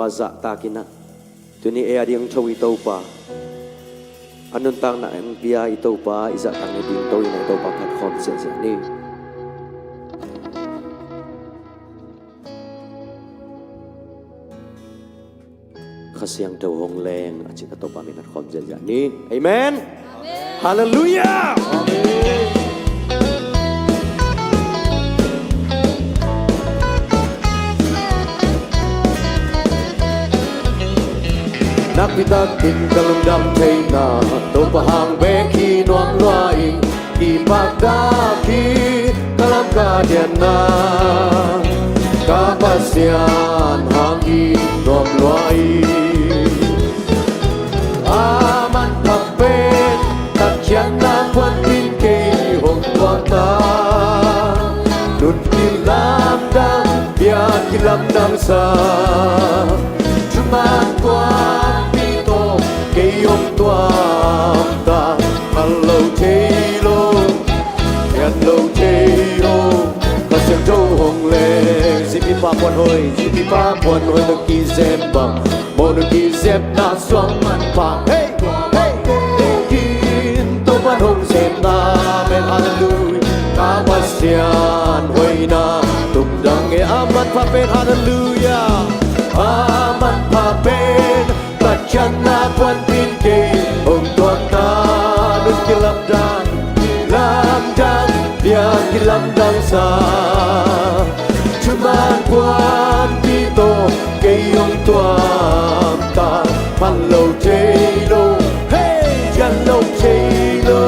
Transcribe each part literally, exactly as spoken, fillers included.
a zahtakin ah, tuni ei a ding tho i Topa, a nuntakna hong pia i Topa, i zahtakna ding to in ah i Topa phat khawm ziahziah ni. Kha Siangtho hong leng a cih a Topa min phat khawm ziahziah ni. Amen. Halleluiah. Nakpi takin ka lungdam theihna, Topa hang bek hi nuam lua ing. Kipaktakin ka lam ka dianna, ka Pasian hang hi nuam lua ing. A manpha pen, tatkhiatna puanpin kei hong tuakta, nun kilamdang, bia kilamdangsa, thuman puanpi tawh kei hong tuamta, man lo thei lo, pian lo thei lo, Kha Siangtho hong leng. Zipi pa puan hoi, zipi pa puan hoi, na kizem bang, mo na kizem na suang manpha. Hey, hey, hey, kin to man hong zem na, amen, halleluiah. Ka Pasian hoihna tung dang e, a manpha pen, halleluiah. A manpha pen, tatkhiatna puanpin kei hong tuakta, nun kilamdang, lamdang, bia kilamdangsa, thuman puanpi tawh kei hong tuamta, man lo thei lo, hey, yan lo thei lo,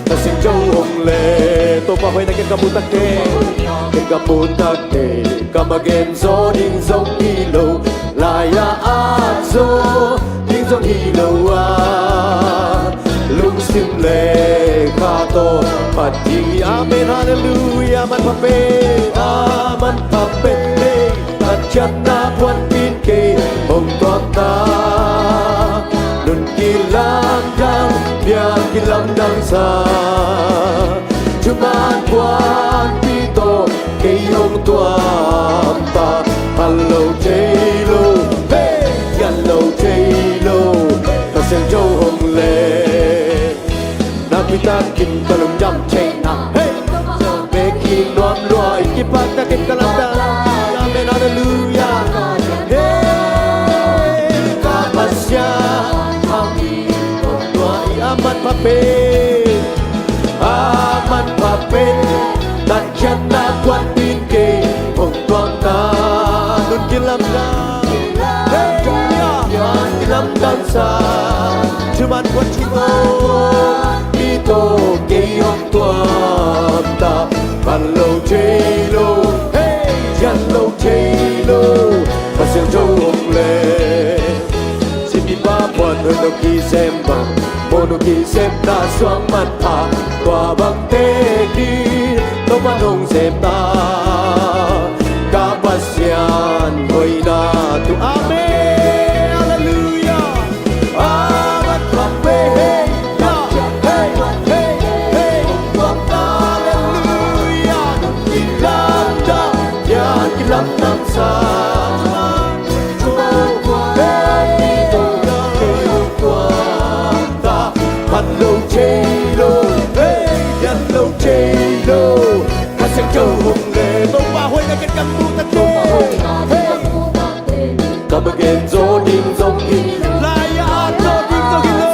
Kha Siangtho hong leng. Topa hoihna ken ka mu takte, ken ka mu takte, ka ma gen zaw ding zong hi lo, lai-ah at zaw ding zong hi lo a, lungsim le kha tawh phat ding hi. Amen, halleluiah. Manpha pen, a manpha pen, hey, tatkhiatna puanpin kei hong tuakta, nun kilamdang, bia kilamdangsa, thuman puanpi tawh kei hong tuamta, man lo thei lo, hey, yan lo thei lo, Kha Siangtho hong leng. Nakpi takin ka lungdam theihna, hey, bek hi nuam lua ing. Kipaktakin ka lamdang, amen, halleluiah. Hey, ka Pasian hang hi nuam lua ing. A manpha pen, a manpha pen, tatkhiatna puanpin kei hong tuakta, nun kilamdang, hey, nun kilamdangsa, thuman puanpi tawh kei hong tuamta, man lo thei lo, hey, yan lo thei lo, Kha Siangtho hong leng. Zipi pa puan hoi, no kizem bang, mo no kizem na suang manpha, tua bang tek ding Topa hong zem ta, ka Pasian hoihna tung. Amen, halleluiah. A manpha pen, hey, hey, hey, hey, halleluiah. Kilamdang, ya kilamdangsa, man lo thei lo, hey, yan lo thei lo, Kha Siangtho hong leng. Topa hoihna ken ka mu takte, hey, ka ma gen zaw ding zong hi, lai-ah zaw ding zong hi lo.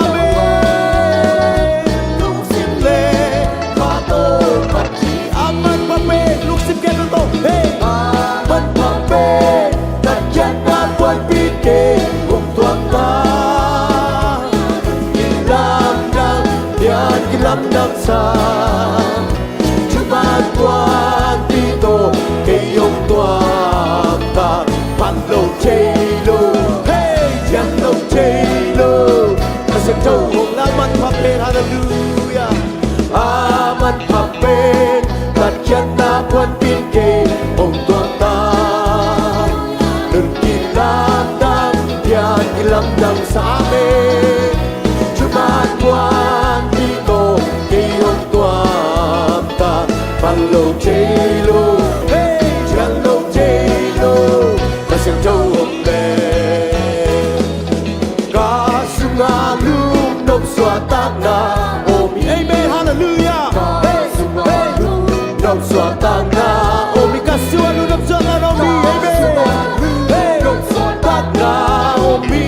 Amen. Lungsim le kha tawh phat ding. A manpha pen, lungsim khempeuh tawh, hey, a manpha pen, tatkhiatna puanpin kei hong tuakta, kilamdang, bia kilamdangsa, thuman puanpi tawh kei hong tuamta, man lo thei lo, hey, yan lo thei lo, Kha Siangtho hong leng. A manpha pen, halleluiah. A manpha pen, tatkhiatna puanpin kei hong tuakta, nun kilamdang, bia kilamdangsa, amen, thuman puanpi tawh kei hong tuamta, man lo thei lo, hey, yan lo thei lo, Kha Nopsuahtakna om hi, ka suan uh nopsuahtakna om hi. Amen. Hey, nopsuahtakna om hi.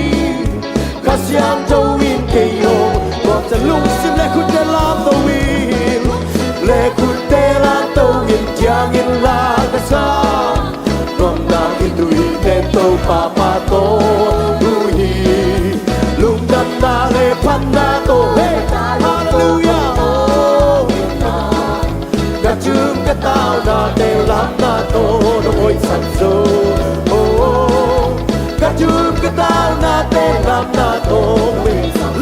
Kha Siangtho in kei hong tuamciang, lungsim le khutte lamto in, le khutte lamto in, ciangin la ka sa. Nuamna khitui ten Topa pahtawi uh hi. Lungdamna le phatna tawh, hey, hallelujah. Oh, ka thum ka taunate lamna tawh nong hoihsak zo. Oh, ka thum ka taunate lamna tawh,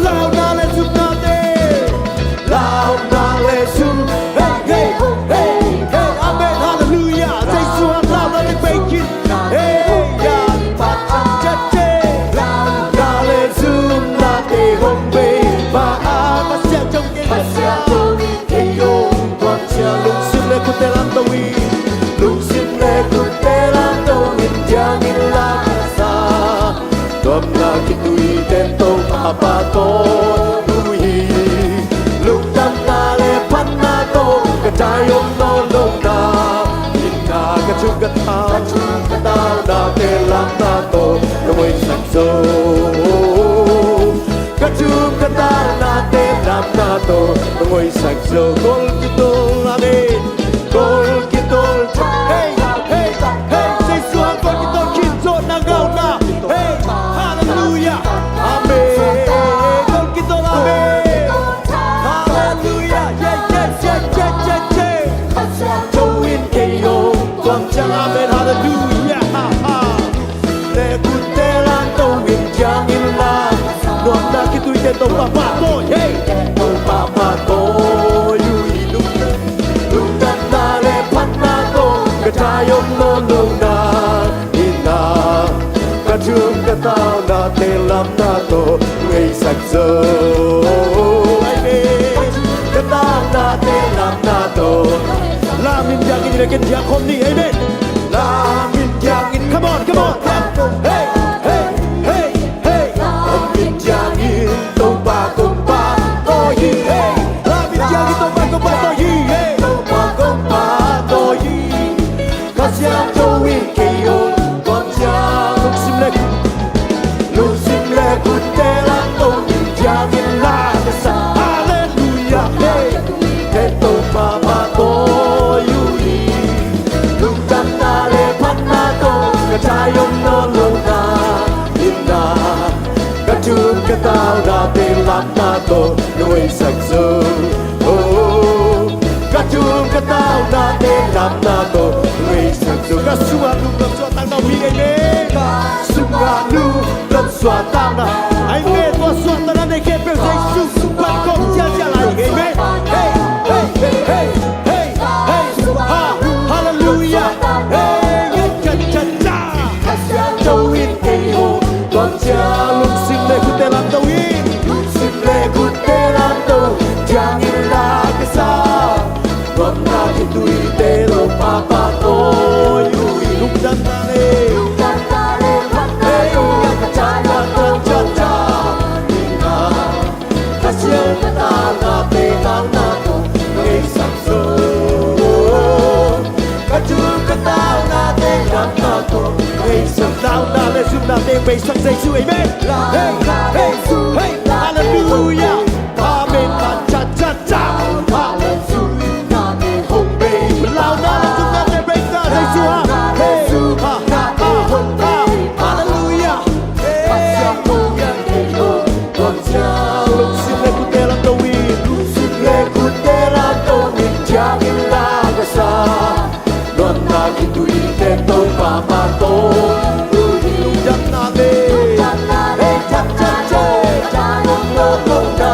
launa le zumnate. Launa le zum, hey, hey, hey, hey, amen, hallelujah. Jesu hang launa le bei khin. Hey, ya, pa, cha, che. Launa le zumnate hong bei pa, a, Pasian jong kei, Pasian jong kei hong tuamciang, lungsim le khutte lamto in, lungsim le khutte lamto in, ciangin la ka sa. Nuamna khitui ten Topa pahtawi uh hi. Lungdamna le phatna tawh ka thai om nawn lo na. Hinna ka thum ka tau, ka thum ka taunate lamna tawh nong hoihsak zo. Ka thum ka taunate lamna tawh nong hoihsak zo. Golkitol, amen. Golkitol. Hey, hey, hey, Jesu hang golkitol khin zo, na ngauna. Hey, hallelujah. Amen. Golkitol, amen. Hallelujah. Yeah, yeah, yeah, yeah, yeah, yeah. Kha Siangtho in kei hong tuamciang, amen. Hallelujah. Ha, ha. Le khutte lamto in, ciangin la. Nuamna khitui ten Topa pahtawi, hey. Topa pahtawi uh hi. Lungdamna le phatna tawh ka thai om nawn lo na. Hinna ka thum ka taunate lamna tawh nong hoihsak zo. Amen. Ka taunate lamna tawh. Lam in diang in, le ken diang khawm ni. Amen. Lam in diang in, come on, come on. Hey, hey, hey, hey. Lam in diang in, Topa kong pahtawi hi. Hey. Lam in diang in, Topa kong pahtawi hi. Hey. Topa kong pahtawi hi. Kha Siangtho in kei hong tuamciang, lungsim le, lungsim le khutte lamto in, ciangin la ka sa. Hallelujah. Hey. Ten Topa pahtawi uh hi. Lungdamna le phatna tawh ka thai om nawn lo na. Hinna ka thum ka taunate lamna tawh nong hoihsak zo. Oh, ka thum ka taunate lamna tawh nong hoihsak zo. Ka sungah nong nopsuahtakna om hi. Amen. Ka sungah nong nopsuahtakna. Amen. Tua suahtakna nei khempeuh Jesu sung pan kong cialcial lai. Amen. Hey, hey, hey, hey. Hey, ha, hallelujah. Hey, cha, cha, cha. Kha Siangtho in kei hong tuamciang, lungsim le khutte lamto in, lungsim le khutte lamto, ciangin la ka sa. Nuamna khitui ten Topa pahtawi uh hi. Lungdamna le, lungdamna le, hey, cha, cha, cha, cha, cha. Ka siang ka taunate lamna tawh nong hoihsak zo. Ka thum ka taunate lamna tawh nong hoihsak. Launa le zumnate hong beisak Jesu. Amen. Hey, hey, hey, hallelujah. Amen. Cha, cha, cha. Hallelujah. Launa le zumnate hong beisak Jesu. Ha, ha, ha, ha. Hallelujah. Hey. Lungsim le khutte lamto in, lungsim le khutte lamto in, ciangin la ka sa. Nuamna khitui ten Topa pahtawi uh hi. Lungdamna le, lungdamna le, cha, cha, cha, cha, cha, cha, cha, cha.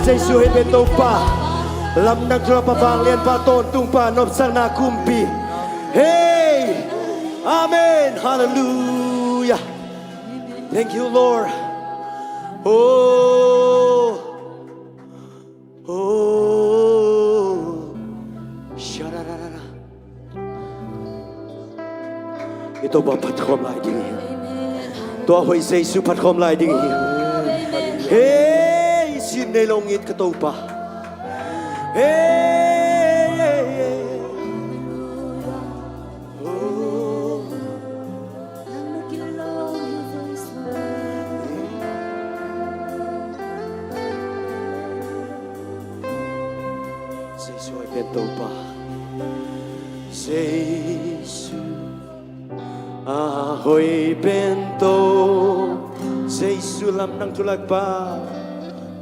Jesu hei pen Topa. Lamdang thu lak pa, vanglian pa, tawntung pa, nopsakna kumpi. Hei! Amen. Hallelujah. Thank you, Lord. Oh. Oh. Sha-ra-ra-ra-ra. I Topa phatkhawm lai ding hi. Tua hoih Jesu phatkhawm lai ding hi. Hei, sin nei lo ngit ka Topa. Hei, hei, hei. Oh. Jesu a hoih pen Topa. Jesu a hoih pen To. Jesu lamdang thu lak pa.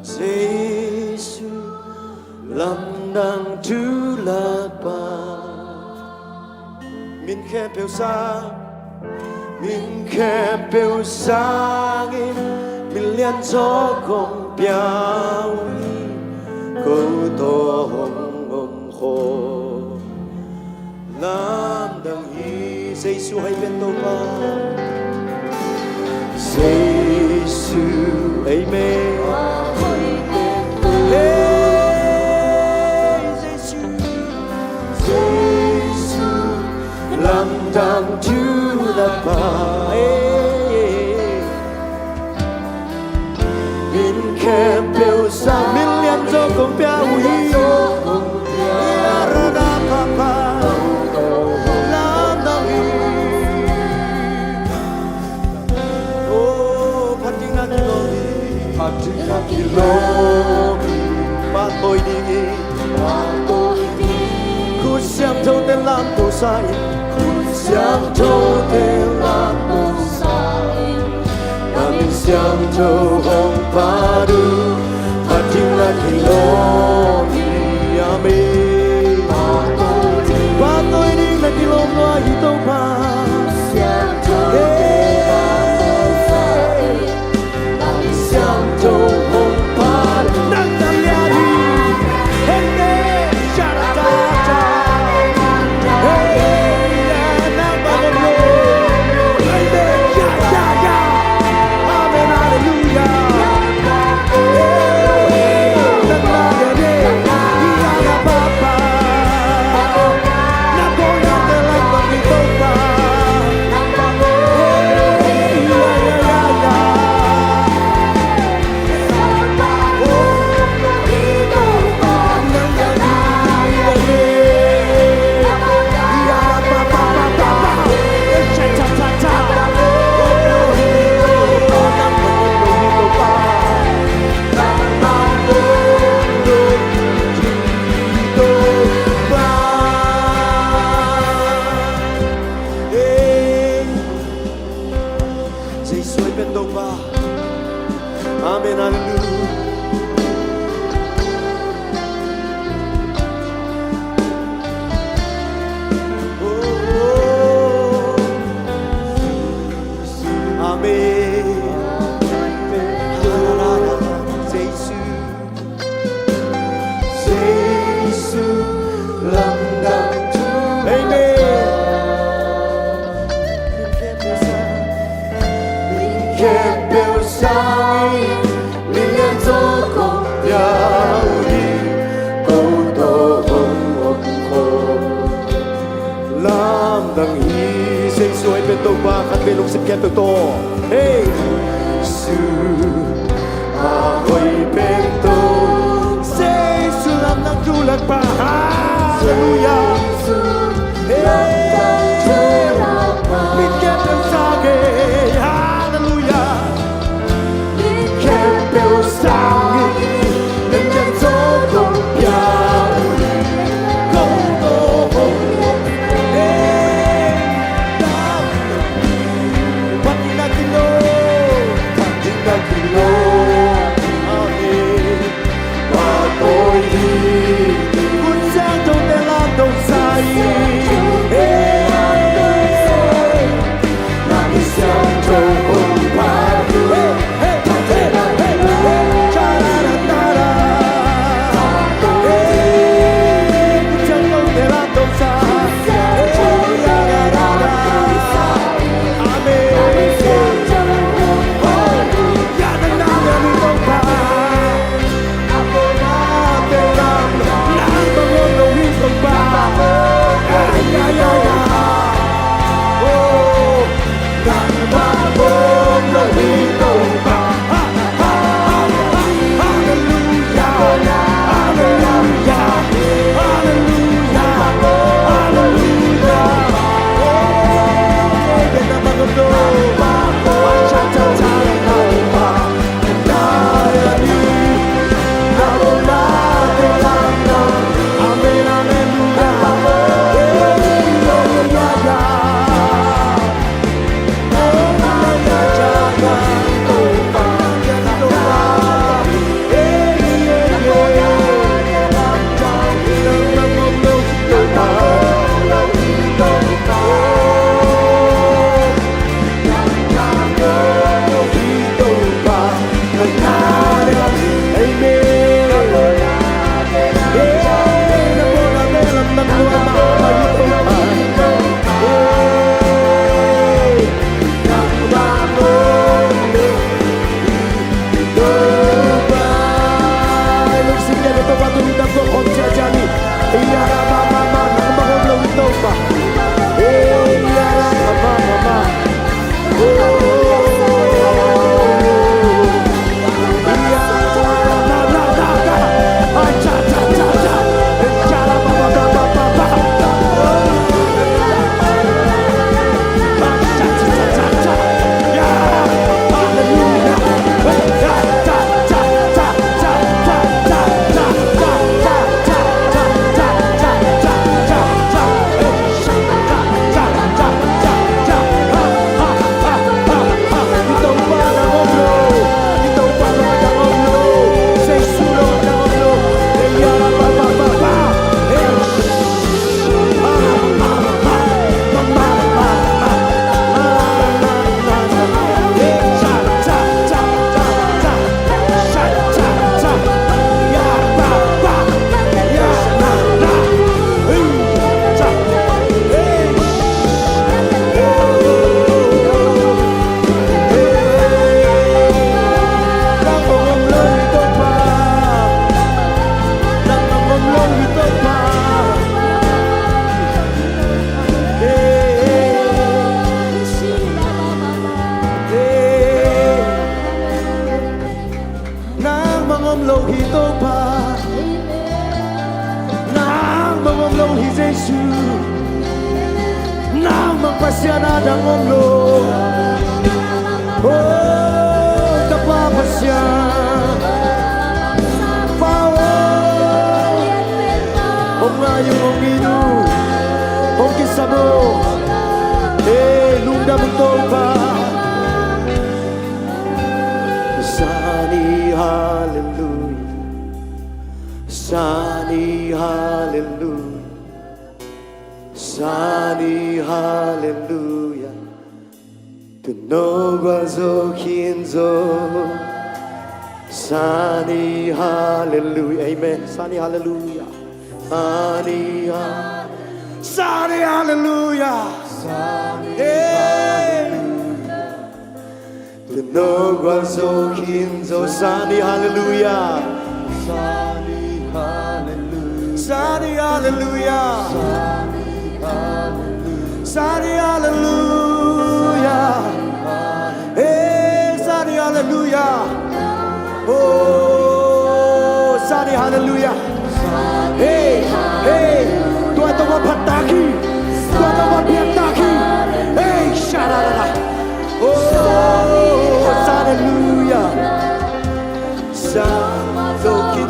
Jesu lamdang thu lak pa. Min khempeuh sang, min khempeuh sangin, min lianzaw kong pia uh hi. Ko tawh hong om khawm lamdang hi. Jesu a hoih pen Topa. Jesu, amen. Hey, Jesu. Jesu, lamdang thu lak pa. Hey. Min khempeuh sang, min lianzaw kong pia uh hi. Ia ra na pha pha. Lamdang hi. Oh, phatna kilawm hi. Phatna kilawm hi. Pahtawi ding hi. Pahtawi ding hi. Khut siangthote lamto sa in. Khut siangthote lamto sa in. Na min siangtho hong phat uh. Phatna kilawm hi. Amen. Pahtawi ding na kilawm lua hi Topa. Hey. Siangtho hong phat nang na lian hi. Hei, hei, sha ra ra ra. Hei, hei, nang phat nang lo. Hei, hei, ya, ya, ya. Amen, hallelujah. Hei, nang na lian hi. Topa khat vei lungsim khempeuh tawh. Hei. Jesu a hoih pen tawh. Jesu lam nang thu lak pa. Halleluia. Hei. Mit khempeuh sang e. Halleluia. Mit khempeuh sang e. Nang gen zo kong pia. Kong kong. Hei. Nangmah om lo hi Topa. Nangmah om lo hi Jesu. Nangmah Pasian a dang om lo. O Tapa Pasian, Pa aw, hong ngai ung, hong it ung, hong kisam ung. Ei lungdam ung Topa. Sani halleluia. Sani halleluia. Sani halleluia. Tu'n no gualzo khin zo. Sani halleluia. Amen. Sani halleluia. Sani ha-, Sani halleluia. Sani halleluia. Tu'n no gualzo khin zo. Sani halleluia. Sani halleluia. Sani halleluia. Sani halleluia. Oh, Sani, hallelujah. Hey, hey, tua Topa phat tak hi. Tua Topa biak tak hi. Hey, sha-da-da-da. Oh, Sani, hallelujah. Sani,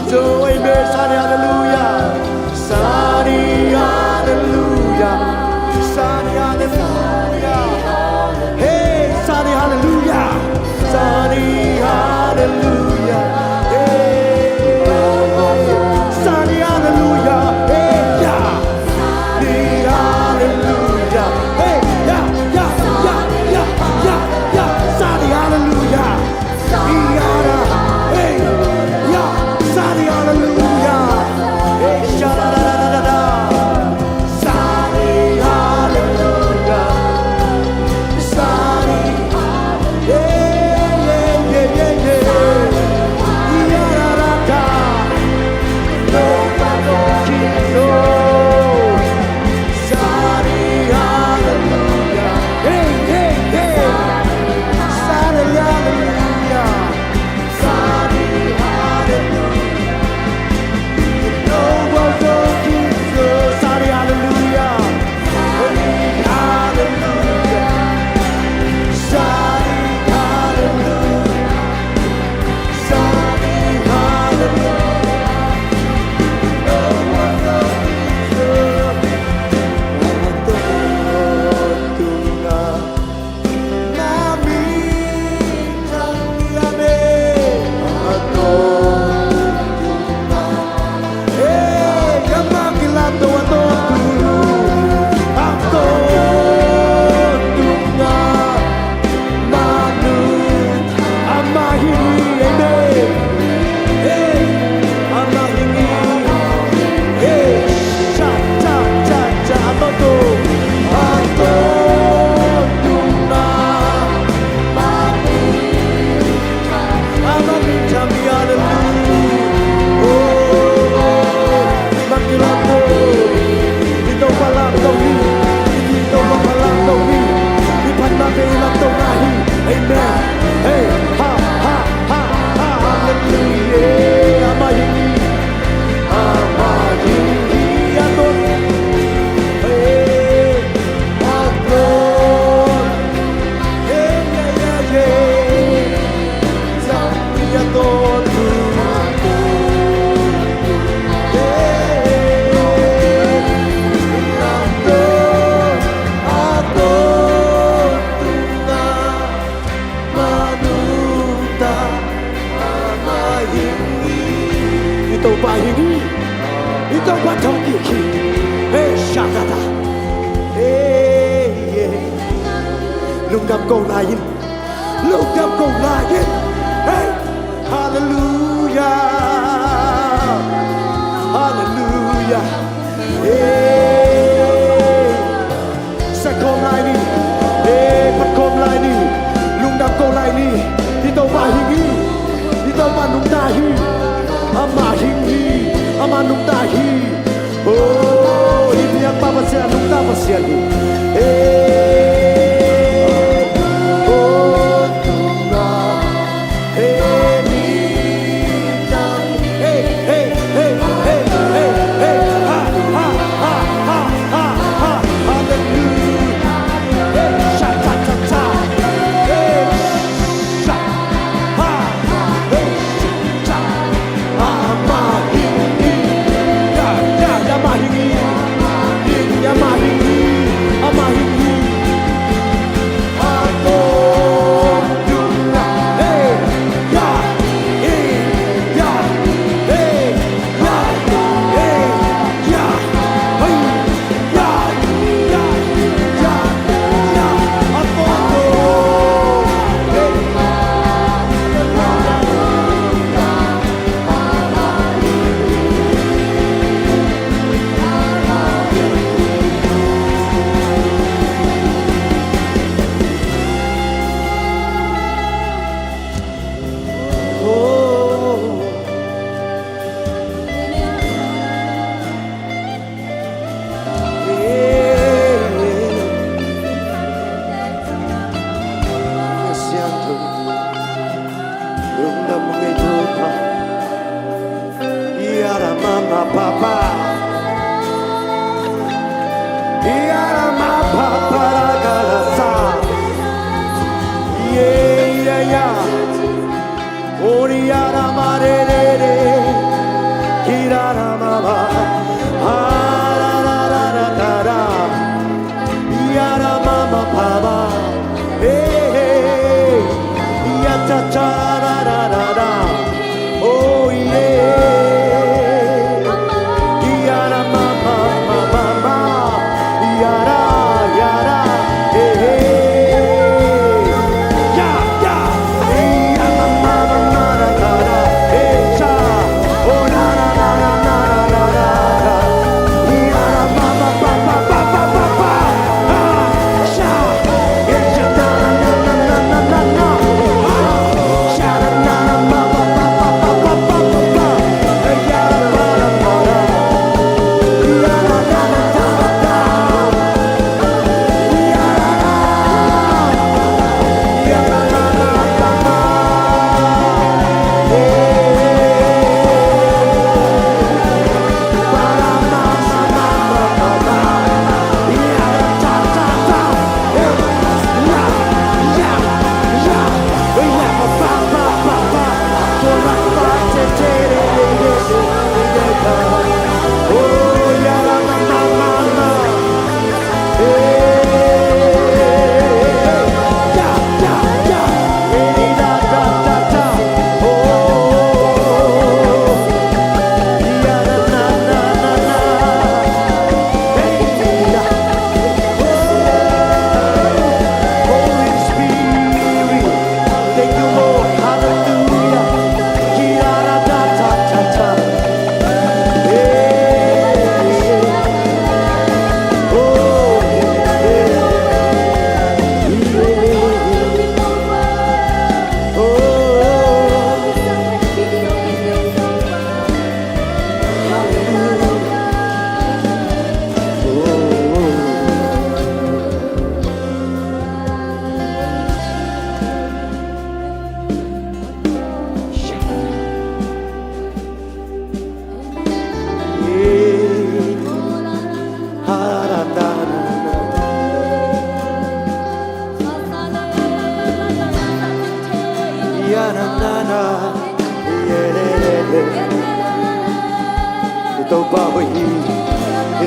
amen. Sani, hallelujah. Sani, hallelujah. Sani, hallelujah. Hey, Sani, hallelujah. Sani, hallelujah. Hey. Sani, hallelujah. Hey, yeah. Sani, hallelujah. Hey, yeah, yeah, yeah, yeah, yeah, yeah. Sani, hallelujah. Hey, yeah. Sani, hallelujah. Hey, sha-da-da-da-da-da. Sani, hallelujah. Sani, yeah, yeah, yeah, yeah, yeah. Yeah-da-da-da. No, no, no, no. Sani, hallelujah. Hey, hey, hey. Sani, hallelujah. Sani, hallelujah. No one goes to the Sani, hallelujah. Sani, hallelujah. Sani, hallelujah. Sani, hallelujah. No one goes to the Ama hing hi, amen. Hey, ama hing hi. Hey, cha, cha, cha, cha, a tawntung, a tawntung na. Ama min thang hi, hallelujah. Oh, ama kilamto. I Topa lamto hi. I Topa lamto hi. I phatna pe lamto na hi. Amen. Hey, ha, ha, ha, ha, hallelujah. Ama hing hi. Ama hing hi, a tawntung. Hey, a tawntung. Hey, yeah, yeah, yeah. Zang hi, a tawntung. Hey, a tawntung, a tawntung na. I Topa hing hi. I Topa thokik hi. Hey, sha-da-da. Hey, hey. Lungdam ko lai in. Lungdam ko lai in. Hey, hallelujah. Hallelujah. Hey. Sat khawm lai ni. Hey, phat khawm lai ni. Lungdam ko lai ni. I Topa hing hi. I Topa nungta hi. Ama hing hi. Ama nungta hi. Oh, i biakpa Pasian, nungta Pasian hi. Hey. Oh, nungta. Hey, hey, hey, ha, ha, ha, ha, ha, hallelujah. Hey, sha, cha, cha, cha. Hey, sha, ha, hey, sha, cha. Ama hing hi. Ya, ya, ya, ama hing hi. Hing, ya, ama hing hi.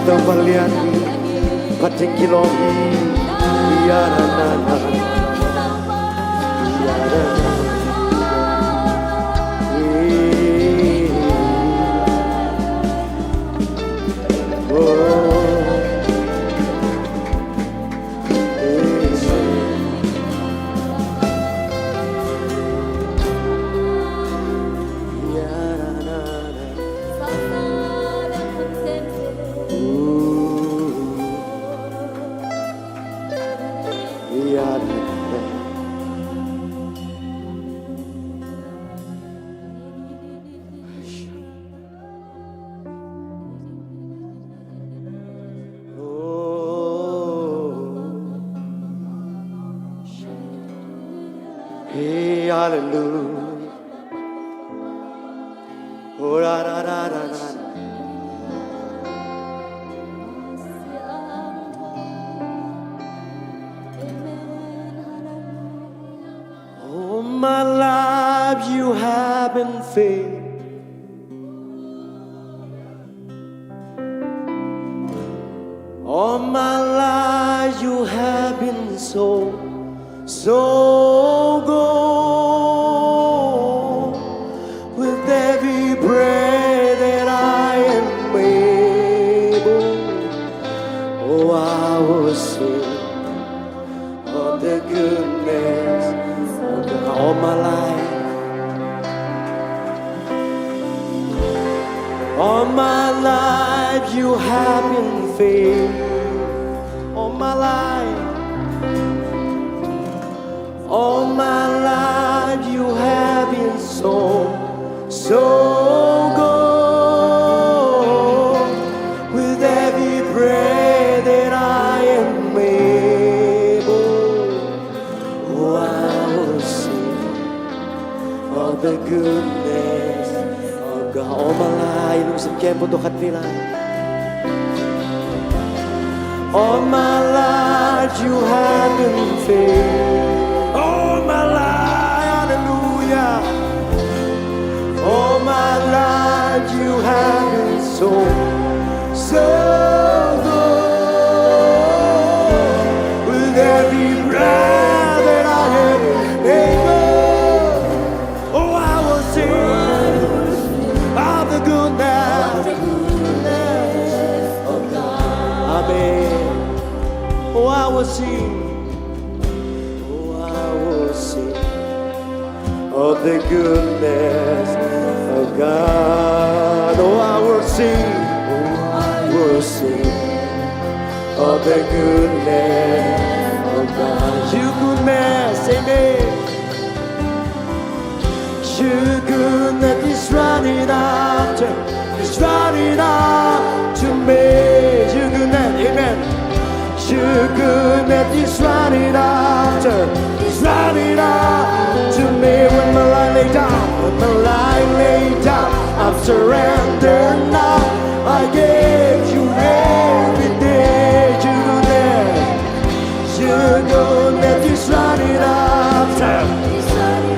Tawpalian, Pathien kilawm hi. Ya ra na na. Ya ra na. Oh. Hey, hallelujah. Oh, da, da, da, da, da. All my life you have been faithful. All my life you have been so, so good. With every breath that I am able, oh, I will sing of the goodness of God. All my life, all my life you have been faithful. All my life, all my life you have been so, so good. With every breath that I am able, oh, I will sing of the goodness of God. All my life, lungsim khempeuh tawh khat vei lai. All my life you have been faithful. All my life, hallelujah. All my life you have been so, so good. With every breath that I am able, oh, I will sing of the goodness. Amen. Oh, I will sing. Oh, I will sing of the goodness of God. Oh, I will sing. Oh, I will sing of the goodness of God. Your goodness, amen. Your goodness is running after, is running after me. Your goodness, amen. Your goodness is running after, is running after me. When my life lay down, when my life lay down, I'm surrendered now. I give you everything. Your goodness, your goodness is running after.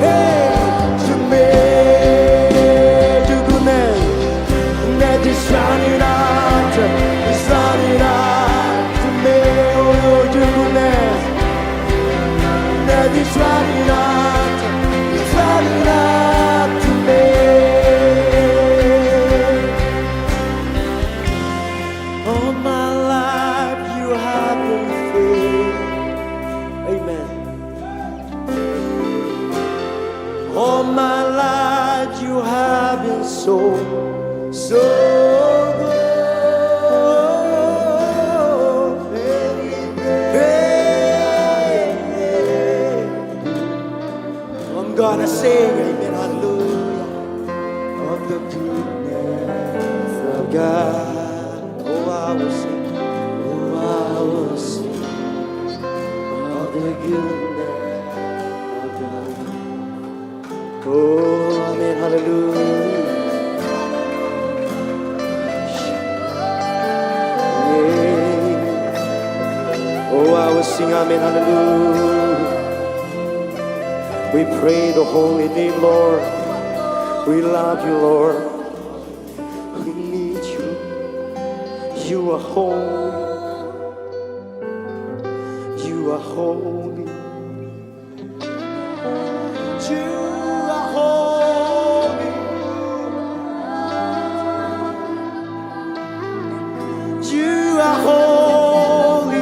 Hey, to me, your goodness, that is running after, is running after me. Oh, your goodness, that is running after, is running after me. All my life you have been faithful. Amen. All my life you have been so, so good. Hey, hey, hey. I'm gonna sing, amen, hallelujah, of the goodness of God. Oh, I will sing, oh, I will sing of the goodness of God. Oh, amen, hallelujah. Yeah. Oh, I will sing, amen, hallelujah. We pray the holy name, Lord. We love you, Lord. We need you. You are holy. You are holy. You are holy. You are holy.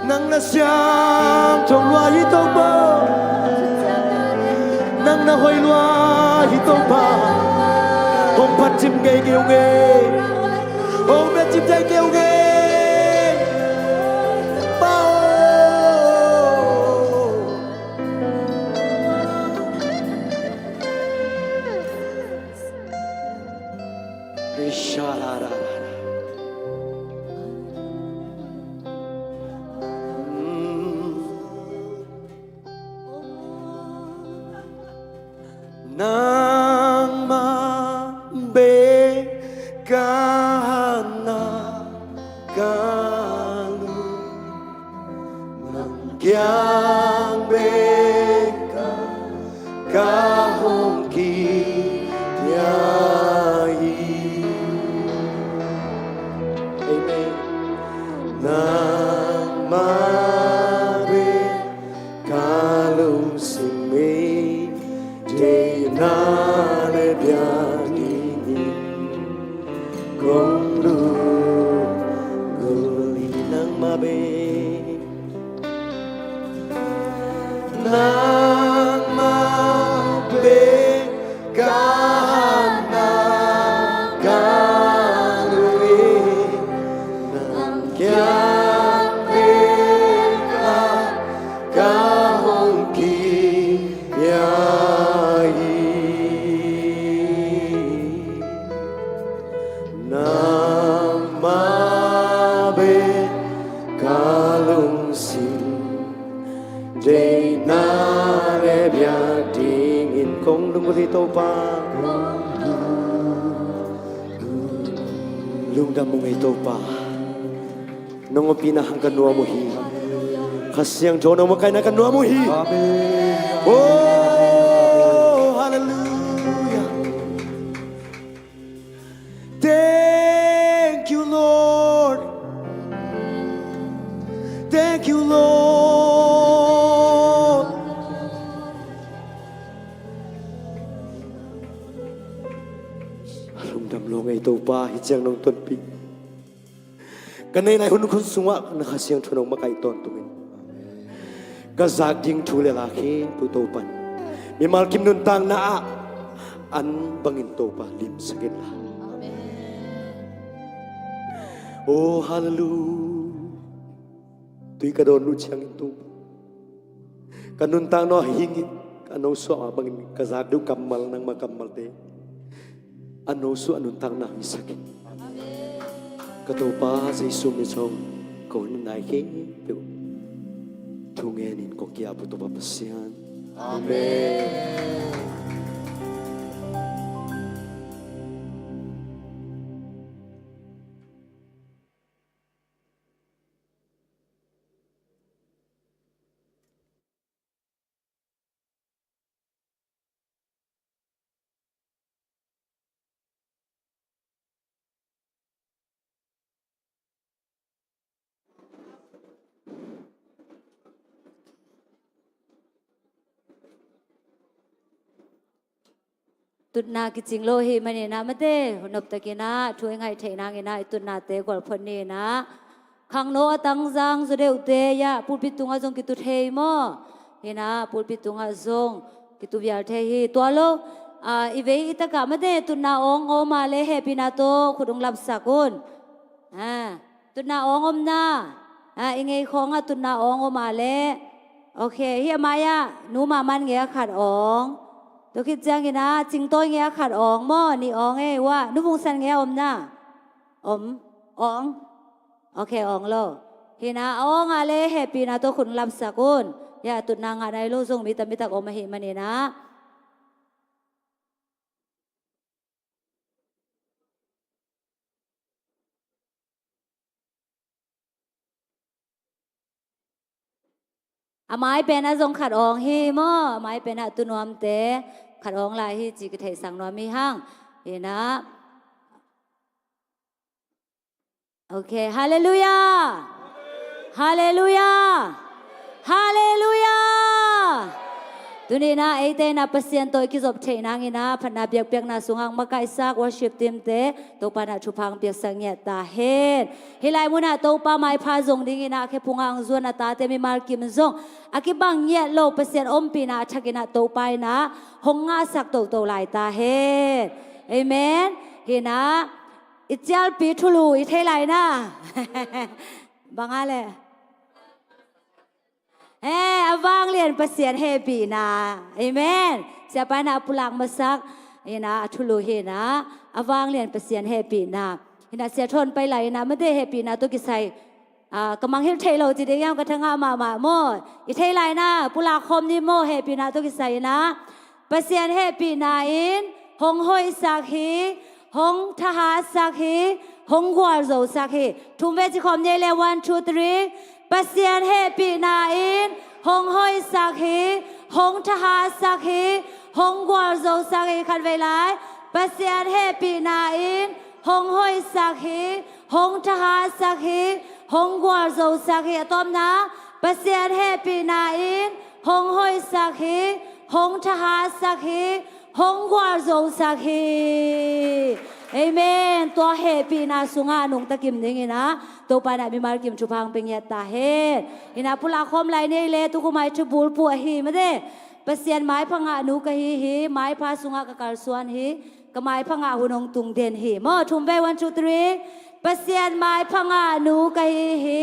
Nang na siangtho lua hi Topa. Nang na hoih lua hi Topa. Hong phat cim ngei kei ung ei. Hong phat cim ngei kei ung ei. Pa aw. Risha ra ra ra. Nangmah bek ka hatna ka lung, nang kiang bek ah ka hong kipia hi. Amen. Nangmah bek ka lungsim hi, deihna le biakinn in kong lunggulh hi. Nangmah bek, nangmah bek ka hatna ka lung hi, nang kiang bek ah ka hong kipia hi. Nangmah bek ka lungsim, deihna le biakinn dingin kong lunggulh hi Topa. Lungdam ung ei Topa. Nong ompihna hang ka nuam uh hi. Kha Siangtho nong makaihna ka nuam uh hi. Amen. Oh, hallelujah. Thank you, Lord. Thank you, Lord. Lungdam lo ung ei Topa, hih ciang nong tonpih. Ka neih lai hun khun sungah na Kha Siangtho nong makaih tawntungin, ka zak ding thu le la khempeuh Topa'n mimal kim nuntakna ah an bangin Topa limsak inla. Amen. Oh, hallelujah. Tui ka dawn uh ciangin Topa, ka nuntakna ah hing in, ka nosuah mah bangin ka zak ding uh kammal, nangma kammalte a nosuah nuntakna hong hisak in. Ka Topa Jesu min suang ka hun nai khempeuh thungen in kong ki-ap uh Topa Pasian. Amen. Tutna kicing lo ahih manin ah, mate, noptakin ah thu i ngaih theih nangin ah i tutnate gualphuan ni in ah. Khangno a tangzang zaw deuhte ah pulpit tungah zong kitu thei maw? Hi in ah pulpit tungah zong kitu vial thei hi. Tua lo, ah, i vei i takah, mate, tutna awng om a leh hehpihna tawh khut hong lapsak un. Ah, tutna awng om na? Ah, i ngei khawngah tutna awng om a leh. Ok, hih a mai-ah Nu Mahman ngei-ah khat awng. Tua khit ciangin ah Cingtawi ngei-ah khat awng maw, nih awng ei uh ah. Nu Vungsan ngei-ah om na? Om. Awng. Ok, awng lo. Hi in ah, a awng a leh hehpihna tawh khut hong lapsak un. Hih a tutna ngah nai lo zong mi tampi tak om ahih manin ah. A mai pen ah zong khat awng hi maw? A mai pen ah tu nuamte khat awng lai hi ci kitheihsak nuam hi hang. Hi in ah, Ok, halleluiah. Halleluiah. Halleluiah. Tuni in ah eite in ah Pasian tawh i kizop theih nangin ah phatna biakpiakna sungah makaihsak worship team-te Topa in ah thupha hong piaksak ngiat ta hen. Hih lai munah Topa maipha zong dingin ah khephung ah hong zuan a tate mimal kim zong a kibang ngiat lo Pasian ompihna a thakin ah Topa in ah hong ngahsak toto lai ta hen. Amen. Hi in ah i cialpi thulu i thei lai na. Bang a le. Eh, a vanglian Pasian hehpihna. Amen. Siapa in ah a pulak masak in ah a thulu hi in ah a vanglian Pasian hehpihna. Hi in ah sia thawn pai lai in ah mate hehpihna tawh kisai, ah, ka mangngilh thei lo ci ding hiam, ka thangah mahmah maw. I thei lai na pulak khawm ni maw, hehpihna tawh kisai in ah. Pasian hehpihna in hong hoihsak hi, hong thahatsak hi, hong gualzosak hi. Thum vei ci khawm ni le, one, two, three. Pasian hehpihna in hong hoihsak hi, hong thahatsak hi, hong gualzosak hi. Khat vei lai. Pasian hehpihna in hong hoihsak hi, hong thahatsak hi, hong gualzosak hi. A tawpna, Pasian hehpihna in hong hoihsak hi, hong thahatsak hi, hong gualzosak hi. Amen. Tua hehpihna sungah a nungta kim dingin ah Topa in ah mimal kim thupha hong pia ngiat ta hen. Hi in ah pulak khawm lai ni le, tukum a i thubul puh ahi mate. Pasian maipha ngahnu ka hi hi, maipha sungah ka kalsuan hi, ka maipha ngah hun hong tung den hi. Maw, thum vei, one, two, three. Pasian maipha ngahnu ka hi hi,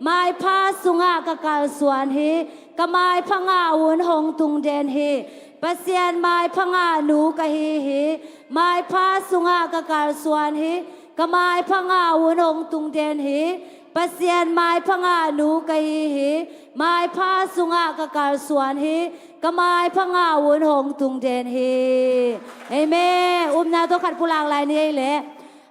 maipha sungah ka kalsuan hi, ka maipha ngah hun hong tung den hi. Pasian maipha ngahnu ka hi hi, maipha sungah ka kalsuan hi, ka maipha ngah hun hong tung den hi. Pasian maipha ngahnu ka hi hi, maipha sungah ka kalsuan hi, ka maipha ngah hun hong tung den hi. Amen. Upna tawh khat pulak lai ni ei leh.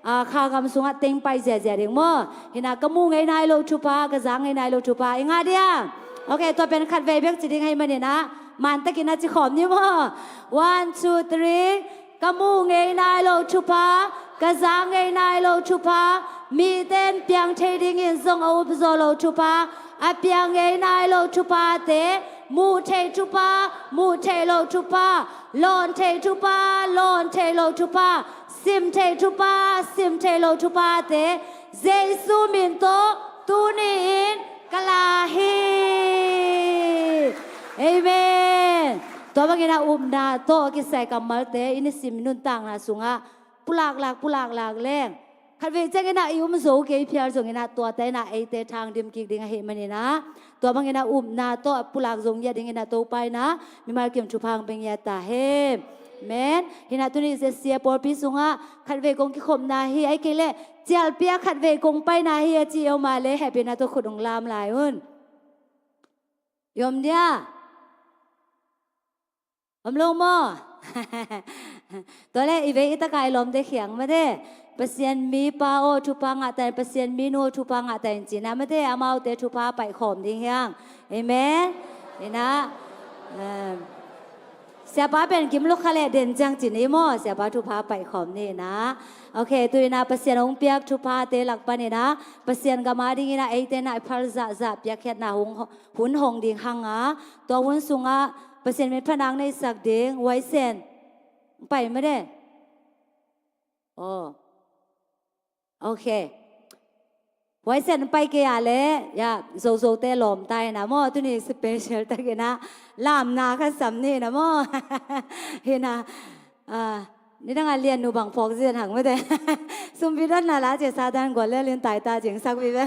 Ah, kha gam sungah teng pai ziazia ding maw. Hi in ah ka mu ngei nai lo thupha, ka za ngei nai lo thupha. I ngah dia. Ok, tua pen khat vei bek ci ding ahih manin ah mantakin ah ci khawm ni maw. One, two, three. Ka mu ngei nai lo thupha, ka za ngei nai lo thupha, mite in piang thei dingin zong a up zaw lo thupha, a piang ngei nai lo thuphate, muh theih thupha, muh theih loh thupha, lawn theih thupha, lawn theih loh thupha, sim theih thupha, sim theih loh thuphate, Jesu min tawh tuni-in ka la hi. Amen. Tua bangin ah upna tawh a kisai kammalte i nisim nuntakna sungah pulaklak, pulaklak leng. Khatvei ciangin ah i um zo kei phial zongin ah tuate in ah eite thang dim kik ding ahih manin ah, tua bangin ah upna tawh a pulak zo ngiat dingin ah Topa in ah mimal kim thupha hong pia ngiat ta hen. Amen. Hi in ah tuni ZCA pawlpi sungah khatvei kong kikhopna hi, ahih kei leh cialpi ah khatvei kong paina hi a ci i om a leh hehpihna tawh khut hong lam lai un. I om dia? Om lo maw? Tua leh i vei i takai lawmte kiang mate. Pasian mipa aw, thupha ngah ta in, Pasian minu aw, thupha ngah ta in ci in ah mate, amaute thupha paih khawm ding hi hang. Amen. Hi in ah, um, siapa pen kim lukha leh den ciang ci ni maw, siapa thupha paih khawm ni in ah. Ok, tu in ah Pasian hong piak thuphate lak panin ah Pasian gam adingin ah eite in ah i phal zahzah piakkhiatna hong, hun hong ding hang a, tua hun sungah Pasian min phatna hong neihsak ding, Huaisen. Pai mah de. Oh. Ok. Huaisen pai kei a leh, ya, Zozote lawm ta in ah maw, tuni special takin ah lamna khat sam ni in ah maw. Hi in ah, ah, nidang a liannu bang phawk zen hang mah de. Sumpi dotna la cia Satan gual lel in tai ta cingsak vive.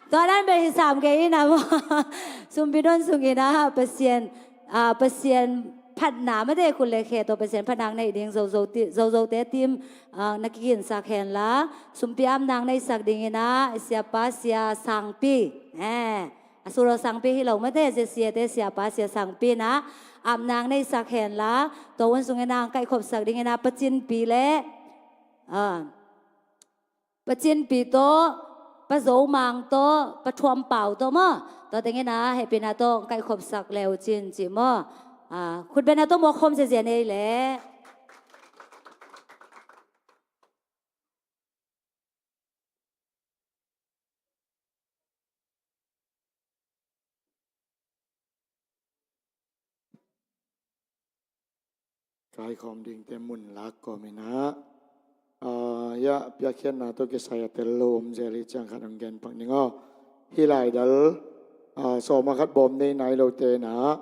Tua dan bel hi sam kei in ah maw. Sumpi don sungin ah Pasian, ah, Pasian phatna mah de, khut le khe tawh Pasian phatna hong neih ding, Zozo ti-, Zozote team, ah, na kiginsak hen la, sumpi apna hong neihsak dingin ah, siapa Sia Sangpi. Eh, a Suro Sangpi hi lo mah de, ZCA te siapa Sia Sangpi in ah apna hong neihsak hen la, tua hun sungin ah hong kaihkhopsak dingin ah Pa Cinpi le, ah, Pa Cinpi tawh, Pa Zomang tawh, Pa Thuam Pau tawh maw, tua teng in ah hehpihna tawh hong kaihkhopsak le uh cin ci maw. Ah, khutbetna tawh muak khawm ziazia ni ei leh. Kaikhawm dingte mun lak kawm in ah, ah, ya, piakkhiatna tawh kisai a tel lo om zel hi ciang khat hong gen pak ning aw. Hih laidal, ah, sawma khat bawm nei nai lote in ah,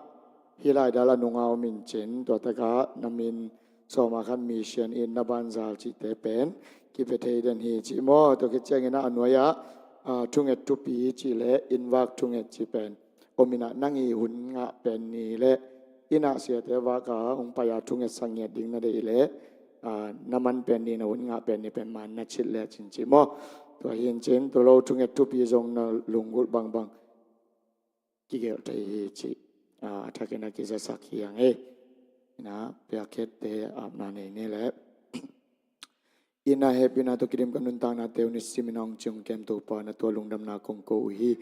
hih laidal a nunga om in cin, tua takah na min sawma khat mission in na banzal cihte pen kipia thei den hi cih maw. Tua khit ciangin ah a nuai-ah, ah, thunget thupi cih le inn vak thunget cih pen om in ah, nang i hun ngah pen ni le inn ah siate vak a hong pai a thungetsak ngiat ding na deih le, ah, na man pen ni, na hun ngah pen ni pen man na cit le cin cih maw. Tua hi in cin, tua lo thunget thupi zong na lunggulh bangbang kigelh thei hi cih, ah, a thakin a kizasak hi hang e. Inn ah piakkhiatte apna nei ni le. Inn ah hehpihna tawh kidim ka nuntaknate uh nisimin a hong ciong kem Topa, na tua lungdamna kong ko uh hi.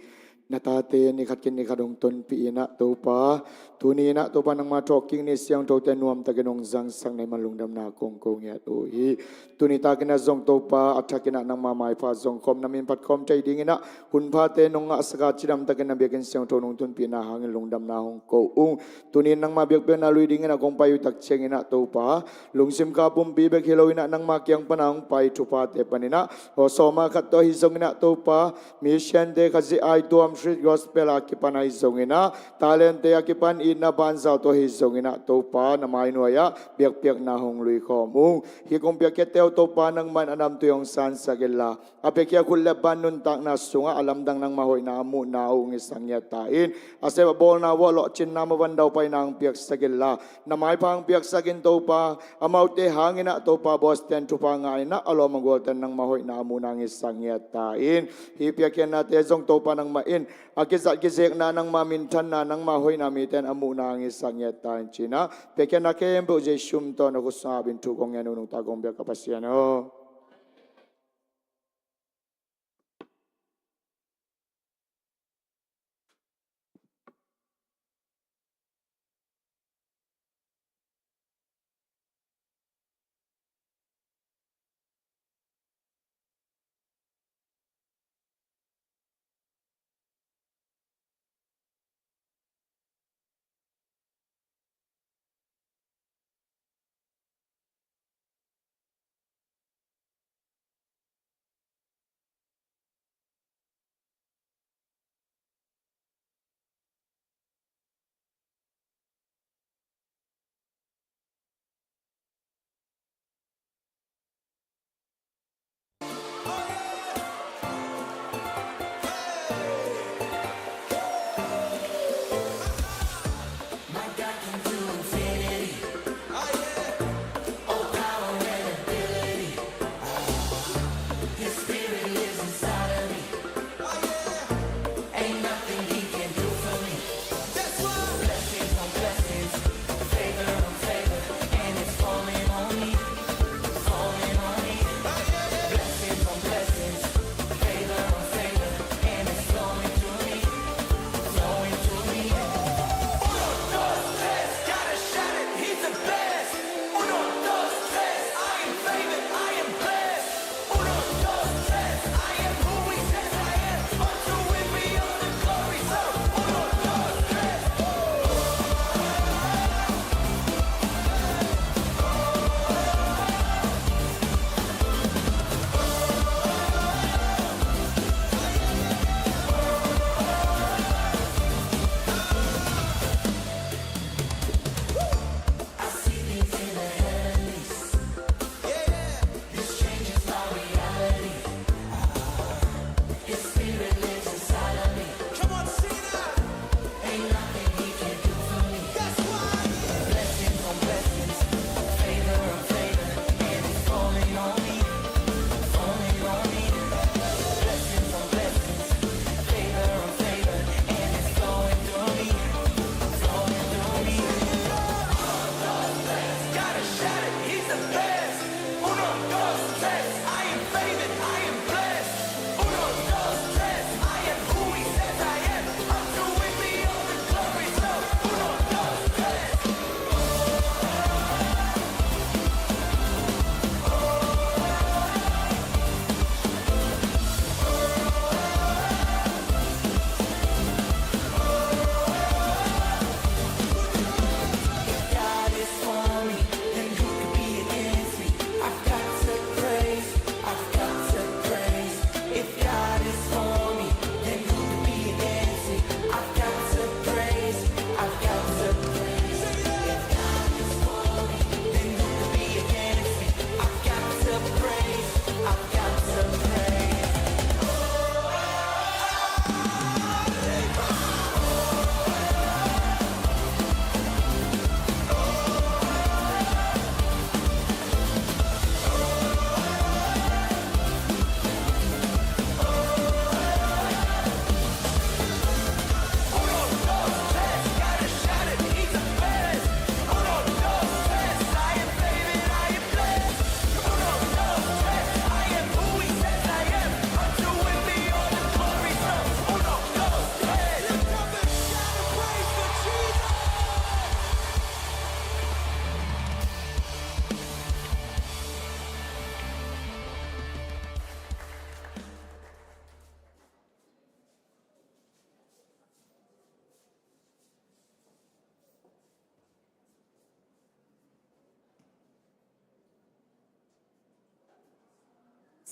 Na tate ni khat khit ni khat hong tonpih in ah Topa, tuni in ah Topa nangma thawhkik ni siangthote nuamtakin hong zangsak na hih man lungdamna kong ko ngiat uh hi. Tuni takin ah zong Topa, a thakin ah nangma maipha zong khawm, na min phat khawm thei dingin ah hunphate nong ngahsak a, cidamtakin na biakinn siangtho nong tunpihna hangin lungdamna hong ko ung. Tuni in nangma biakpiakna lui dingin ah kong pai uh tak ciangin ah Topa, lungsim kha pumpi bek hi lo in ah nangma kiang pan a hong pai thuphate panin ah, aw, sawma khat tawh ahi zongin ah Topa, missionte, Khazih aituam, street gospel a kipan ahi zongin ah, talentte a kipan itna banzau tawh ahi zongin ah Topa, na mainuai ah biakpiakna hong lui khawm ung. Hih kong piakkhiatte uh Topa, nangmah in a namtui hong sansak inla, a piakhia khut le ban nuntakna sungah a lamdang nangma hoihna a muhna uh hong hisak ngiat ta in. A sep a bawlna uh ah lawhcinna, mavan daupaina hong piaksak inla, na maipha hong piaksak in Topa. Amaute hangin ah Topa, bawsiten thupha ngah in ah, a lawm a gualten nangma hoihna a muhna hong hisak ngiat ta in. Hih piakkhiatnate zong Topa, nangmah in a kizat kizekna, nangma minthanna, nangma hoihna mite in a muhna hong hisak ngiat ta in, ci-in ah piakkhiatna khempeuh Jesu min tawh na khut sungah ap in thu kong ngen uh, nungta kong biak ka Pasian aw.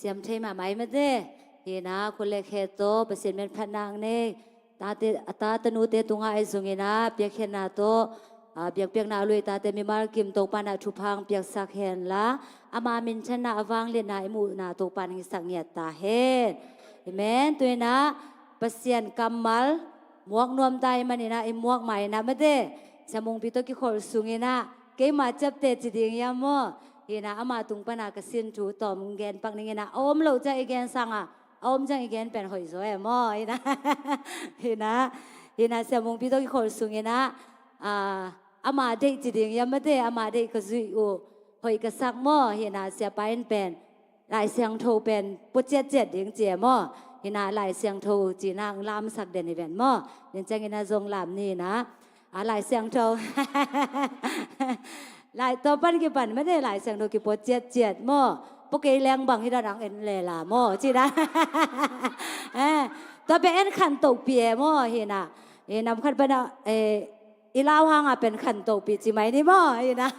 Siam thei mahmah i mate. Hi-in ah khut le khe tawh Pasian min phatna nei. Tate, a ta tanute tungah ahi zongin ah piakkhiatna tawh, a, biakpiakna a lui tate mimal kim Topa'n ah thupha hong piaksak hen la, ama minthanna a vangliatna i muhna Topa'n hong hisak ngiat ta hen. Amen. Tu-in ah Pasian kammal muak nuam ta ahih manin ah i muak ma-in ah mate. Sia Mungpi tawh kikholh sungin ah keima ciapteh ci ding hiam maw? Hi-in ah ama tung pan ah ka sin thu tawm gen pak ning in ah, a om loh ciang i gen sang a, a om ciang i gen pen hoih zaw e maw? Hi-in ah, hi-in ah, hi-in ah Sia Mungpi tawh kikholh sungin ah, a, ama deih ci ding hiam mate, ama deih ka zuih uh hoih ka sak maw? Hi-in ah siapa in pen Lai Siangtho pen pua ciatciat ding ci e maw? Hi-in ah Lai Siangtho cih nang lamsak den hi ven maw? Nin ciangin ah zong lam ni-in ah, a, Lai Siangtho. Lai, tua pan kipan mate Lai Siangtho kipua ciatciat maw? Pua kei leng bang hi dan ang en le la maw? Ci dan. Eh, tua pen en khantohpih e maw? Hi-in ah, eh, nam khat pan ah, eh, i lau hang a pen khantohpih ci mai ni maw? Hi-in ah,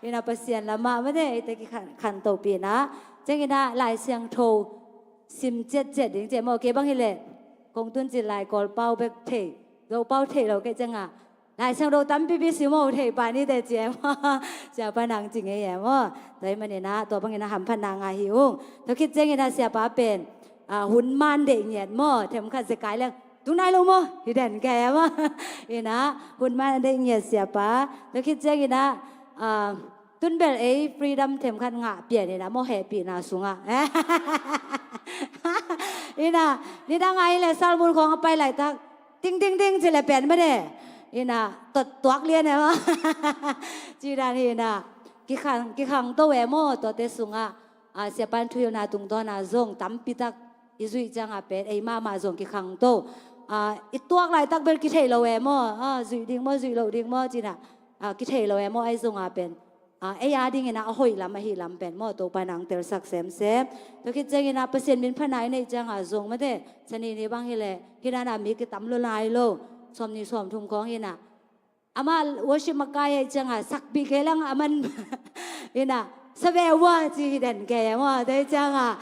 hi-in ah Pasian lamah mate eite kikhan, khantohpih in ah. Ciangin ah Lai Siangtho sim ciatciat ding ci e maw? Kei bang hi leh kong tun cil lai Kawl pau bek thei, Zo pau thei lo kei ciang a, Lai Siangtho tampipi sim aw thei pah ni teh ci e maw? Siapa nang ci ngei e maw? Tua ahih manin ah tua bangin ah hamphatna ngah hi ung. Tua khit ciangin ah siapa pen, a, hun man deih ngiat maw? Themkhat zekai leng tung nai lo maw? Hi den kei e maw? Hi-in ah hun man deih ngiat siapa. Tua khit ciangin ah, a, tun bel ei freedom themkhat ngah pian in ah maw, hehpihna sungah. Hi-in ah nidang a hi leh salmun khawng a pai laitak ting ting ting ci leh pen mate. Hi-in ah tot tuak lian e maw? Ci dan hi-in ah kikhang, kikhangto e maw? Tuate sungah, a, siapa in thuhilhna tungtawn ah zong tampi tak i zuih ciang a pen ei mahmah zong kikhangto. A, i tuak laitak bel kithei lo e maw? A, zuih ding maw, zuih loh ding maw? Ci-in ah, a, kithei lo e maw? Ahi zong a pen, a, ei a dingin ah a hoih lam ahih lam pen maw, Topa'n ah hong telsak semsem. Tua khit ciangin ah Pasian min phatna i neih ciang a zong mate, sani ni bang hi leh hi dan a mi kitam lua lai lo. Sawmnih sawmthum khawng hi-in ah, amah worship makai ahih ciang a sakpih kei leng a man. Hi-in ah sa ve ua ci hi den kei e maw? Tua ahih ciang a,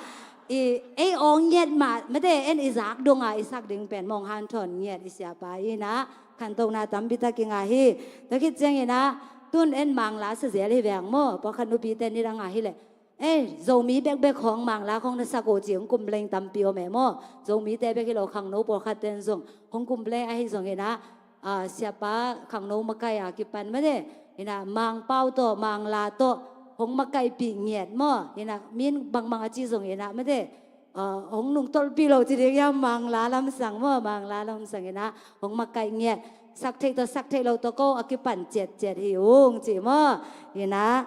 i, ei awng ngiat mah mate, en i zak dong a i sak ding pen maw, hong hanthawn ngiat i siapa hi-in ah khantohna tampi tak i ngah hi. Tua khit ciangin ah tun en Mangla sa zel hi veng maw? Pawlkhat nupite nidang a hi leh, eh, Zomi bekbek khawng Mangla khawng na sak aw ci hong complain tampi om e maw? Zomite bek hi lo, khangno pawlkhat ten zong hong complain ahi zongin ah, a, siapa khangno makai a kipan mate, hi-in ah Mangpau tawh Mangla tawh hong makaihpih ngiat maw? Hi-in ah min bangmang a ci zongin ah mate, a, hong nungtolhpih lo ci ding hiam, Mangla lamsang maw, Mangla lamsang in ah hong makaih ngiat. Sak theih tawh sak theih loh tawh ko a kipan ciatciat hi ung ci maw? Hi-in ah,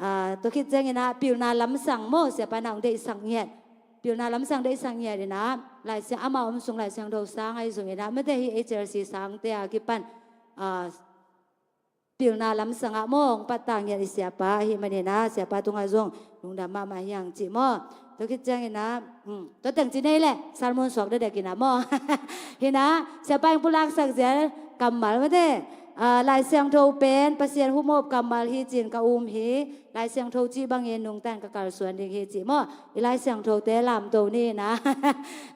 a, tua khit ciangin ah pilna lamsang maw, siapa in ah hong deihsak ngiat. Pilna lamsang deihsak ngiat in ah Lai Siang, ama om sung Lai Siangtho sang ahi zongin ah mate, hi H R C sangte a kipan, a, pilna lamsang ah maw hong pattah ngiat i siapa ahih manin ah siapa tungah zong lungdam mahmah hi hang ci maw? Tua khit ciangin ah, um, tua teng ci nei leh salmun suak dekdek in ah maw? Hi-in ah siapa in pulaksak zel kammal mate, a, Lai Siangtho pen Pasian humop kammal hi ci-in ka um hi. Lai Siangtho cih bangin nungta in ka kalsuan ding hi ci maw? I Lai Siangthote lamto ni-in ah,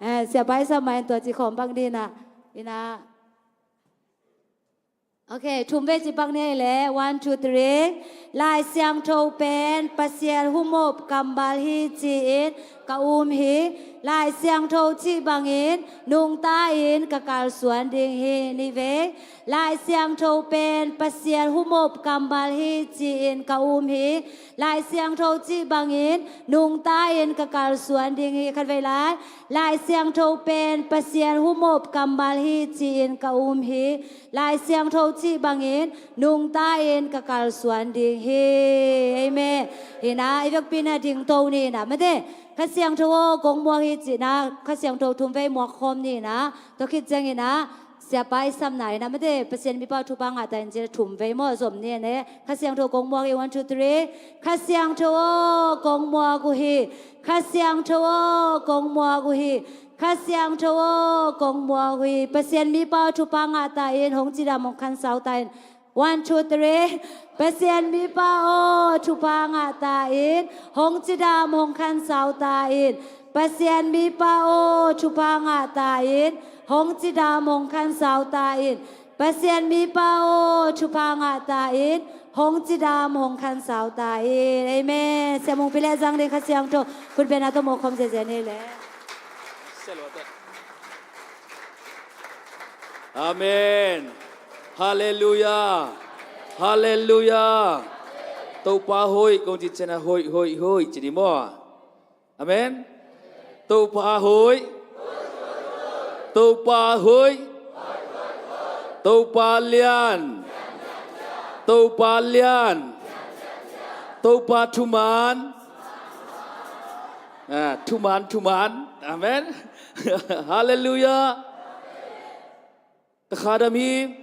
eh, siapa i sam mah in tua ci khawm bang ni-in ah. Hi-in ah, ok, thum vei ci pak ni ei leh. One, two, three. Lai Siangtho pen Pasian humop kammal hi ci-in ka um hi. Lai Siangtho cih bangin nungta in ka kalsuan ding hi. Ni vei. Lai Siangtho pen Pasian humop kammal hi ci-in ka um hi. Lai Siangtho cih bangin nungta in ka kalsuan ding hi. Khat vei lai. Lai Siangtho pen Pasian humop kammal hi ci-in ka um hi. Lai Siangtho cih bangin nungta in ka kalsuan ding hi. Amen. Hi-in ah i vekpi-in ah dingto ni-in ah mate, Kha Siangtho aw kong muak hi ci-in ah Kha Siangtho thum vei muak khawm ni-in ah, tua khit ciangin ah siapa i samna in ah mate, Pasian mipau thupha ngah ta in ci-in ah thum vei maw, zom ni-in eh. Kha Siangtho kong muak hi. One, two, three. Kha Siangtho aw kong muak uh hi. Kha Siangtho aw kong muak uh hi. Kha Siangtho aw kong muak uh hi. Pasian mipau thupha ngah ta in, hong cidam hong khansau ta in. One, two, three. Pasian mipa aw, thupha ngah ta in, hong cidam hong khansau ta in. Pasian mipa aw, thupha ngah ta in, hong cidam hong khansau ta in. Pasian mipa aw, thupha ngah ta in, hong cidam hong khansau ta in. Amen. Siamung pile zang ding Kha Siangtho khutbetna tawh mawhkhawm ziazia ni le. Amen. Halleluiah. Halleluiah. Topa hoih kong cih ciangin hoih, hoih, hoih ci ni maw? Amen. Topa hoih. Topa hoih. Topa lian. Topa lian. Topa thuman. Ah, thuman, thuman. Amen. Halleluiah. Ka kha dam hi.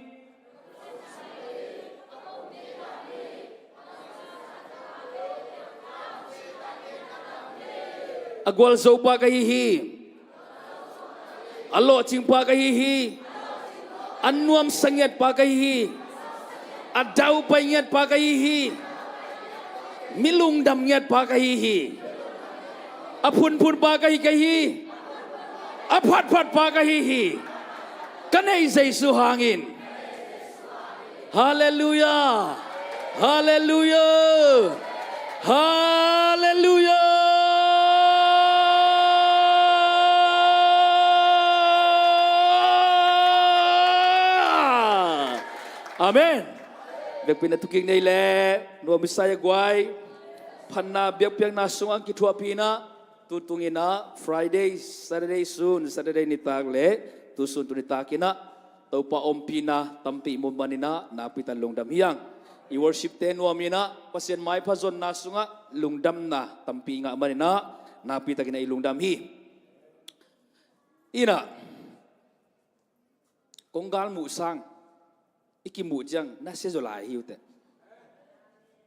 A gualzo pa ka hi hi. A lawhcing pa ka hi hi. A nuamsa ngiat pa ka hi hi. A daupai ngiat pa ka hi hi. Mi lungdam ngiat pa ka hi hi. A phunphun pa ka hi, ka hi. A phatphat pa ka hi hi. Ka neih Jesu hangin. Halleluiah. Halleluiah. Halleluiah. Amen. Biakpiakna thukik nei le, nuam i sa a guai. Phatna biakpiakna sungah kithuahpih inah, tu tung inah Friday, Saturday sun, Saturday nitak le tu sun tu nitak inah Topa ompihna tampi mu man inah nakpi tak lungdam hi hang. I worship te nuam inah Pasian maipha zonna sungah lungdamna tampi ngah man inah nakpi tak inah i lungdam hi. Inah kong galmuh sang i kimuh ciang na sia zaw lai hi uh teh.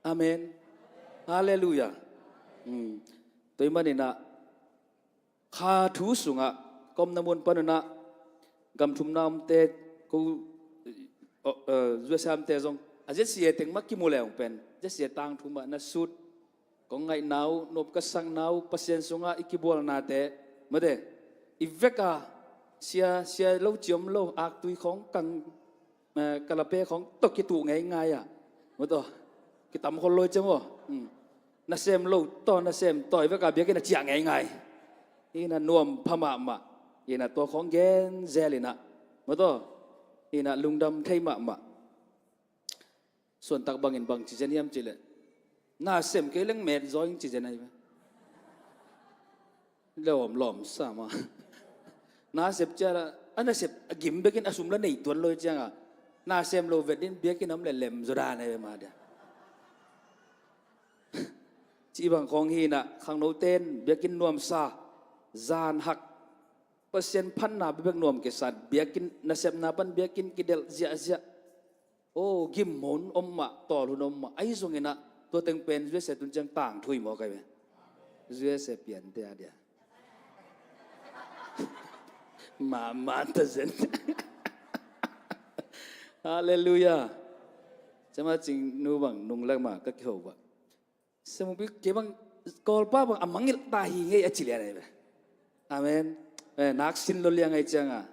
Amen. Halleluiah. Hmm. Tua ahih man inah kha thu sungah ka omna mun pan unah gam thumna omte, ko, eh, eh, U S A omte zong a Z C A teng mah kimu leng pen Z C A tangthu mah na sut. Kong ngaihna uh, nop ka sakna uh, Pasian sungah i kibualnate, mate, i vek a sia, sia lo ciam lo, aktui khawng kang, eh, kalape khawng tawh kituh ngeingai ah, mate, kitam khol lo i ciam aw. Hmm. Nasem lo tawh, nasem tawh i vek a biakinn a ciah ngeingai. Inah nuam pha mahmah. Inah tua khawng gen zel inah, mate, inah lungdam thei mahmah. Suantak bangin bang ci zen hiam cih leh, na sem kei leng met zaw ing ci zen ahi ve. Lawm lawm sa mah. Na sem ciang a, a na sem a gim bekin a sum la nei tuan lo hi ciangah, na sem lo vet in biakinn a om leh lem zaw dan ahi ve mah dia. Cih bang khawng hi inah khangnote in biakinn nuamsa, zan hak, Pasian phatna bekbek nuam kisat, biakinn nasepna pan biakinn kidelh ziahziah. Oh, gim hun om mah, tawl hun om mah. Ahi zongin ah tua teng pen U S A tun ciang tangthu hi maw kai ve? U S A piante a dia. Mahmah ta zen. Halleluiah. Cama cing nu bang nunglak mah ka kiho bah. Samupi kei bang Kawlpa bang a mangngilh ta hi ngei a ci lian ahi ve. Amen. Eh, nak sin lo liang ahi cianga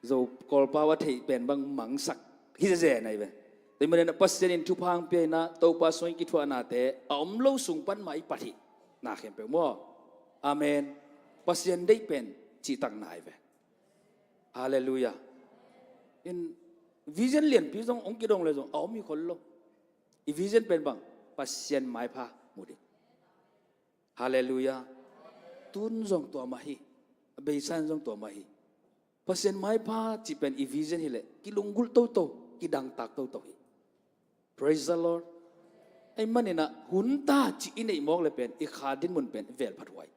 Zo Kawlpa va theih pen bang mangsak hi zezen ahi ve. Tua hi manin ah Pasian in thupha hong pia in ah Topa sungah i kithuahnate a om lo sung pan mah i pat hi. Na khempeuh maw? Amen. Pasian deih pen cihtakna ahi ve. Halleluiah. In vision lianpi zong hong kidong le zong a om hi khol lo. I vision pen bang? Pasian maipha mu ding. Halleluiah. Tun zong tua mah hi. A beisa in zong tua mah hi. Pasian maipha cih pen i vision hileh kilunggulh toto, kidangtak toto hi. Praise the Lord. Ahih manin ah hun ta cih i neih mawk le pen i kha dinmun pen i velphat huai.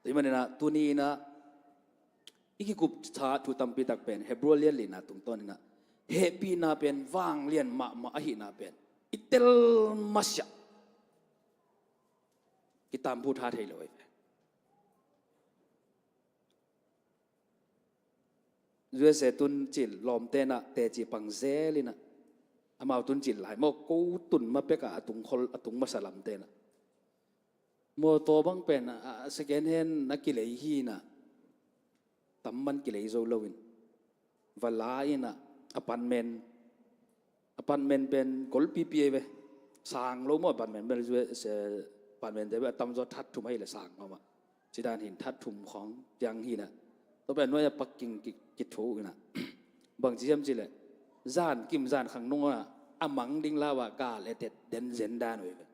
Tua ahih manin ah tuni in ah i kikup tha thu tampi tak pen Hebrew lian lina tungtawn in ah hehpihna pen vanglian mahmah ahihna pen i tel masiah kitampu tha thei lo ahi ve. U S A tun cil lawmte in ah teci pang zel in ah Amau tun cil lai maw, ko tun ma pek a, a tung khol, a tung masa lamte na. Mawtaw bang pen a, a second hand na kilei hi na. Tam man kilei zo lo in. Va la in a, apartment. Apartment pen golpipi ei ve. Sang lo maw apartment pen, apartment te ve, a tamzaw that thum ahih leh sang lo mah. Ci dan hin that thum khawng piang hi na. Tua pen nuai a pak king ki, kithu hi na. Bang ci hiam cih leh, zan kim zan khang nung a, a mang ding lau a gal etet den zen dan uh hi ve.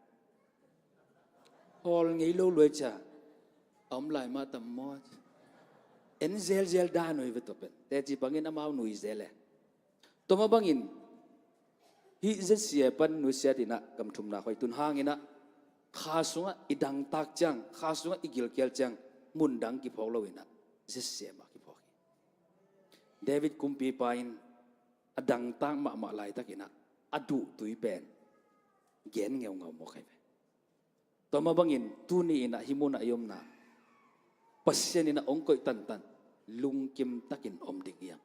Hawl ngei lo luai cia. A om lai mah tam maw. En zelzel dan uh hi ve tua pen. Teci bangin amau nui zel e. Tua mah bangin, hih Z C A pan nusiat in a, gam thumna khawng i tun hangin a, kha sungah i dangtak ciang, kha sungah i gilkial ciang, mun dang kiphawk lo in a, Z C A mah kiphawk hi. David kumpipa in a dangtak mahmah laitak in a, a duhtui pen gen ngeungau mawk hi ve. Tua mah bangin tuni in a hih mun ah i omna, Pasian in a hong koih tantan, lungkim takin om ding hi hang.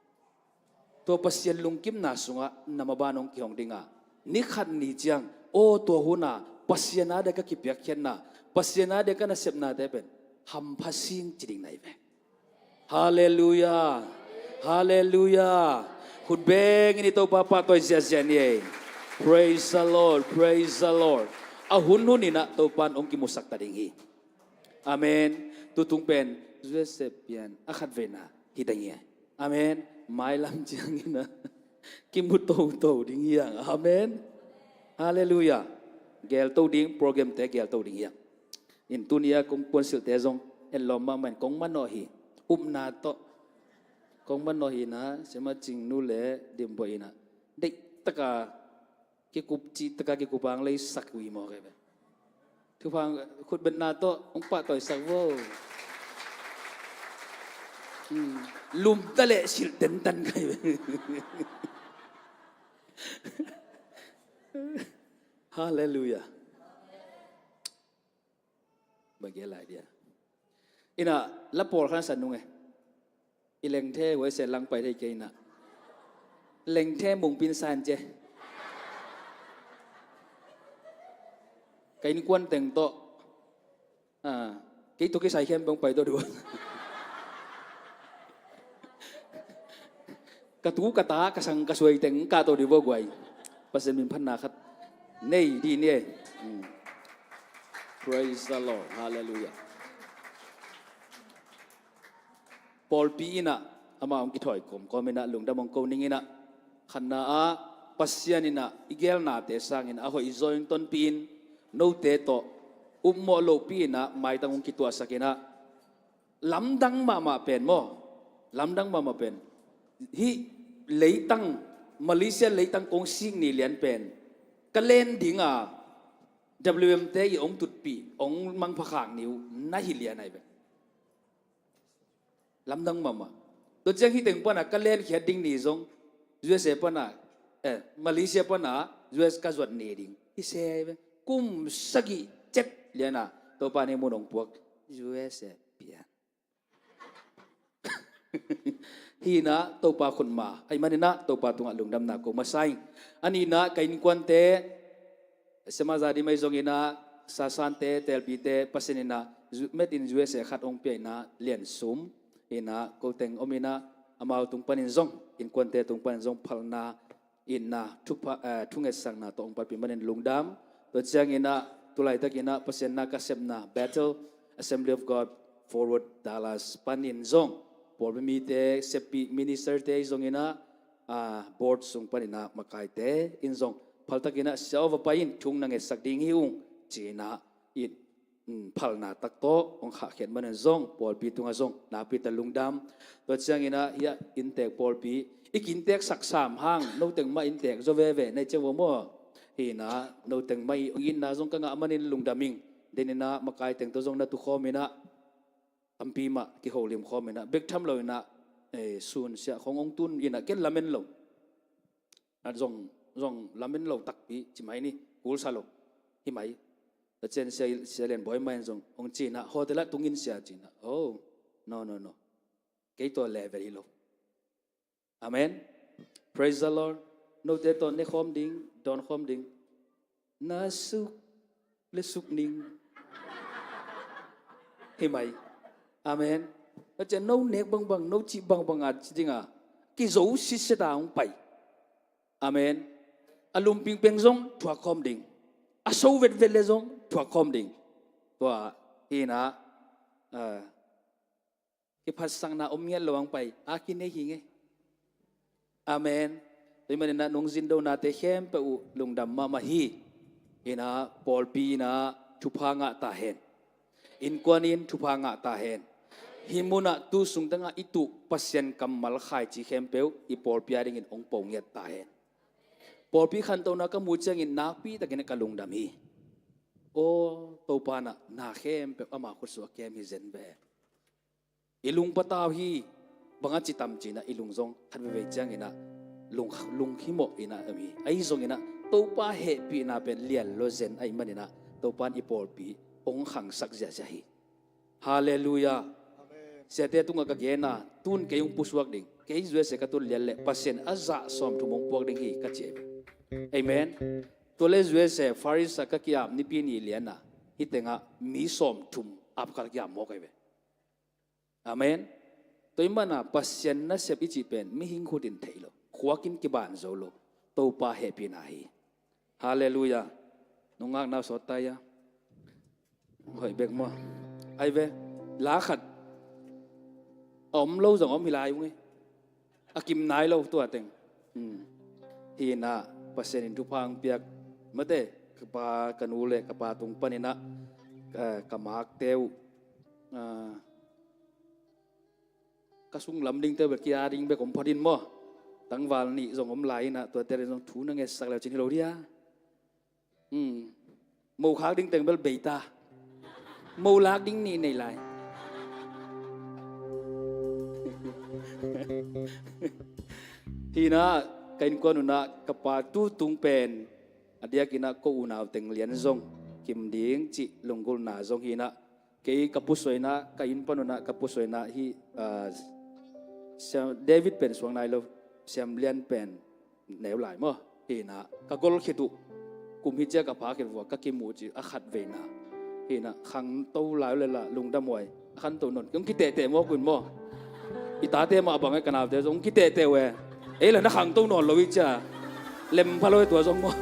Tua Pasian lungkimna sungah na maban hong kihong ding a, ni khat ni ciang, aw tua hun a Pasian a dia ka kipiakkhiatna, Pasian a dia ka nasepnate pen hampha sing ci ding na hi ve. Halleluiah. Halleluiah. Khut beng in i Topa pahtawi ziahziah ni ei. Praise the Lord. Praise the Lord. A hunhun in a Topa in hong kimusak ta ding hi. Amen. Tutung pen Joseph pian a khatveina hi ding hi. Amen. Mailam ciangin a kimu toto ding hi hang. Amen. Halleluiah. Gelto ding, programte gelto ding hi hang. In tuni a kong puansilhte zong en lawm mahmah in kong manawh hi. Upna tawh kong manawh hi na, Sema Cing nu le Dim Buai in a, deih taka kikup, cih taka kikup ang lei sak uh hi mawk hi ve. Thupha, khutbetna tawh hong pahtawisak vo. Hmm. Lum ta leh silh tentan kai ve. Halleluiah. Bang gel lai dia. Ina, la pawl khan san nung e. I lengthe huai se lang pai thei kei ina. Lengthe mungpin san ce. Ka innkuan teng tawh. Ah, kei tawh kisai khempeuh pai tawh dua. Ka tu ka ta ka sang ka suai teng ka tawh dih vua guai. Pasian min phatna khat nei dih ni e. Hmm. Praise the Lord. Hallelujah. Pawlpi in a, amah hong kithawi kawmkawm in a, lungdam hong ko ning in a, khatna ah Pasian in a i gelnate sangin a hoih zaw in tonpih in, note tawh upmawh lohpih in a maitang hong kituahsak in a, lamdang mahmah pen maw? Lamdang mahmah pen. Hih leitang, Malaysia leitang kong sik ni lian pen ka len ding a, W M te i hong tutpih, hong mangpha khak ni uh na hi lian ahi ve. Lamdang mahmah. Tua ciang hih teng pan a ka lenkhiat ding ni zong U S A pan a, eh, Malaysia pan a U S ka zuat ni ding hi se ahi ve. Kum sagih cet lian a Topa in hih mun hong puak, U S A pian. Hih in a Topa khutma ahih manin a Topa tungah lungdamna ko masa ing. A nihna ka innkuante, Sema Za Dim ahi zongin a, Sasante, Telpite, Pasian in a, Made in U S A khat hong pia in a, lian sum in a, ko teng om in a, amau tung panin zong, innkuante tung panin zong phalna in a, thupha, eh, thungetsakna tawh hong panpih manin lungdam. Tua ciangin a, tulaitak in a, Pasian na ka sepna, Bethel Assembly of God, Forward Dallas panin zong, pawlpi mite, seppih ministerte zongin a, ah, board sung panin a makaite in zong phaltakin a, sia aw va pai in, thu hong na ngetsak ding hi ung ci-in a, in, mm, phalna tak tawh hong khahkhiat manin zong pawlpi tungah zong nakpi tak lungdam. Tua ciangin a, hih a inntek pawlpi i kinteksak sam hang, no teng mah inntek zaw veve na hi ciang vo maw? Hih in a, no teng mah i hong itna zong ka ngah manin lungdam ing. Den in a, makai teng tawh zong na tukhawm in a, tampi mah kiholim khawm in a, bek tham lo in a, eh, sun siah khawng hong tun in a, ken lamen lo. A zong, zong lamen lo takpi ci mai ni, kul sa lo. Hi mai. Tua ciang Sia, Sia Lian Bawi mah in zong hong ci in a, hotel ah tung in sia ci in a. Oh, no, no, no. Kei tua level hi lo. Amen. Praise the Lord. Note tawh ne khawm ding, dawn khawm ding. Na suk le suk ning. Hi mai. Amen. Ka cian no nek bangbang, no cih bangbang a ci ding a, kizo sitset a hong pai. Amen. A lumping peng zong thuak khawm ding. A so vetvet le zong thuak khawm ding. Tua hi na, ah, kiphatsakna om ngiat lo ang pai a kinei hi ngei. Amen. Tua hi manin ah nungzin donate khempeuh uh lungdam mahmah hi. Hi na pawlpi in ah thupha ngah ta hen. Innkuan in thupha ngah ta hen. Hih munah tu sung tengah i tuh Pasian kammal khaici khempeuh i pawlpi a dingin hong po ngiat ta hen. Pawlpi khantohna ka muh ciangin nakpi takin ka lungdam hi. Aw, Topa in ah na khempeuh ama khutsuah kem hi zen ve. I lung patau hi, bang a ci tam ci-in ah i lung zong khat veivei ciangin ah lung, lunghimawh in ah om hi. Ahi zongin ah Topa hehpihna pen lian lo zen ahih manin ah Topa in i pawlpi hong khangsak ziahziah hi. Halleluiah. Amen. Siate tungah ka gen a, tun kei hong pusuak ding, kei U S A ka tun lian leh Pasian a zah sawmthum hong puak ding hi ka ci hi. Amen. Tua leh U S A Paris ah ka ki-ap nipi nih lian a, hih tengah mi sawmthum ap khat a ki-ap mawk ahi ve. Amen. Tua hi manin ah Pasian nasep i cih pen mihing khut in thei lo, khuak in kiban zo lo, Topa hehpihna hi. Halleluiah. Nungakna uh sawt ta ia. Hoih bek maw? Ai ve, la khat a om lo zong om hi lai ung e. A kim nai lo tua teng. Hmm. Hi na, Pasian in thupha hong piak mate, ka pa, ka nu le ka pa tung panin ah, ka, ka makte uh, ah, ka sunglam dingte uh bek kia ding bek om phot in maw? Tangval nih zong om lai in ah, tuate in zong thu na ngetsak le uh cin hi lo dia. Hmm. Mo khak ding teng bel bei ta. Mo lak ding nih nei lai. Hi na, ka innkuan un ah ka pa tu tung pen a diakin ah ko unau teng lian zong kim ding cih lunggulhna zong hi na. Kei ka pusuahna, ka inn pan un ah ka pusuahna hi, ah, Siam, David pen suang nai lo, Siam Lian pen neu lai maw? Hi na, ka gol khit uh, kum hi ciang ka pha khit vua, ka kimuh ci a khat vei na. Hi na, khangto lai uh le la, lungdam huai, a khanto nawn, kong kitehteh mawk un maw? I tate mah bang e, ka naute zong kitehteh uh e. Ei la na khangto nawn lo hi cia, lem pha lo e tua zong maw?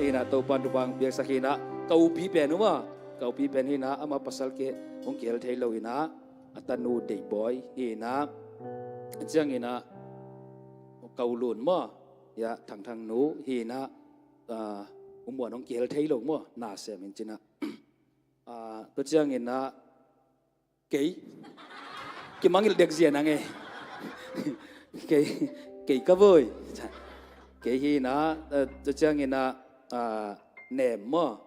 Hi na, Topan thupha hong piaksak hi na, ka upi pen uh maw? Ka upi pen hi na, ama pasal kei hong kihel thei lo hi na, a tanu Deihbawi hi na, ciangin ah ka u Lun maw, ia Thangthang nu hi na, ah, U Muan hong kihel thei lo maw, na sem in ci na. Ah, tua ciangin ah kei kimangngilh dek zia na ngei. Kei, kei ka voi. Kei hi na, ah, tua ciangin ah, ah, Nem maw?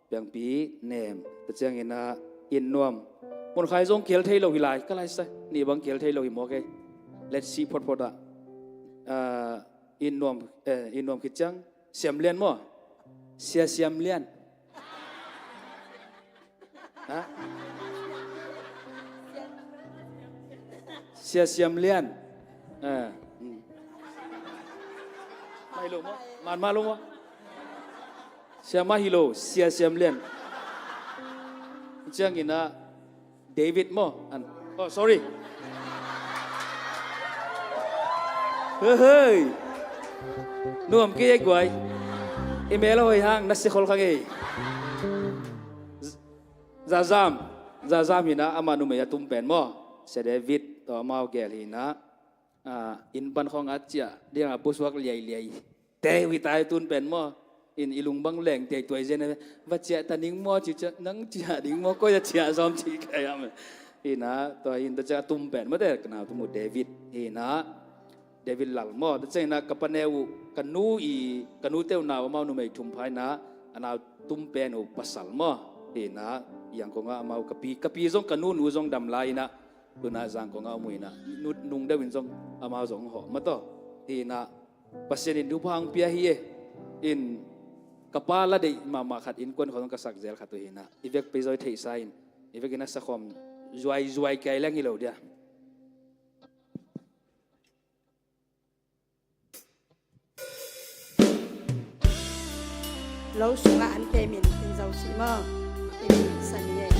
Piangpi, Nem. Tua ciangin ah, Inn Nuam. Mun Khai zong kihel thei lo hi lai, ka lai sa. Nih bang kihel thei lo hi maw kei. Let's see photphot ah. Ah, Inn Nuam, eh, Inn Nuam khit ciang. Siam Lian maw? Sia Siam Lian. Ha? Sia Siam Lian. Eh, hmm. Mah hi lo maw? Man mah lo maw? Sia mah hi lo, Sia Siam Lian. Ciangin ah, David maw? An, oh, sorry. Hei, hei. Nuam kei ei guai. I mel a hoih hang, na sia khol kha ngei. Zazam, Zazam hi na, ama numei a tum pen maw? Sia David, tawh amau gel hi na. Ah, inn pan khawng a ciah ding a pusuak liailiai. Tei hui tai tun pen maw? In i lung bang leng tei tuai zen a, va ciah ta ning maw, ci ciah, nang ciah ding maw, koi a ciah zawm ci kai am. Hi na, tua hin tua ciah tum pen maw te, ka nau tum uh David. Hi na, David Lal maw, tua ciah hi na, ka pa neu uh, ka nu i, ka nu teu nau amau numei thum phai na, a nau tum pen uh pasal maw. Hi na, Yangon ah amau ka pi, ka pi zong ka nu nu zong dam lai hi na, tu na Zangkong ah om uh hi na, nu, nung deuh in zong amau zong hawh maw taw. Hi na, Pasian in thupha hong pia hi e. In ka pa la deih mahmah khat innkuan khawng ka sak zel khat uh hi na. I vek pei zaw i theihsa in. I vek in a sakhawm zuaizuai kia i leng hi lo dia. lo sungah an temin kin zo sih maw? Kin sa ni ei.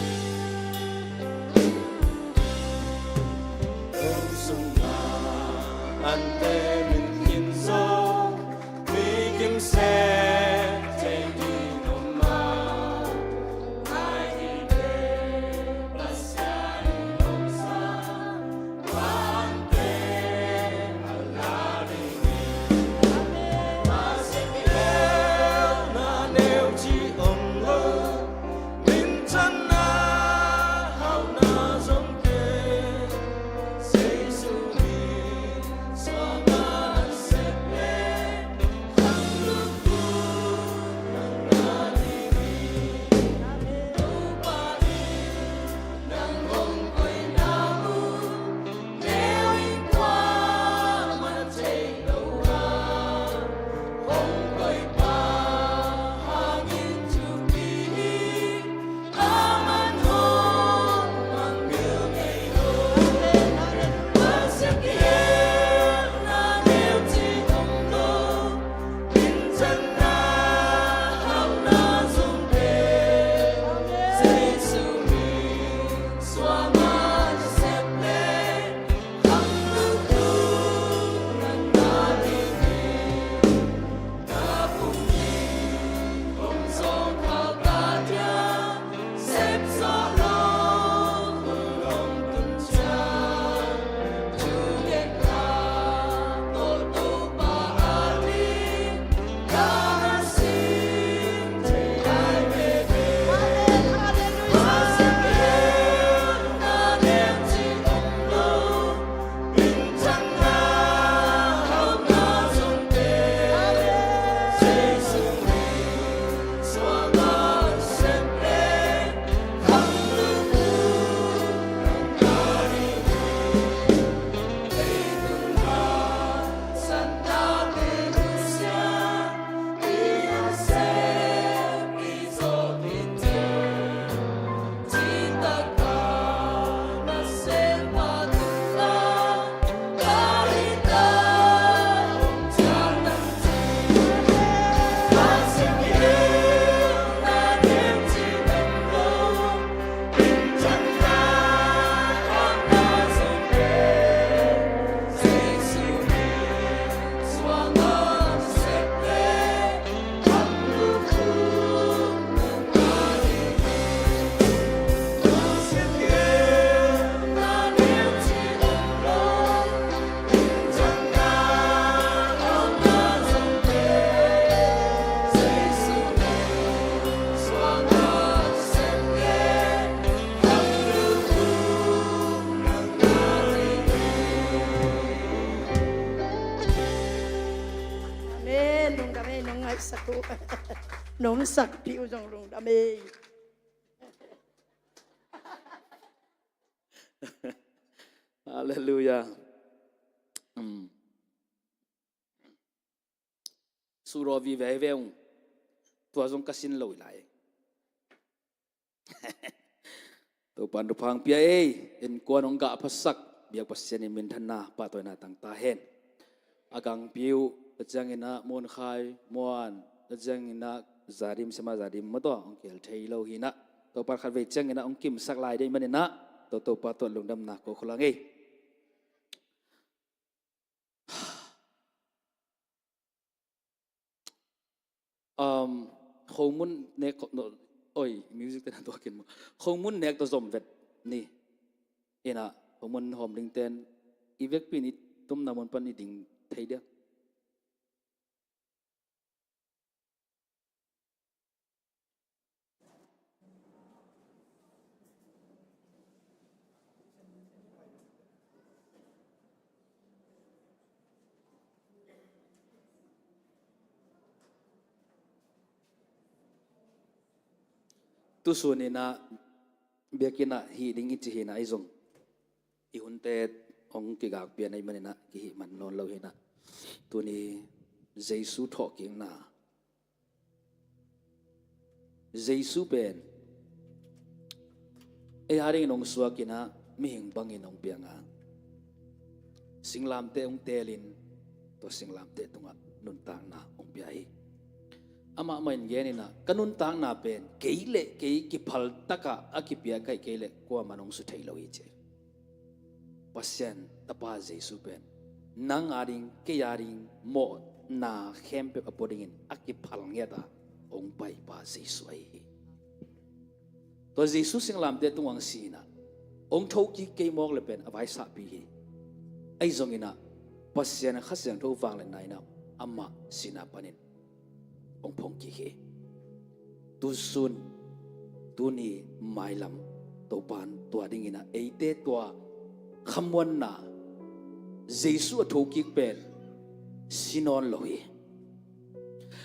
Lo sungah an temin kin zo, mi kimseh thei ding om maw? Amen. Lungdam ei, nong ngaihsak uh. Nong sakpih uh zong lungdam ei. Halleluiah. Um. Suraw vive hi ve ung. Tua zong ka sin lo hi lai. Topa'n thupha hong pia ei. Innkuan hong gah phasak biak Pasian in minthanna, pahtawina tang ta hen. A gangpi uh, a cianginah Muankhai, Muan, a cianginah Zadim, Sema Zadim, maw, tua hong kihel thei lo hinah. Topa'n khatvei cianginah hong kimsak lai ding maninah, tua Topa tawh lungdamna ko khol hang ei. Um, khomun nek, no, oi, music te na tua kin maw. Khomun nek tawh zom vet ni. Innah, khomun hawm ding ten, i vekpi in i tumna mun pan i ding thei dia. Tusun innah biakinn ah hih ding i ci hinah, i zong i hunte hong kigakpih ahih maninah kihih man nawn lo hinah. Tuni Jesu thawhkikna, Jesu pen ei adingin hong suak innah, mihing bangin hong piang a, singlamteh hong teelin, tua singlamteh tungah nuntakna hong pia hi. Amah mah in gen inah, ka nuntakna pen kei le kei kiphal takah a kipiak ahih kei leh kuamah in hong su thei lo hi, ci. Pasian Tapa Jesu pen nang ading, kei ading mawhna khempeuh a pua dingin a kiphal ngiat a hong paipa Jesu ahi hi. Tua Jesu singlamteh tungah hong si inah, hong thokik kei mawk le pen a vaisahpi hi. Ahi zong inah Pasian Kha Siangtho vangliatna inah amah sihna panin hong phongkik hi. Tusun, tuni mailam Topa'n tua dingin ah eite tua khamuanna Jesu a thokik pen si nawn lo hi.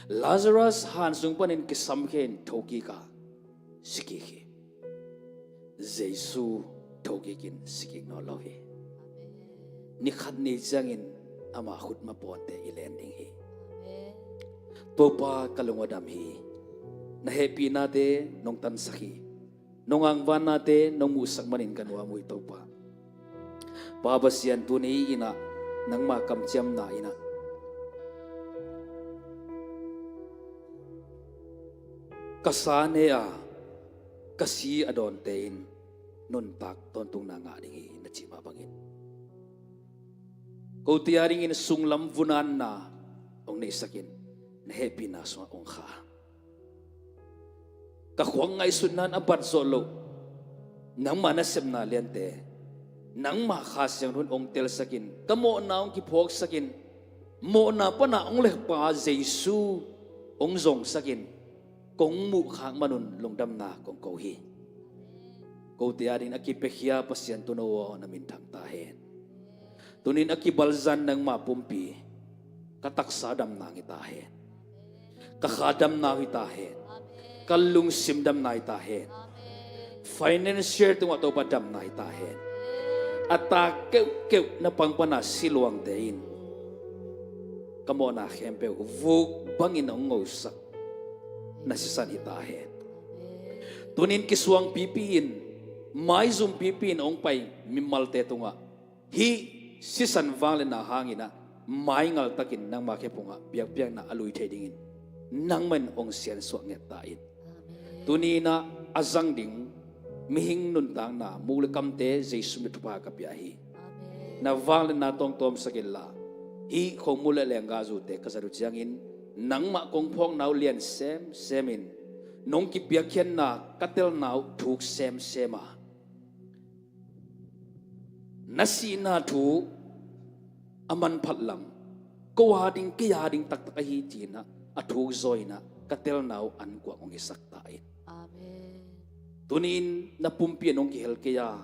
Lazarus han sung panin kisamkhia in thokik a sikik hi. Jesu thokik in sikik nawn lo hi. Ni khat ni ciangin ama khutma pawnte i len ding hi. Topa, ka lung a dam hi. Na hehpihnate nong tansak hi. Nong angvannate nong muhsak manin ka nuam uh hi, Topa. Pa Pasian, tuni inah nangma kamciamna inah ka sa ne a, ka si a dawnte in nuntak tawntungna ngah ding hi na cih mah bangin, kote a dingin sunglam vunanna hong neihsakin na hehpihna sungah hong kha. Ka khuak ngaihsutna in a bat zawh loh nangma nasepna liante nangma Kha Siangtho in hong telsakin, ka mawhna hong kiphawksakin, mawhna pana hong lekpa Jesu hong zongsakin, kong muhkhak manun lungdamna kong ko hi. Kote a dingin a kipiakhia Pasian tuuno aw, na minthang ta hen. Tunin a kibalzan nangma pumpi ka taksa damna ngei ta hen. Ka kha damna hi ta hen. Ka lungsim damna hi ta hen. Financial tungah Topa damna hi ta hen. A tak keuhkeuh na pang pana siluangte in ka mawhna khempeuh vuk bangin hong ngosak na sisan hi ta hen. Tunin kisuang pipi in, maizum pipi in hong pai mimalte tungah hih sisan vangliatna hangin ah maingal takin nangma khephungah biakpiakna a lui thei dingin nangmah in hong siansuah ngiat ta in. Tuni inah a zang ding mihing nuntakna muk le kamte Jesu min thupha ka pia hi. Na vangliatna tawh hong tawmsak inla, hih khongmul le lenggahzute ka zat uh ciangin nangmah kong phawkna uh lian semsem in, nong kipiakkhiatna ka telna uh thuk semsem a, na sihna thu a manphat lam, ko a ding, kei a ding taktak ahi ci-in ah a thuk zaw in ah ka telna uh ankuang hong hisak ta in. Amen. Tuni-in na pumpi in hong kihel kei a,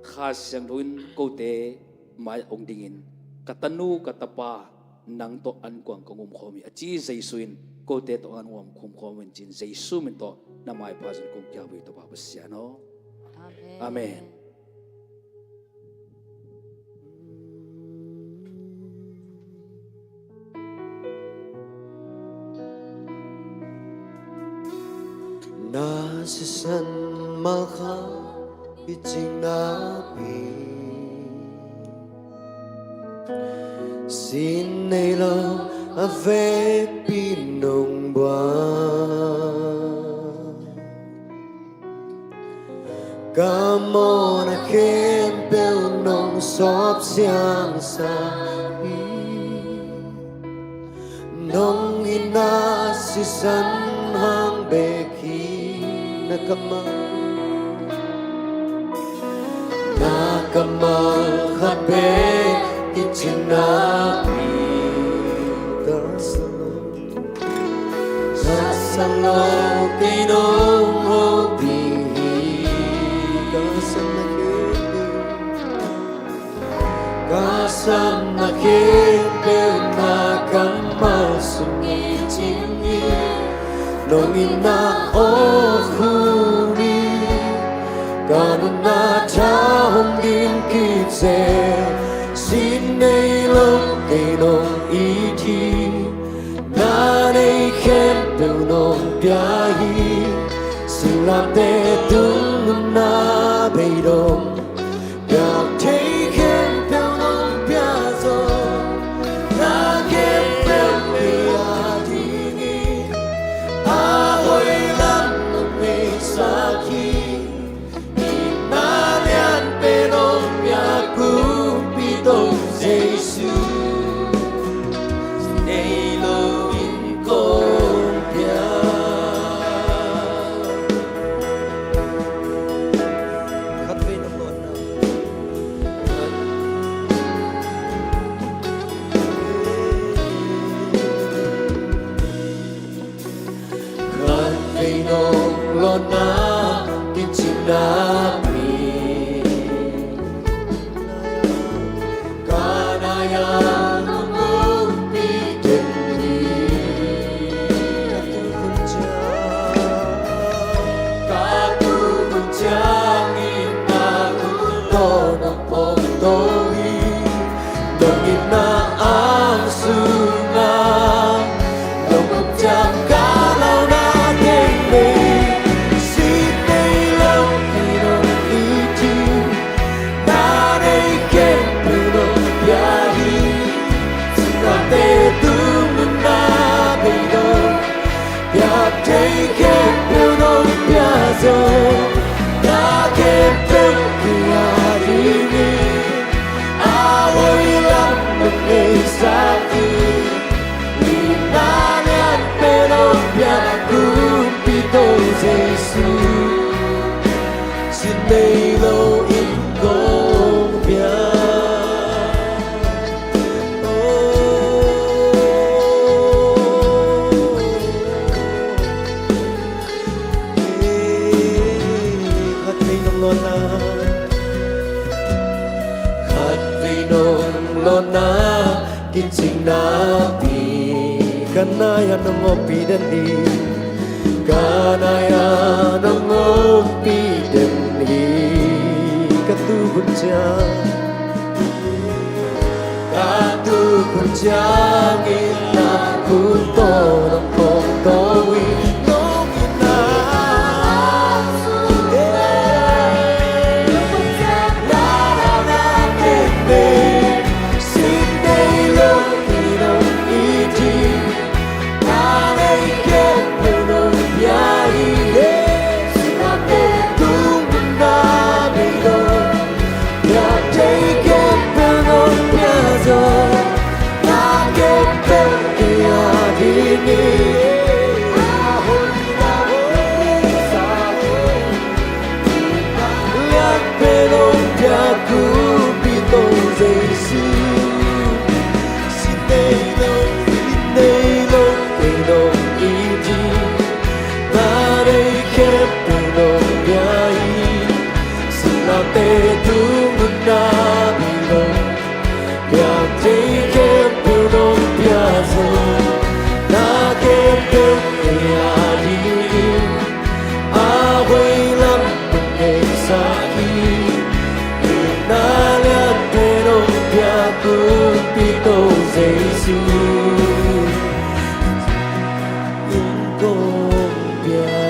Kha Siangtho in kote mai-ah hong dingin, ka tanu ka tapa nang tawh ankuang kong umkhawm hi, a ci Jesu in, kote tawh ankuang kong umkhawm in ci-in Jesu min tawh na maipha zin kong kiau hi, Topa Pasian aw. Amen. Amen. Na sisan malkha i cing napi, sin nei lo a vekpi nong buang. Ka mawhna khempeuh nong sawp siangsa hi. Nong itna sisan hang bek hi. Na kammal, na kammal khat bek i cing napi, ka sa lo, ka sa lo kei nong hopih hi. Ka sapna khempeuh, ka sapna khempeuh na kammal sung i cing hi. Nong itna awkhum hi. Ka nunna tha hong dim kik zel. Sin nei lo kei nong it hi. Na nei khempeuh nong pia hi. Singlamteh tung nunna beidong, piak thei khempeuh nong pia zaw. Na khempeuh kei a ding hi. Na khempeuh kei a dingin a hoih lam nong neisak hi. Itna lianpen hong piak Kumpi Topa Jesu, sin nei lo in kong piak. Khatvei nong lawnna, khatvei nong lawnna kicing napi, ka nai-ah nong ompih den hi. Ka nai-ah nong ompih den hi. Ka tuk hun ciang, ka tuk hun ciangin na khut tawh nong kawk to hi. Nong itna Piak thei khempeuh nong pia zo, na khempeuh kei a dingin a hoih lam nong neisak hi. Itna lianpen hong piak Kumpi Topa Jesu, in kong piak.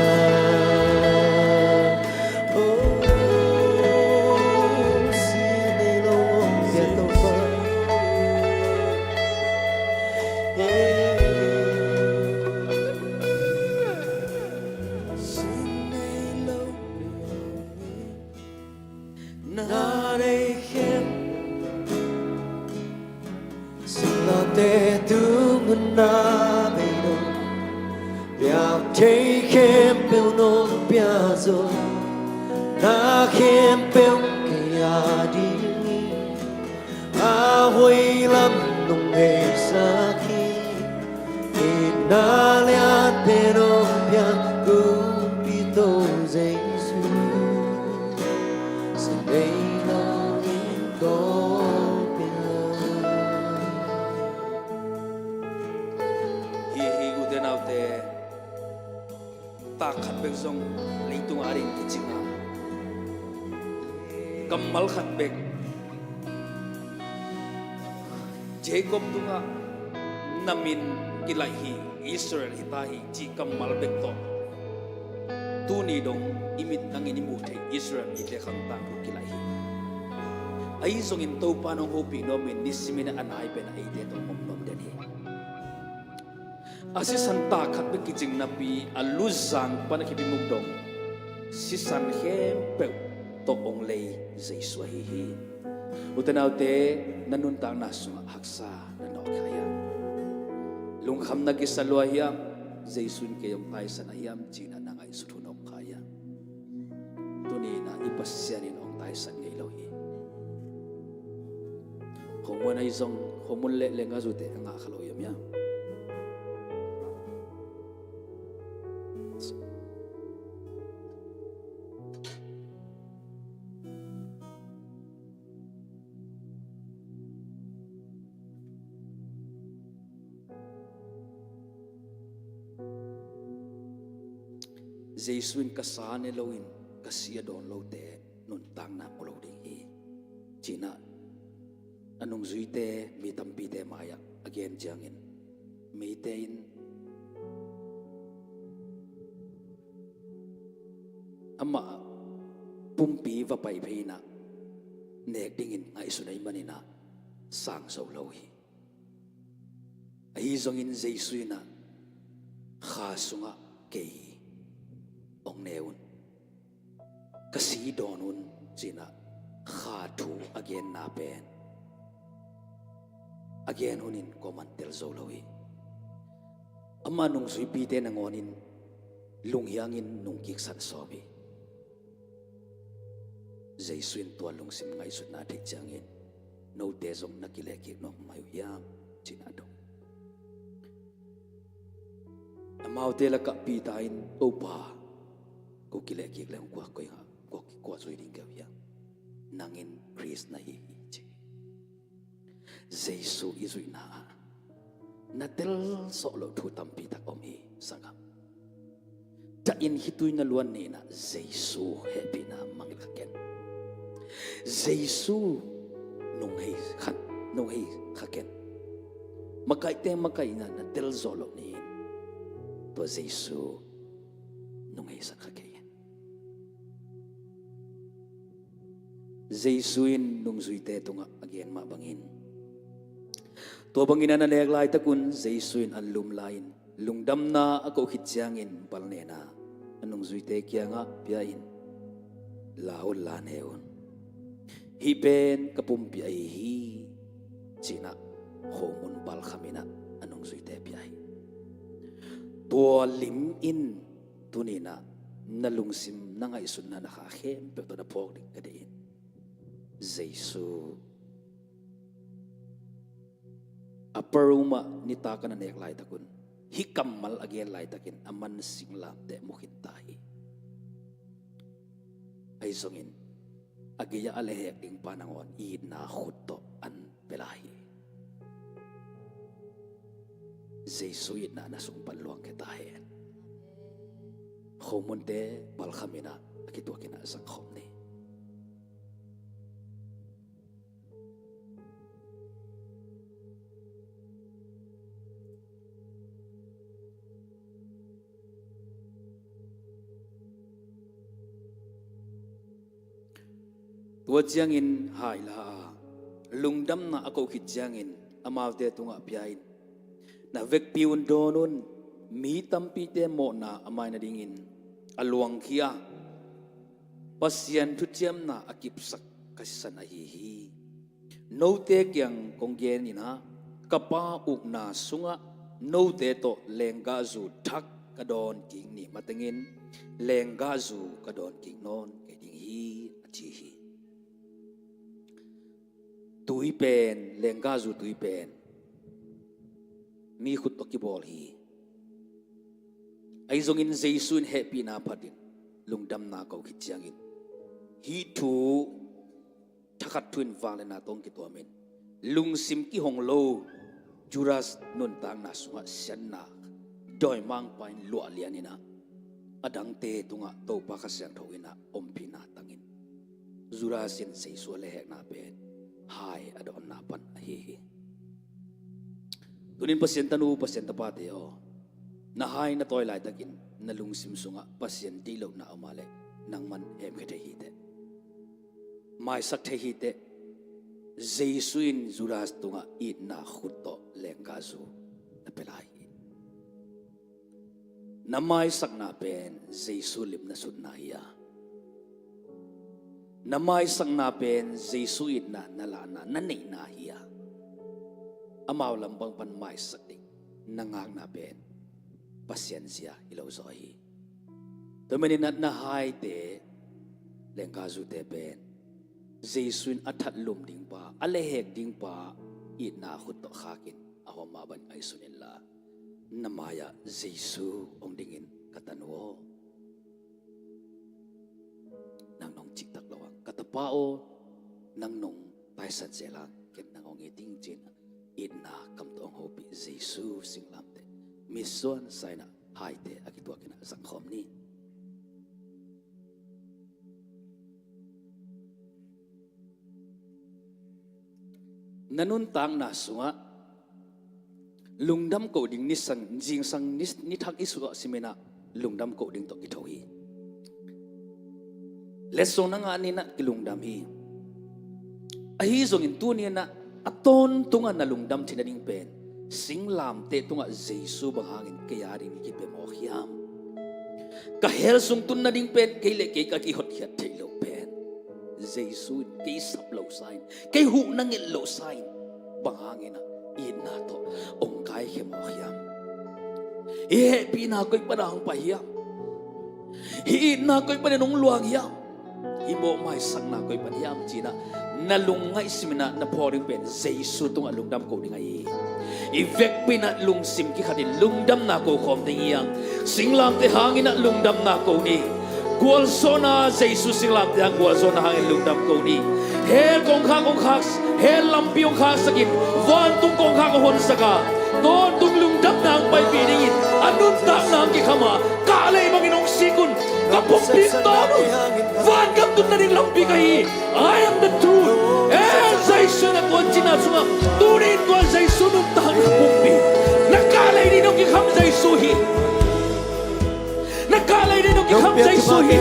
Singlamteh tung hun na bei lo, piak thei khempeuh nong pia zo, na khempeuh kei a dingin a hoih lam nong neisak hi. Itna lianpen hong piak Kumpi Topa Jesu, sin nei lo in kong piak. Hi hi, ute naute, tak khat bek zong leitung a ding kicing a, kammal khat bek Jacob tungah na min kilaih hi, Israel hi ta hi cih kammal bek tawh tuni dong i mit nangin i muh theih Israel mite khang tangthu kilaih hi. Ahi zongin Topa in hong hopih nuamin nisimin a nai pen a eite tawh om nuam den hi. A sisan tak khat bek kicing napi a luzang pan a kip i muk dong sisan khempeuh tawh hong lei Jesu ahi hi. Ute naute, na nuntakna sungah haksa na nawk kha hiam? Lungkham na kisa lua hiam? Jesu in kei hong taisan ahi hiam ci-in na ngaihsut hun om kha hiam? Tuni-in ah i Pasian in hong taisan ngei lo hi. Khomun ahi zong, khomun lehleh ngazute a ngah kha lo hiam hiam? Jesu in ka sa ne loin ka si a dawn lote nuntakna mu lo ding hi, ci-in ah a nungzuite mi tampite mai-ah a gen ciangin mite in amah pumpi va pai phei-in ah nek dingin ngaihsun ahih manin ah sang zo lo hi. Ahi zongin Jesu in ah kha sungah kei hong ne un. ka si dawn un, ci-in ah kha thu a genna pen a gen hunin kuaman tel zo lo hi. Ama nungzuipite nangawnin lunghiangin nungkiksan sawm hi. Jesu in tua lungsim ngaihsutna theih ciangin, "Note zong na kilehkik nuam mai uh hiam?" ci-in ah dong. Amaute lakah Peter in, "Topa, ko kilehkik leng kua, koi ngah, kua, kua zui ding ka hi uh hiam? Nang in Khrist na hi hi," ci. Jesu i zuihna ah na telzawh loh thu tampi tak om hi, sanggam. Dah in, hih tui na luan ni-in ah Jesu hehpihna mangngilh kha ken. Jesu nung hei kha, nung hei kha ken. Makaihte makaihna na telzawh loh ni-in tua Jesu nung heisak kha kei in. Jesu in nungzuite tungah a gen mah bangin, tua bangin a na nek laitakun Jesu in an lum lai-in, lungdamna a koh khit ciangin palnehna a nungzuite kiangah pia-in, "La un, la ne un. Hih pen ka pumpi ahi hi," ci-in ah khomun palkhamin ah a nungzuite pia hi. Tua lim in tuni-in ah na lungsim, na ngaihsutna, na kha khempeuh tawh na phawk ding ka deih in. Jesu a paruma nitak a na nek laitakun, hih kammal a gen laitakin aman singlamteh mu khin ta hi. Ahi zongin a gei-ah a lehhek dingpa nangawn itna khut tawh an pia lai hi. Jesu itna na sung pan luang khe ta hen. Khomunte palkhamin ah a kituakin ah zangkhawm ni. Tua ciangin hai la a, lungdamna a koh khit ciangin amaute tungah pia-in, "Na vekpi-un dawn un. Mi tampite mawhna a mai nadingin a luangkhia Pasian thuciamna a kipsak ka sisan ahi hi. Note kiang kong gen in ah, ka Pa ukna sungah note tawh lenggahzu thak ka dawn kik ni matengin lenggahzu ka dawn kik nawn kei ding hi," a ci hi. Tui pen, lenggahzu tui pen mi khut tawh kibawl hi. Ahi zongin Jesu in hehpihna phatin lungdamna koh khit ciangin, hih thu thakhat thu in vangliatna tawh kituamin, lungsim kihong lo Judas nuntakna sungah siatna dawimangpa in luah lian in ah, a dangte tungah Topa Kha Siangtho in ah ompihna tangin, Judas in Jesu a lehhekna pen hai a dawnna pan ahi hi. Tunin Pasian tanu, Pasian tapate aw, na hai na tawi laitakin na lungsim sungah Pasian deih lohna om a leh nangman hemkhia thei hi teh. Maisak thei hi teh. Jesu in Judas tungah itna khut tawh lenggahzu na pia lai hi. Na maisakna pen Jesu lim na sutna hi a, na maisakna pen Jesu itna na lahna, na neihna hi a, amau lam bang pan maisak ding na ngakna pen Pasian zia hi lo zaw hi. Tua manin ah na haite, lenggahzute pen Jesu in a that lum dingpa, a lehhek dingpa itna khut tawh khakin a hawm mah bang ngaihsun inla, na mai-ah Jesu hong dingin, "Ka tanu aw, nang nong cihtak lo hang, ka tapa aw, nang nong taisan zel hang, ken nang hong it ing," ci-in ah itna kam tawh hong hopih Jesu singlamteh mitsuan sa-in ah haite a kituakin ah zangkhawm ni. Na nuntakna sungah lungdam koh ding nisang, zingsang ni, nithak i suah simin ah lungdam koh ding tawh kitho hi. Letsong na ngah ni-in ah kilungdam hi. Ahi zongin tuni-in ah a tawntungah na lungdam theih nading pen singlamteh tungah Jesu bang hangin kei a ding kipia mawk hiam? Ka hell sung tun nading pen kei le kei ka kihotkhiat theih loh. Jesu in kei sap lo sa in, kei huh na nget lo sa in, bang hangin ah itna tawh hong kaikhia mawk hiam? Hih hehpihna koi panah hong pai hiam? Hih itna koi panin hong luang hiam? Hih mawhmaisakna koi pan hiam ci-in ah na lungngaih simin ah na phawk ding pen Jesu tungah lungdam ko ding ahi hi. I vekpi-in ah lungsim kikhatin lungdamna ko khawm ding hi hang. Singlamteh hangin ah lungdamna ko ni. Gualzawhna, Jesu singlamteh hang gualzawhna hangin lungdam ko ni. Hell kongkhak hong khak, hell lampi hong khaksakin, vantung kongkhak hong honsak a, tawntung lungdamna hong paipih dingin a nuntakna hong kikham a, kahlei bangin hong sik un, ka pumpi tawn un, vangam tun nading lampi ka hi. I am the truth. Eh, Jesu na tua cinna sungah, tuni in tua Jesu nuntak in ka pumpi. Na kahlei ding hong kikham Jesu hi. Na kahlei ding hong kikham Jesu hi.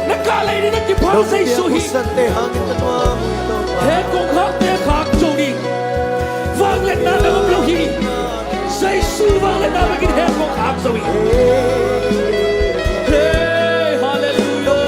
Na kahlei ding hong kiphal Jesu hi. Hell kongkhakte khak zo ding. Vangliatna na om lo hi. Jesu vangliatna bangin hell kongkhak zo hi. Hey, hallelujah.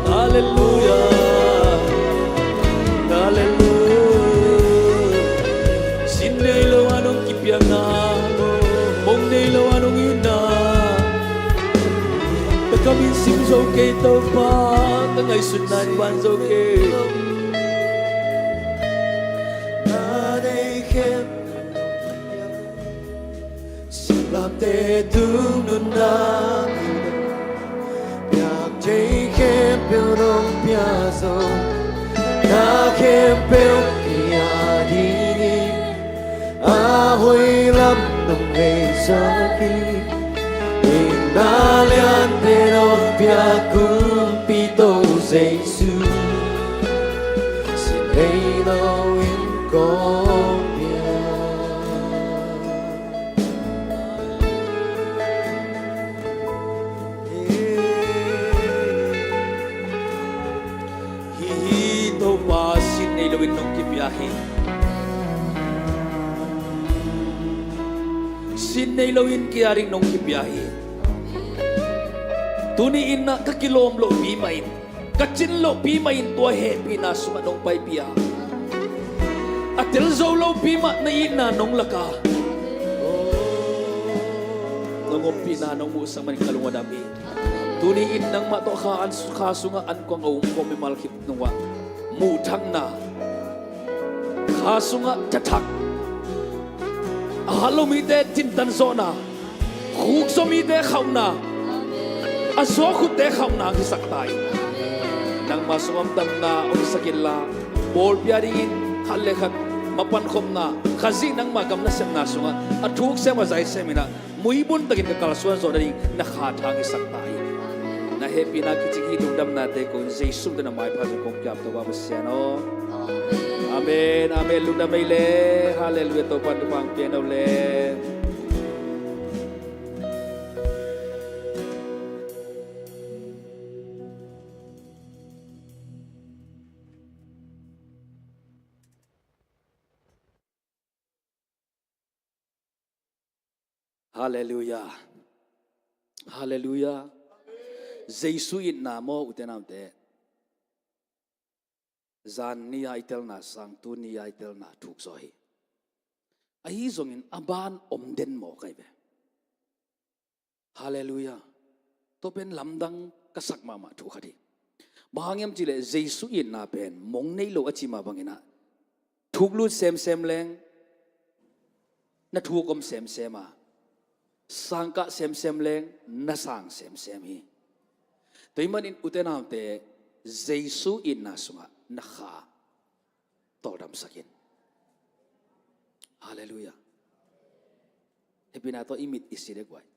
Halleluia. Halleluia. Sin nei lo a nong kipiakna, mong nei lo a nong itna, ka kam in sim zo kei Topa, ka ngaihsutna in pan zo kei. Na nei khem, singlamteh tung nunna, piak thei khempeuh nong pia zo, na khempeuh ki-a dingin a hoih lam nong vei zo hi. Itna liante nong piak kumpi To Jesu, sin nei lo in kong piak. Hi hi, Topa sin nei lo in nong kipia hi. Sin nei lo in kei a ding nong kipia hi. Tuni in ah ka kilawm lohpi mah in, ka cin lohpi mah in tua hehpihna sungah nong paipih a, a tel zo lopi mah na itna nong lak a, nong ompihna nong muhsak manin ka lung a dam hi. Tuni in nangmah tawh kha an, kha sungah ankuang a umkhawm mimal khit nungah muhthangna, kha sungah thathak, a hat lo mite tintan zawhna, khukzaw mite khauhna, a zuak khutte khauhna hong hisak ta in. Nangmah sungah damna hong hisak inla, pawlpi a dingin khat le khat mapankhopna, Khazih nangmah gam nasepna sungah a thuk sem a zai sem in ah, muibun takin ka kalsuan zawh nading na kha thang hisak ta hi. Na hehpihna kicing hih lungdamnate ko in Jesu min tawh na maipha zong kong kiam, Topa Pasian aw. Amen, amen. Lungdam ei le. Halleluia. Topa in thupha hong pia hen aw le. Halleluia. Halleluia. Jesu itna maw, ute naute? Zan ni-a i telna sang tuni-a i telna thuk zaw hi. Ahi zongin a ban om den maw kai ve? Halleluia. Tua pen lamdang ka sak mahmah thu khat hi. Bang hang hiam cih leh Jesu itna pen mong nei lo a ci mah bangin ah, thuk lut semsem leng na thuk om semsem a, sangkah semsem leng na sang semsem hi. Tua ahih manin ute naute, Jesu itna sungah na kha tawldamsak in. Halleluiah. Hehpihna tawh i mit i si dek uai.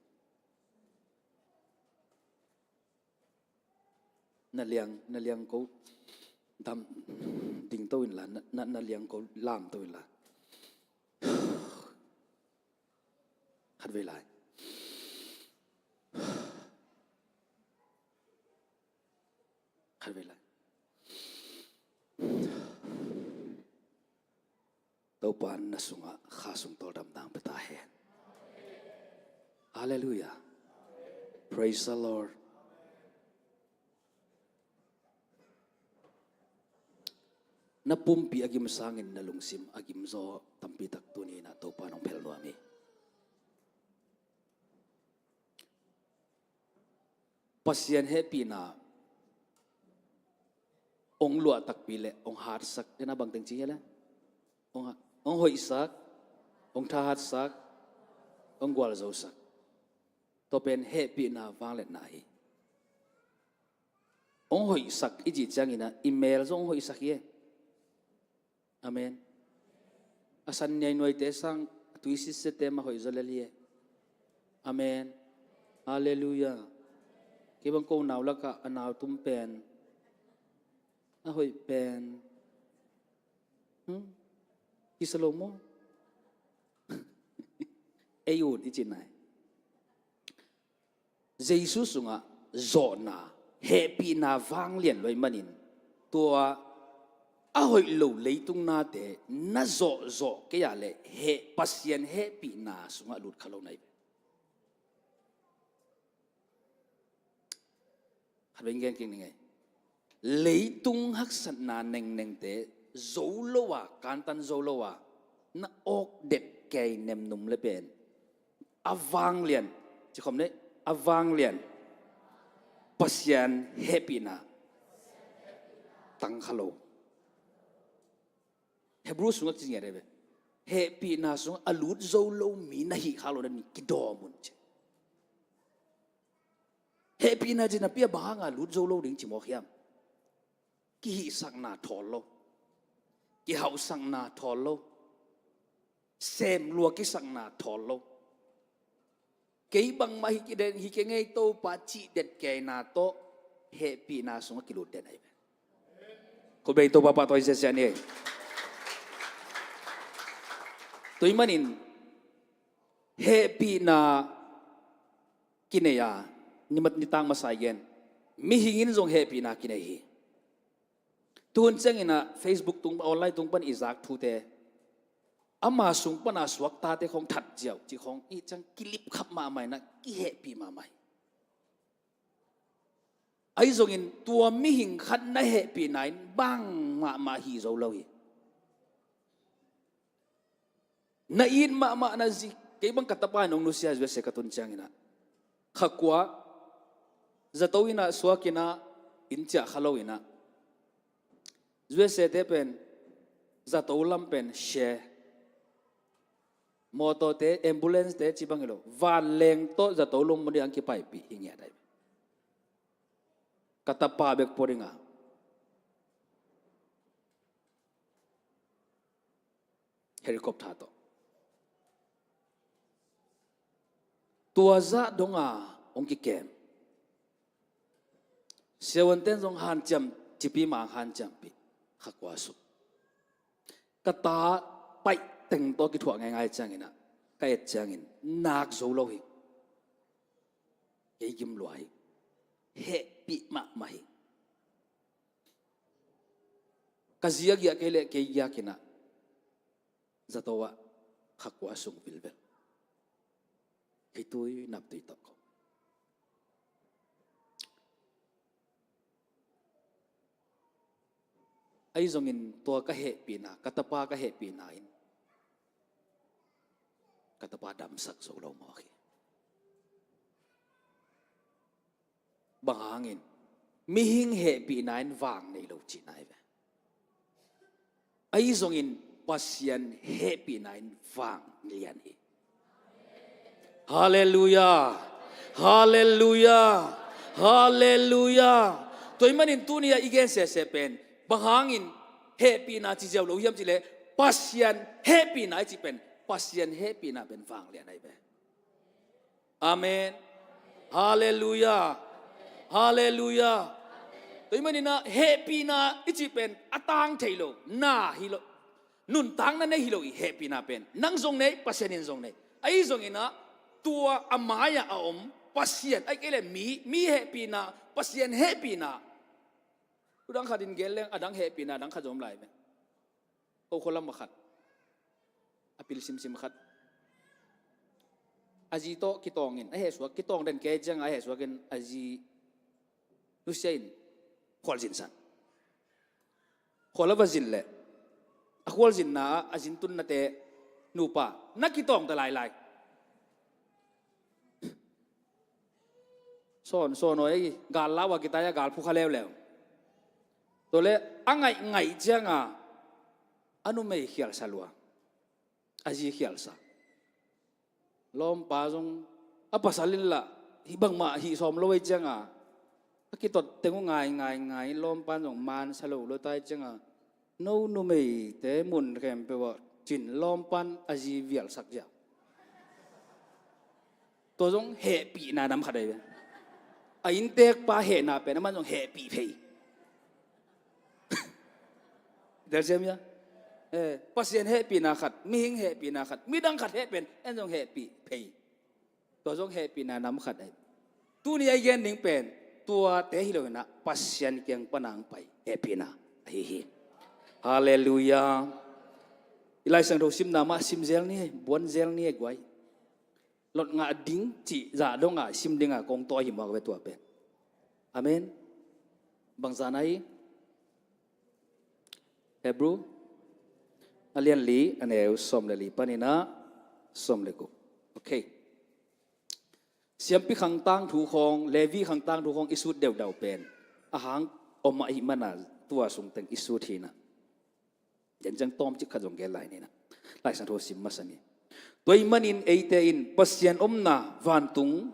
Na liang, na liang ko dam ding to inla, na, na, na liang ko lam to inla. Khatvei lai. Khatvei lai. Topa na sungah kha sung tawldam dang pia ta hen. Halleluiah. Praise the Lord. Na pumpi a gim sangin na lungsim a gimzaw tampi tak tuni-in ah Topa nong phel nuam hi. Pasian hehpihna hong luah takpi le hong hatsak, ena bangteng ci hi le? Hong ha-, hong hoihsak, hong thahatsak, hong gualzosak. Tua pen hehpihna vangliatna hi. Hong hoihsak i cih ciangin ah i mel zong hong hoihsak hi e. Amen. A san niainuaite sang a tui sitsete mah hoih zaw lel hi e. Amen. Halleluiah. Kei bang ko nau lakah a nau tum pen, a hoih pen, hmm? Kisa lo maw? Ei ut i ci nai. Jesu sungah zawhna, hehpihna vanglian luai manin, tua a hoih lo leitung nate na zawhzawh kei ah le heh, Pasian hehpihna sungah lut kha lo nai ve. Khat vei gen kik ni ngei. Leitung haksatna nengnengte zo lo a, kantan zo lo a, na awk det kei nemnum le pen a vanglian, ci khawm nei, a vanglian Pasian hehpihna tang kha lo. Hebrew sungah ci ngiat ei ve. Hehpihna sungah a lut zo lo mi na hih kha lo na ni kidawm un ci. Hehpihna cih napi a bang hanga lut zo lo ding ci mawk hiam? Kihihsakna thawl lo. Kihauhsakna thawl lo. Sem lua kisakna thawl lo. Kei bangmah hi kiden, hi kei ngei Topa cih det keina tawh hehpihna sungah kilut den ahi ve. Khut bei Topa pahtawi siasia ni. Tua ahih manin hehpihna kinei a, nimat nitak masa i gen, mihing in zong hehpihna kinei hi. Tuhun ciangin ah Facebook tung, online tung pan i zak thute, ama sung pana suaktate khawng that ziau cih khawng i ciang kilip khap mahmah in ah kihehpih mahmah hi. Ahi zongin tua mihing khat na hehpihna in bang mahmah hi zo lo hi. Na it mahmah na zi, kei bang ka tapa in hong nusia, U S A ka tun ciangin ah kha kua, zato in ah suak in ah, inn ciah kha lo in ah, U S A te pen zato lam pen share, mawtawte, ambulance te ci bang hi lo, vanleng tawh zato lungmuang ding a kipaipih hi ngiat ahi. Ka tapa bek pua ding a helicopter tawh. Tua zah dong a hong kikem. Siavuanten zong hanciam, cipi mah hanciampih, kha kua suk. Ka ta paih teng tawh kithuah ngaingai ciangin ah, ka et ciangin nak zo lo hi. Kei gim lua hi. Hehpih mahmah hi. Ka zi a giah kei leh kei giak in ah zato ah kha kua sung vilvel. Kei tui nap tui tawh ko. Ahi zongin tua ka hehpihna, ka tapa ka hehpihna in ka tapa damsak zo lo mawk hi. Bang hangin? Mihing hehpihna in vang nei lo cihna hi ve. Ahi zongin Pasian hehpihna in vang lian hi. Halleluiah. Halleluiah. Halleluiah. Tua ahih manin tuni a i gen sese pen bang hangin hehpihna ci ziau lo hiam cih leh, Pasian hehpihna i cih pen Pasian hehpihna pen vanglian ahi ve. Amen. Halleluiah. Halleluiah. Tua ahih manin ah hehpihna i cih pen a tang thei lo, na hi lo, nuntakna nei hi lo, i hehpihna pen nang zong nei, Pasian in zong nei. Ahi zongin ah tua a mai-ah a om Pasian, ahih kei leh mi, mi hehpihna, Pasian hehpihna. Thu dang khat in gen leng a dang hehpihna dang khat zong om lai ve. Ko khua lam ah khat a pil simsim khat, a zi tawh kitawng in a hehsuak, kitawng den kei ciangah a hehsuak in a zi nusia in khualzin san. Khual a va zin leh a khualzinna ah a zin tunnate, nupa, na kitawng ta lailai. Sawn sawn aw, ei gal lau a kitai a gal phukha leuleu. Tua leh a ngaih ngaih ciangah a numei khialsa lua, a zi khialsa. Lawmpa zong a pasal in lah hih bangmah hih sawm lo ei ciangah a kitot teng uh ngai ngai ngai, lawmpa in zong mansa lo lo tai ciangah no numeite mun khempeuh ah cin lawmpa in a zi vialsak ziau. Tua zong hehpihna nam khat ahi ve. A inntekpa hehna pen amah zong hehpih phei. Delsiam ia. Eh, Pasian hehpihna khat, mihing hehpihna khat, midang khat heh pen en zong hehpih phei. Tua zong hehpihna nam khat ahi. Tuni a i gen ding pen tuate hi lo inah Pasian kiang pan a hong pai hehpihna ahi hi. Halleluiah. I Lai Siangtho simna mah sim zel ni, buan zel ni guai. Lot ngah ding cih zah dongah sim dingah kong tawh hi mawk ve tua pen. Amen. Bangzah na hi? Hebrew a lian li, a neu sawm le li paninah sawm le guk. Okay. Siampi khang tangthu khawng, Levi khang tangthu khawng i sut deudau pen a hang om ahih mana tua sungteng i sut hinah. Ken ciang tawmcik khat zong gen lai ninah. Lai Siangtho sim masa ni. Tua ahih manin eite in Pasian omna vantung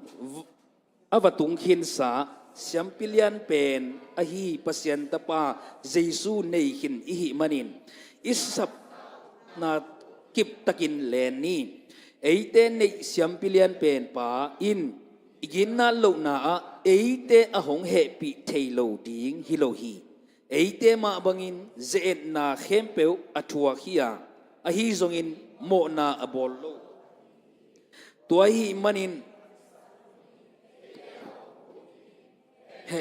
a va tung khinsa siampi lian pen ahi Pasian Tapa Jesu nei khin i hih manin i sapna kiptakin len ni. Eite neih siampi lian pen pa in i ginna lohna ah eite a hong hehpih thei lo ding hi lo hi. Eite mah bangin ze-etna khempeuh a thuak hi a, ahi zongin mawhna a bawl lo. Tua ahih manin he,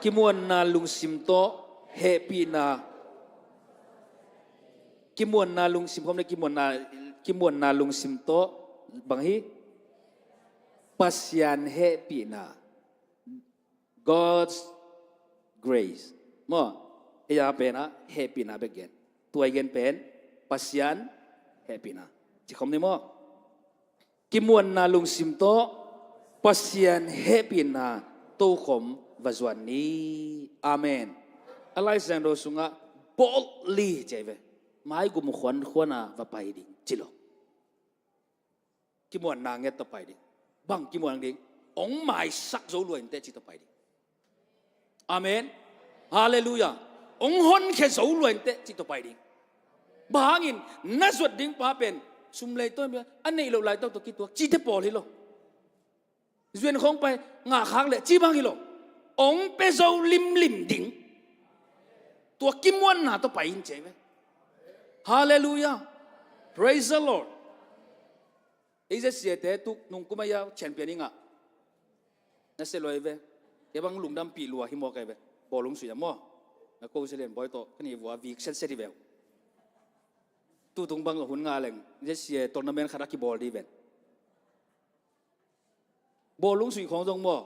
kimuanna lungsim tawh hehpihna, kimuanna lungsim khawm le kimuanna, kimuanna lungsim tawh bang hi? Pasian hehpihna. God's grace. Maw, ei a penah hehpihna bek gen. Tua i gen pen Pasian hehpihna. Ci khawm ni maw? Kimuanna lungsim tawh Pasian hehpihna tokhom va zuan ni. Amen. A Lai Siangtho sungah boldly ci ve. Maigum khuankhuana va pai ding ci lo. Kimuanna nget tawh pai ding. Bang kimuan ding? Ong maisak zo luainte ci tawh pai ding. Amen. Halleluiah. Ong honkhia zo luainte ci tawh pai ding. Bang hangin na zuat ding pa pen sum lei tawh a neih loh laitawh tawh kituak cite pawl hi lo. Zuan khawng pai ngah khak leh ci bang hi lo. Ong pia zo limlim ding. Tua kimuanna tawh pai in ci ve. Halleluiah. Praise the Lord. Ei zia siate tuk nungkum a ia champion i ngah. Na sia luai ve. Kei bang lungdampih lua hi mawk ai ve. Bawlung sui a maw. Na ko sia lian bawi tawh ka ni vua vik setset hi ve uh. Tutung bang hun ngah leng zia sia tournament khat a kibawl di ven. Bawlung sui khawng zong maw,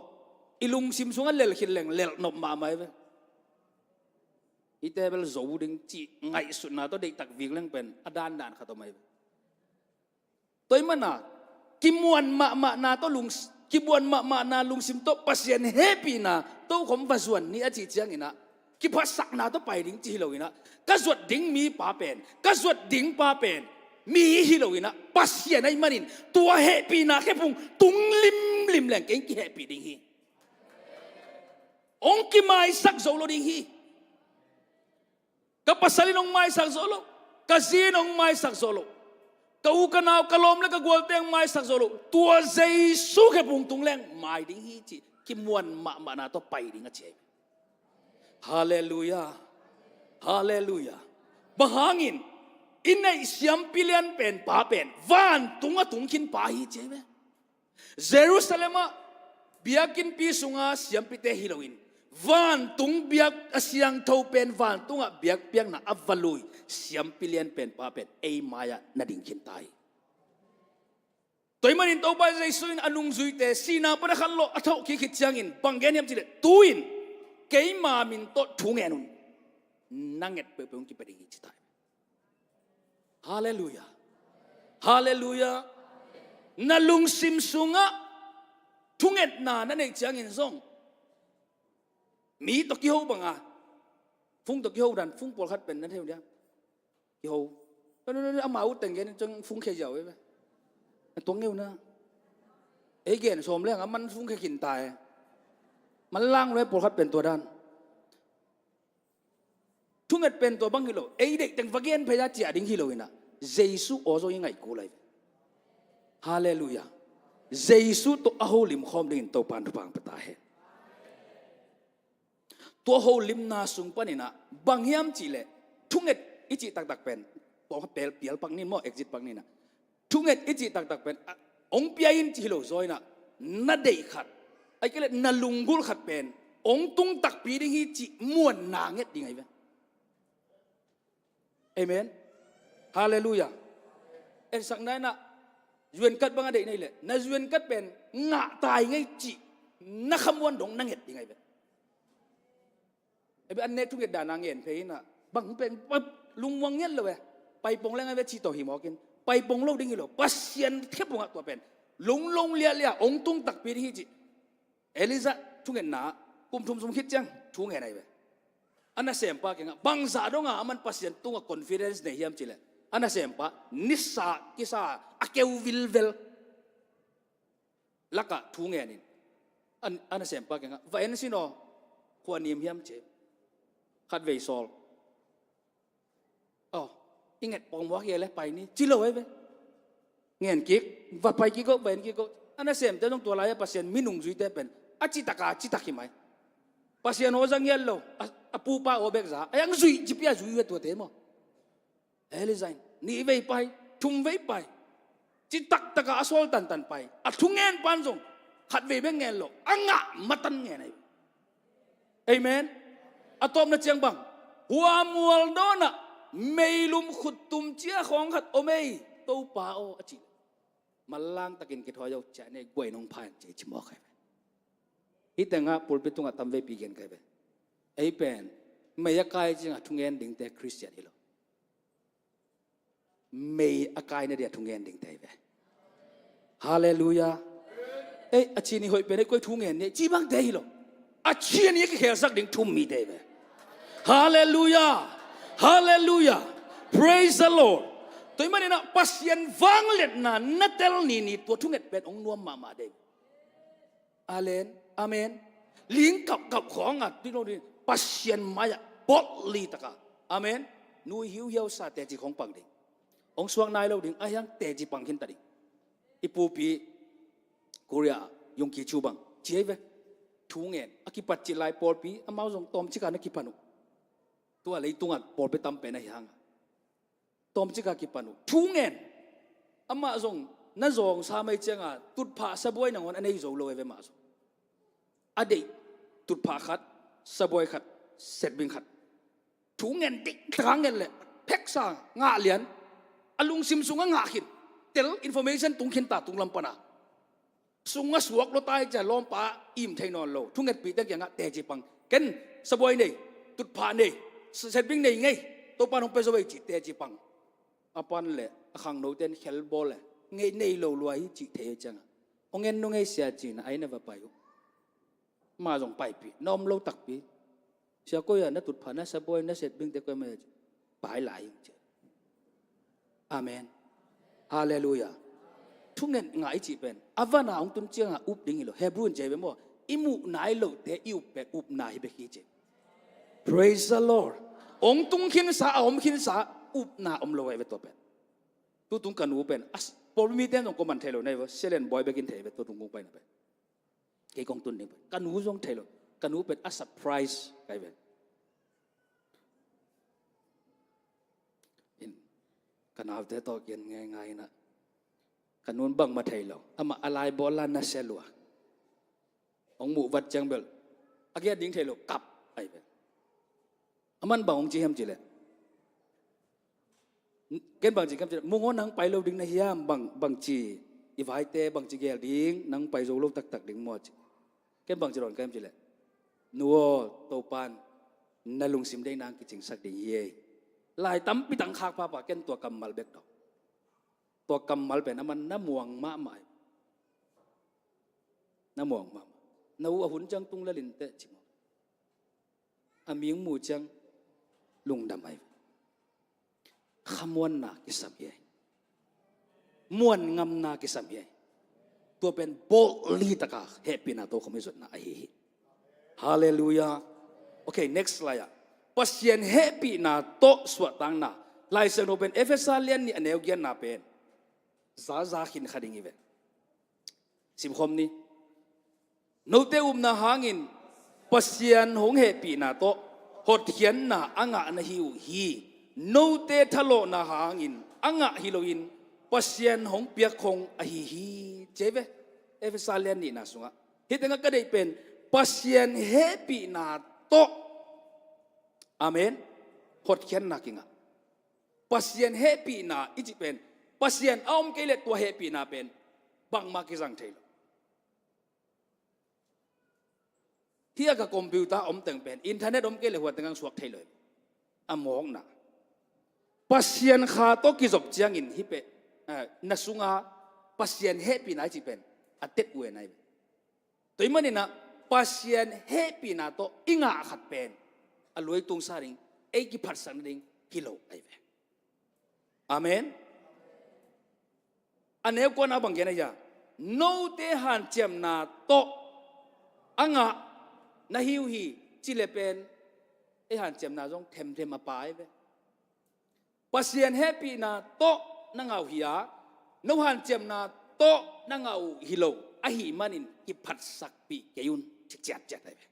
i lungsim sungah lel khit leng lelh nop mahmah hi ve. Hihte bel zo ding cih ngaihsutna tawh deihtak vik leng pen a dandan khat om ahi ve. Tua ahih mana kimuan mahmahna tawh lung, kimuan mahmahna lungsim tawh Pasian hehpihna tokhom va zuan ni a cih cianginah kiphatsakna tawh pai ding ci hi loinah, ka zuat ding mipa pen, ka zuat ding pa pen mi hi loinah, Pasian ahih manin tua hehpihna khephung tung limlim leng kei kihehpih ding hi. Hong kimaisak zo lo ding hi. Ka pasal in hong maisak zawh lo, ka zi in hong maisak zawh lo, ka u ka nau, ka lawm le ka gualte hong maisak zawh lo, tua Jesu khe pungtung leng mai ding hi cih kimuan mahmahna tawh pai ding a ci hi. Halleluiah. Halleluiah. Bang hangin i neih siampi lian pen pa pen vantung a tung khin pa hi ci hi ve. Jerusalem ah biakinnpi sunga siampite hi loin, vantung biak a siangtho pen vantungah biakpiakna a va lui siampi lian pen pa pen ei mai-ah na ding khin ta hi. Tua ahih manin Topa Jesu in a nungzuite sihna pan a khanlawh a thawhkik khit ciangin bang gen hiam cih leh, tu-in keima min tawh thu ngen un, na nget peuhpeuh hong kipia ding hi ci ta hi. Halleluiah. Halleluiah. Na lungsim sungah thungetna na neih ciangin zong mi tawh kiho banga, fung tawh kiho dan, fung pawlkhat pen na thei uh diam? Kiho. Ama uh teng gen ciang fung khia ziau ve. Na tuang ngeu na. Ei gen sawm leng a man fung khia khin ta e. Man lang lo e pawlkhat pen tua dan. Thunget pen tua bang hi lo, ei deih teng va gen phei a ciah ding hi lo inah, Jesu aw zong i ngaih kul lai ve. Halleluiah. Jesu tawh a holim khawm dingin Topa in thupha hong pia ta hen. Tua holimna sung paninah bang hiam cih leh, thunget i cih taktak pen, pawng pel pial pak nin maw, exit pak ninah, thunget i cih taktak pen, a, hong pia in cih hi lo zaw inah, na deih khat, ahih kei leh na lunggulh khat pen hong tung takpi ding hi cih muanna nget ding ahi ve. Amen. Halleluiah. Etsakna inah, zuenkat bang a deih na hih leh, na zuenkat pen ngah tai ngei cih na khamuan dong na nget ding ahi ve. Ei beh an nek thunget dana ngen phei inah, bang pen, lungmuang ngiat lo e. Paipong leng a ve cih tawh hi mawkin, paipong lo ding hi lo, Pasian khepungah tua pen lunglung liahliah hong tung takpi ding hi cih Elijah thungetna kum thum sung khit ciang thu ngen ahi ve. A nasempa kiangah bangzah donga aman Pasian tungah confidence nei hiam cih leh, a nasempa nisa kisa a keu vilvel lakah thu ngenin, a, a nasempa kiangah, va en sin aw, khua nim hiam ci. Khatvei sawl. Aw, i nget pawng muak hi le pai ni ci lo ahi ve. Ngen kik, va pai kik aw, va en kik aw. A nasemte zong tua lai-ah Pasian minung zuite pen a citak a citak hi mai. Pasian aw za ngiat lo, a, a pupa aw bek za a, a yang zuih ci pia zuih ve tuate maw. Elijah in nih vei pai, thum vei pai, citak takah a sawl tantan pai. A thungen pan zong khat vei bek ngen lo, a ngah matan ngen ahi. Amen. A tawpna ciang bang, hua mual dawnah meilum khuttum cia khawng khat om ei, Topa aw a ci. Manlang takin kithawi aw ciah nei guai nong phan ci ci mawk ahi. Hih tengah pulpit tungah tam veipi gen kai ve. Ei pen mei a kai ciangah thungen dingte Khristian hi lo. Mei a kaina dia thungen dingte hi ve. Halleluiah. Ei, a chin i hoih pen ei koi thungen ni ci bangte hi lo. A chin i kikhelsak ding thum mite hi ve. Halleluiah. Halleluiah. Praise the Lord. Tua ahih maninah Pasian vangliatna na tel nini tua thunget pen hong nuam mahmah dei. Amen. Amen. Ling kapkap khawngah ti lo ding, Pasian mai-ah boldly taka. Amen. Nui hiuhiau sa teci khawng pang ding. Hong suak nai lo ding, a hiang teci pang khin ta ding. I pupi Korea, Yonggi Cho bang ci ahi ve. Thungen a kipat cih lai pawlpi amau zong tawmcik a na kipan uh. Tua leitungah pawlpi tam pen ahi hanga tawmcik a kipan uh. Thungen. Amah zong na zawngsa mai cianga tutphah sabuai nangawn a nei zo lo e ve mah zong. A deih tutphah khat, sabuai khat, setbing khat. Thungen dik taka ngen leh pheksa ngah lian. A lungsim sungah ngah khin. Tel information tung khin ta tunglam pana. Sung a suak lua tai cia lawmpa im thei nawn lo. Thungetpihte kiangah teci pang. Ken sabuai nei, tutphah nei, setbing nei ngei. Topa nong pia zo ei cih teci pang. A pan le a khangnote in khelbawl le ngei nei lo lua hi cih thei ciangah, hong en nung ei sia cina ai na va pai uh. Ma zong paipih na om lo takpi. Sia koi a na tutphah na sabuai na setbingte koi mai a ci. Pai lai hi ci. Amen. Halleluiah. Thungen ngah i cih pen a vana hong tun cianga up ding hi lo. Hebrew in ci hi ve maw. I muh nai lote i up pen upna hi bek hi ci. Praise the Lord. Hong tung khinsa, a om khinsa, upna om lo ahi ve tua pen. Tutung ka nu pen a s-, Pawlpi mite zong ko man thei lo na hi ve, Sialian Bawi bekin thei ve, tutung kong paina pen. Kei kong tun ding pen ka nu zong thei lo. Ka nu pen a surprise ka hi ve. In, ka naute tawh kian ngaingai inah, ka nun bangmah thei lo. Amah a lai bawl la na sia lua. Hong muh vat ciang bel a giat ding thei lo, kap ahi ve. Aman bang hong ci hiam cih leh, ken bang ci hiam cih leh, "Mung aw, nang pai lo ding na hiam? Bang, bang ci, i vaite bang ci gel ding, nang pai zo lo taktak ding maw?" ci. Ken bang ci dawn ka hiam cih leh, "Nu aw, Topan na lungsim deihna hong kicingsak ding hi ei." Lai tampi tang khak phapha, ken tua kammal bek tawh, tua kammal pen aman na muang mahmah hi. Na muang mahmah. Na u a hun ciang tung lel inteh ci maw. A ming mu ciang lungdam ahi. Khamuanna kisam hi. Muan ngamna kisam hi. Tua pen boldly taka hehpihna tawh khawm i zotna ahi hi. Halleluiah. Okay, next slide ah. Pasian hehpihna tawh suahtakna. Lai Siangtho pen Efesa lian nih a neu giatna pen zaza khin kha ding hi ve. Simkhawm ni. Note upna hangin Pasian hong hehpihna tawh hotkhiatna a ngah na hi uh hi. Note thalawhna hangin a ngah hi loin Pasian hong piak khong ahi hi, ci hi ve. Efesa lian nihna sungah. Hih tengah ka deih pen Pasian hehpihna tawh, amen, hotkhiatna kingah. Pasian hehpihna i cih pen Pasian a om kei leh tua hehpihna pen bangmah kizang thei lo. Hih a ka computer om teng pen internet om kei leh hua teng hong suak thei lo. A mawkna. Pasian kha tawh kizop ciangin hih pen, eh, na sunga Pasian hehpihna i cih pen a tet uh e na hi. Tua ahih maninah Pasian hehpihna tawh i ngah khat pen a luai tungsa ding, ei kiphatsak nading hi lo ahi ve. Amen. A neu kuana bang gen a hia? Note hanciamna tawh a ngah na hi uh hi, ci le pen ei hanciamna zong themthem a pa ahi ve. Pasian hehpihna tawh na ngah uh hi a, no hanciamna tawh na ngah uh hi lo ahih manin kiphatsakpih kei un, ci ciatciat ahi ve.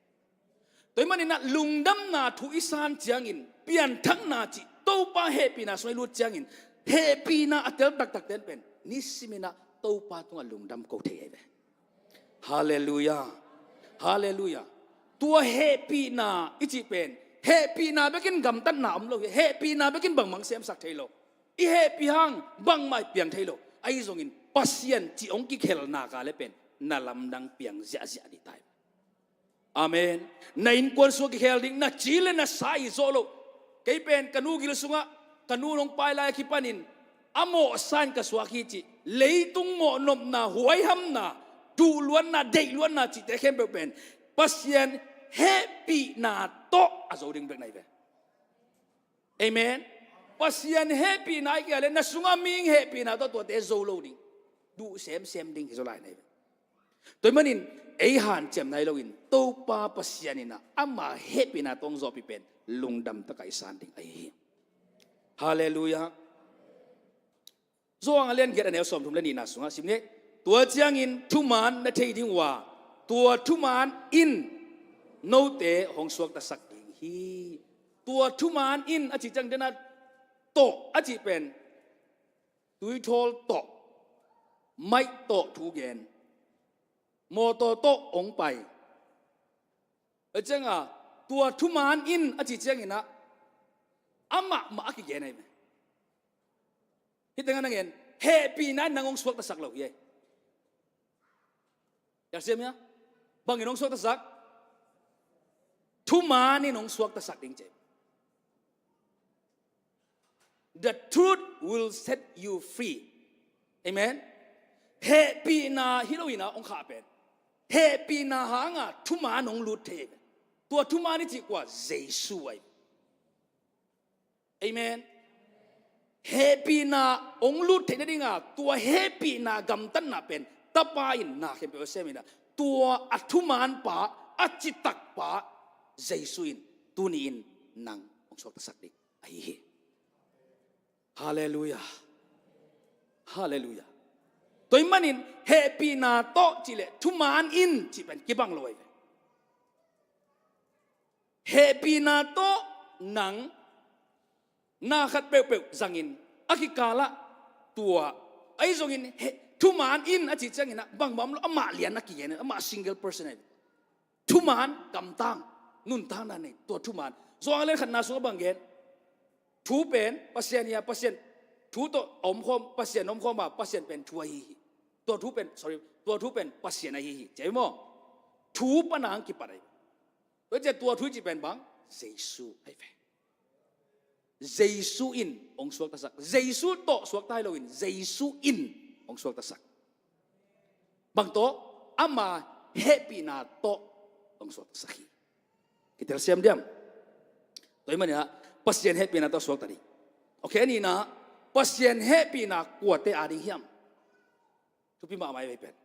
Tua ahih maninah lungdamna thu i san ciangin, pianthakna cih Topa hehpihna sung i lut ciangin, hehpihna a tel taktak ten pen nisiminah Topa tungah lungdam ko thei ahi ve. Halleluiah. Halleluiah. Tua hehpihna i cih pen hehpihna bekin gamtatna om lo hi. Hehpihna bekin bangmah hong semsak thei lo. I hehpih hang bangmah i piang thei lo. Ahi zongin Pasian cih hong kikhelna ka le pen na lamdang piang ziahziah dih ta hi. Amen. Na innkuan sungah kikhel ding, na ci le na sa i zawh loh. Kei pen ka nu gil sungah, ka nu nong pai lai a kipanin a mawhsa in ka suak hi cih, leitung mawhnopna, huaihamna, duhluatna, deihluatna cihte khempeuh pen Pasian hehpihna tawh a zo ding bek na hi ve. Amen. Pasian hehpihna i kihel le na sunga mihing hehpihna tawh tuate zo lo ding, duh semsem ding hi zaw lai na hi ve. Tua ahih manin ei hanciamna hi loin Topa Pasian inah ama hehpihna tawh hong zawhpih pen lungdam taka i san ding ahi hi. Halleluiah. Johan a lian giat a neu sawmthum le nihna sungah sim ni. Tua ciangin thuman na thei ding uh a, tua thuman in note hong suaktasak ding hi. Tua thuman in a cih ciang dena tawh a cih pen tuithawl tawh, maih tawh thu gen, mawtaw tawh hong pai. A cianga tua thuman in a cih cianginah amah mah a kigen ahi ve. Hih tengah na ngen, hehpihna in nang hong suaktasak lo hi ei. Yasiam hia? Bangin hong suaktasak? Thuman in hong suaktasak ding ci. The truth will set you free. Amen. Hehpihna hi loinah hong khah pen, hehpihna hanga thuman hong lut thei. Tua thuman i cih kua? Jesu ahi. Amen. Hehpihna hong lut theih nadinga tua hehpihna gamtatna pen Tapa in na khempeuh a seminah tua a thuman pa, a citak pa Jesu in tuni-in nang hong suaktasak ding ahi hi. Halleluiah. Halleluiah. Tua ahih manin hehpihna tawh cih leh thuman in cih pen kibang lo ahi ve. Hehpihna tawh nang na khat peuhpeuh zangin a kikalah tua ahi zongin he, thuman in a cih ciangin ah bangmah om lo, amah lian a kigen, amah single person ahi ve. Thuman, kamtang, nuntakna nei, tua thuman. Johan a lian khatna sungah bang gen? Thu pen Pasian hi a, Pasian thu tawh a omkhawm, Pasian omkhawm a, Pasian pen thu ahi hi. Tua thu pen, sorry, tua thu pen Pasian ahi hi. Ci hi maw? Thu pan a hong kipan ahi. Tua ciang tua thu i cih pen bang? Jesu ahi ve. Jesu in hong suaktasak. Jesu tawh suakta hi loin Jesu in hong suaktasak. Bang tawh? Ama hehpihna tawh hong suaktasak hi. Kitelsiam diam? Tua ahih manin ah Pasian hehpihna tawh suakta ding. Okay, a nihna, Pasian hehpihna kuate a ding hiam? Thupi mahmah hi vei pen.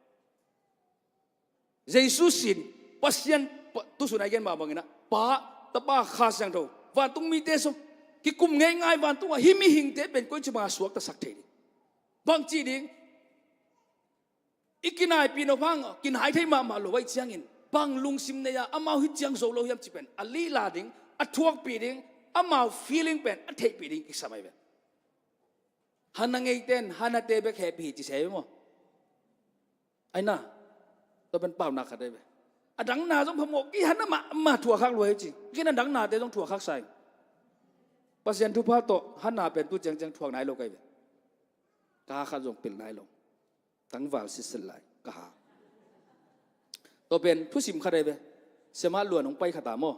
Jesu sin, Pasian, Pa, tu sun a i gen mah bangin ah, Pa, Tapa, Kha Siangtho, vantung mite sung kikum ngeingai vantungah hih mihingte pen koici bangah suaktasak thei ding? Bangci ding? I kinaipih nop hang, kinai thei mahmah lo ahih ciangin bang lungsim nei a amau hih ciang zo lo hiam cih pen a lihla ding, a thuakpih ding, amau feeling pen a theihpih ding kisam ahi ve. Hana ngeite in Hanate bek hehpih hi ci se hi maw? Ahi na, tua pen paunak khat ahi ve. A dang na zong phamawh kei, Hana mah, mah thuak khak lua hi ci. Kei na dang nate zong thuak khak sa ing. Pasian thupha tawh Hana pen tu ciangciang thuak nai lo ka hi ve. Ka ha khat zong pil nai lo. Tangval sitset lai ka ha. Tua pen thusim khat ahi ve. Siamah Luan hong pai khat a maw,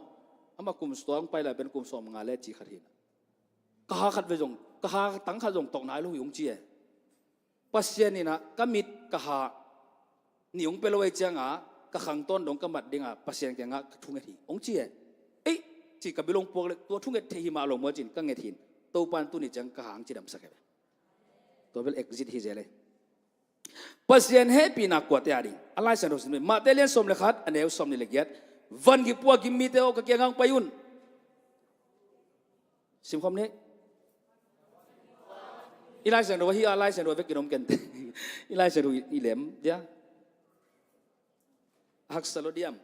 amah kum sawm hong pai lai pen kum sawmnga le ci khat hi na. Ka ha khat ve zong, ka ha tang khat zong tawk nai lo hi hong ci e. Pasian in ah ka mit ka ha nih hong pia lo ahih ciangin ka khang tawn dong ka mat dingin Pasian kiangah ka thunget hi hong ci e. Ei, ci ka bil hong puak leh tua thunget theih hi mah lo maw ci-in ka nget hi in. Topa in tuni ciang ka ha hong cidamsak e. Tua bel exit hi zel e. Pasian hehpihna kuate a ding? A Lai Siangtho sim ni. Matthai lian sawm le khat, a neu sawmnih le giat. Van gik pua gim mite aw, ka kiangah hong pai un. Simkhawm ni. I Lai Siangtho hi a, Lai Siangtho vek in om kei inteh. I Lai Siangtho i lem dia. Haksa lo diam?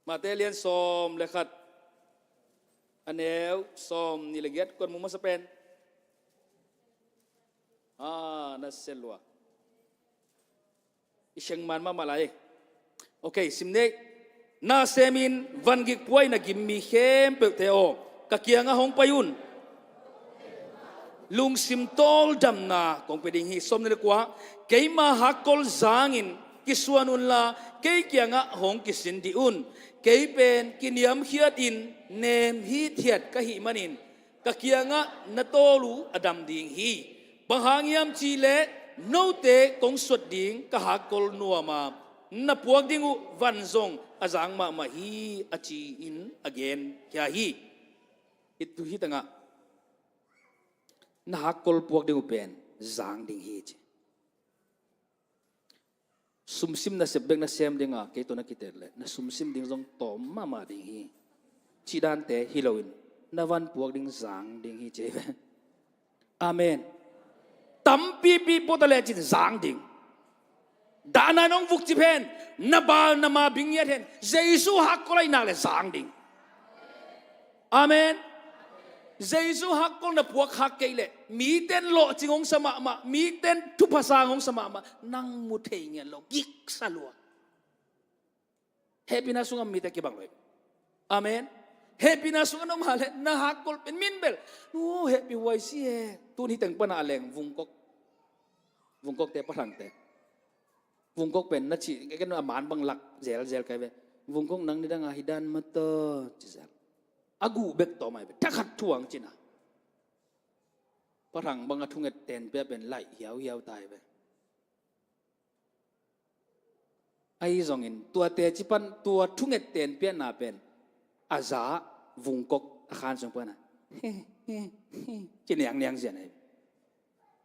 Matthai lian sawm le khat, a neu sawmnih le giat, kuan mu masa pen. Ah, na sel lua. I seng man mahmah lai. Ok, sim ni. Nasem in van gik pua in a gim mi khempeuhte aw, ka kiangah hong pai un. Lungsim tawldamna kong pia ding hi. Sawmnih le kua. Keima hakkol zangin kisuan unla, kei kiangah hong kisin dih un. Kei pen kiniamkhiatin nem hithiat ka hih manin ka kiangah na tawl uh a dam ding hi. Bang hang hiam cih leh note kong suat ding ka hakkol nuam a, na puak ding uh van zong a zang mahmah hi, a ci-in a genkhia hi. Hih tu hi tangah na hakkol puak ding uh pen zang ding hi ci. Sumsim nasep bek na sem ding a, kei tawh na kitel leh na sumsim ding zong tawm mahmah ding hi. Cih dante hi loin na van puak ding zang ding hi ci ve. Amen. Tampipi puak ta lecin zang ding. Dahna in hong vukcip hen, na bal na ma bing ngiat hen, Jesu hakkol ahih nak leh zang ding. Amen. Jesu hakkol na puak khak kei leh miten lawhcing hong sa mahmah, miten thupha sang hong sa mahmah, nang mu thei ngiat lo, giksa lua. Hehpihna sungah mite kibang lo hi. Amen. Hehpihna sungah na om a leh na hakkol pen min bel, uh, hehpih huai si e. Tun hi teng pana a leng Vungkok, Vungkokte, Pathangte. Vungkok pen na cih, ken a man bang lak zelzel ka hi ve. Vungkok nang nidang a hi dan mah ta ci zel. A guh bek tawm ahi ve. Thakhat thuang cina. Pathang bang a thunget ten pia pen laih hiauhiau ta hi ve. Ahi zongin tua teci pan tua thunget ten piakna pen a za Vungkok a khan sung pana ci niangniang zian ahi.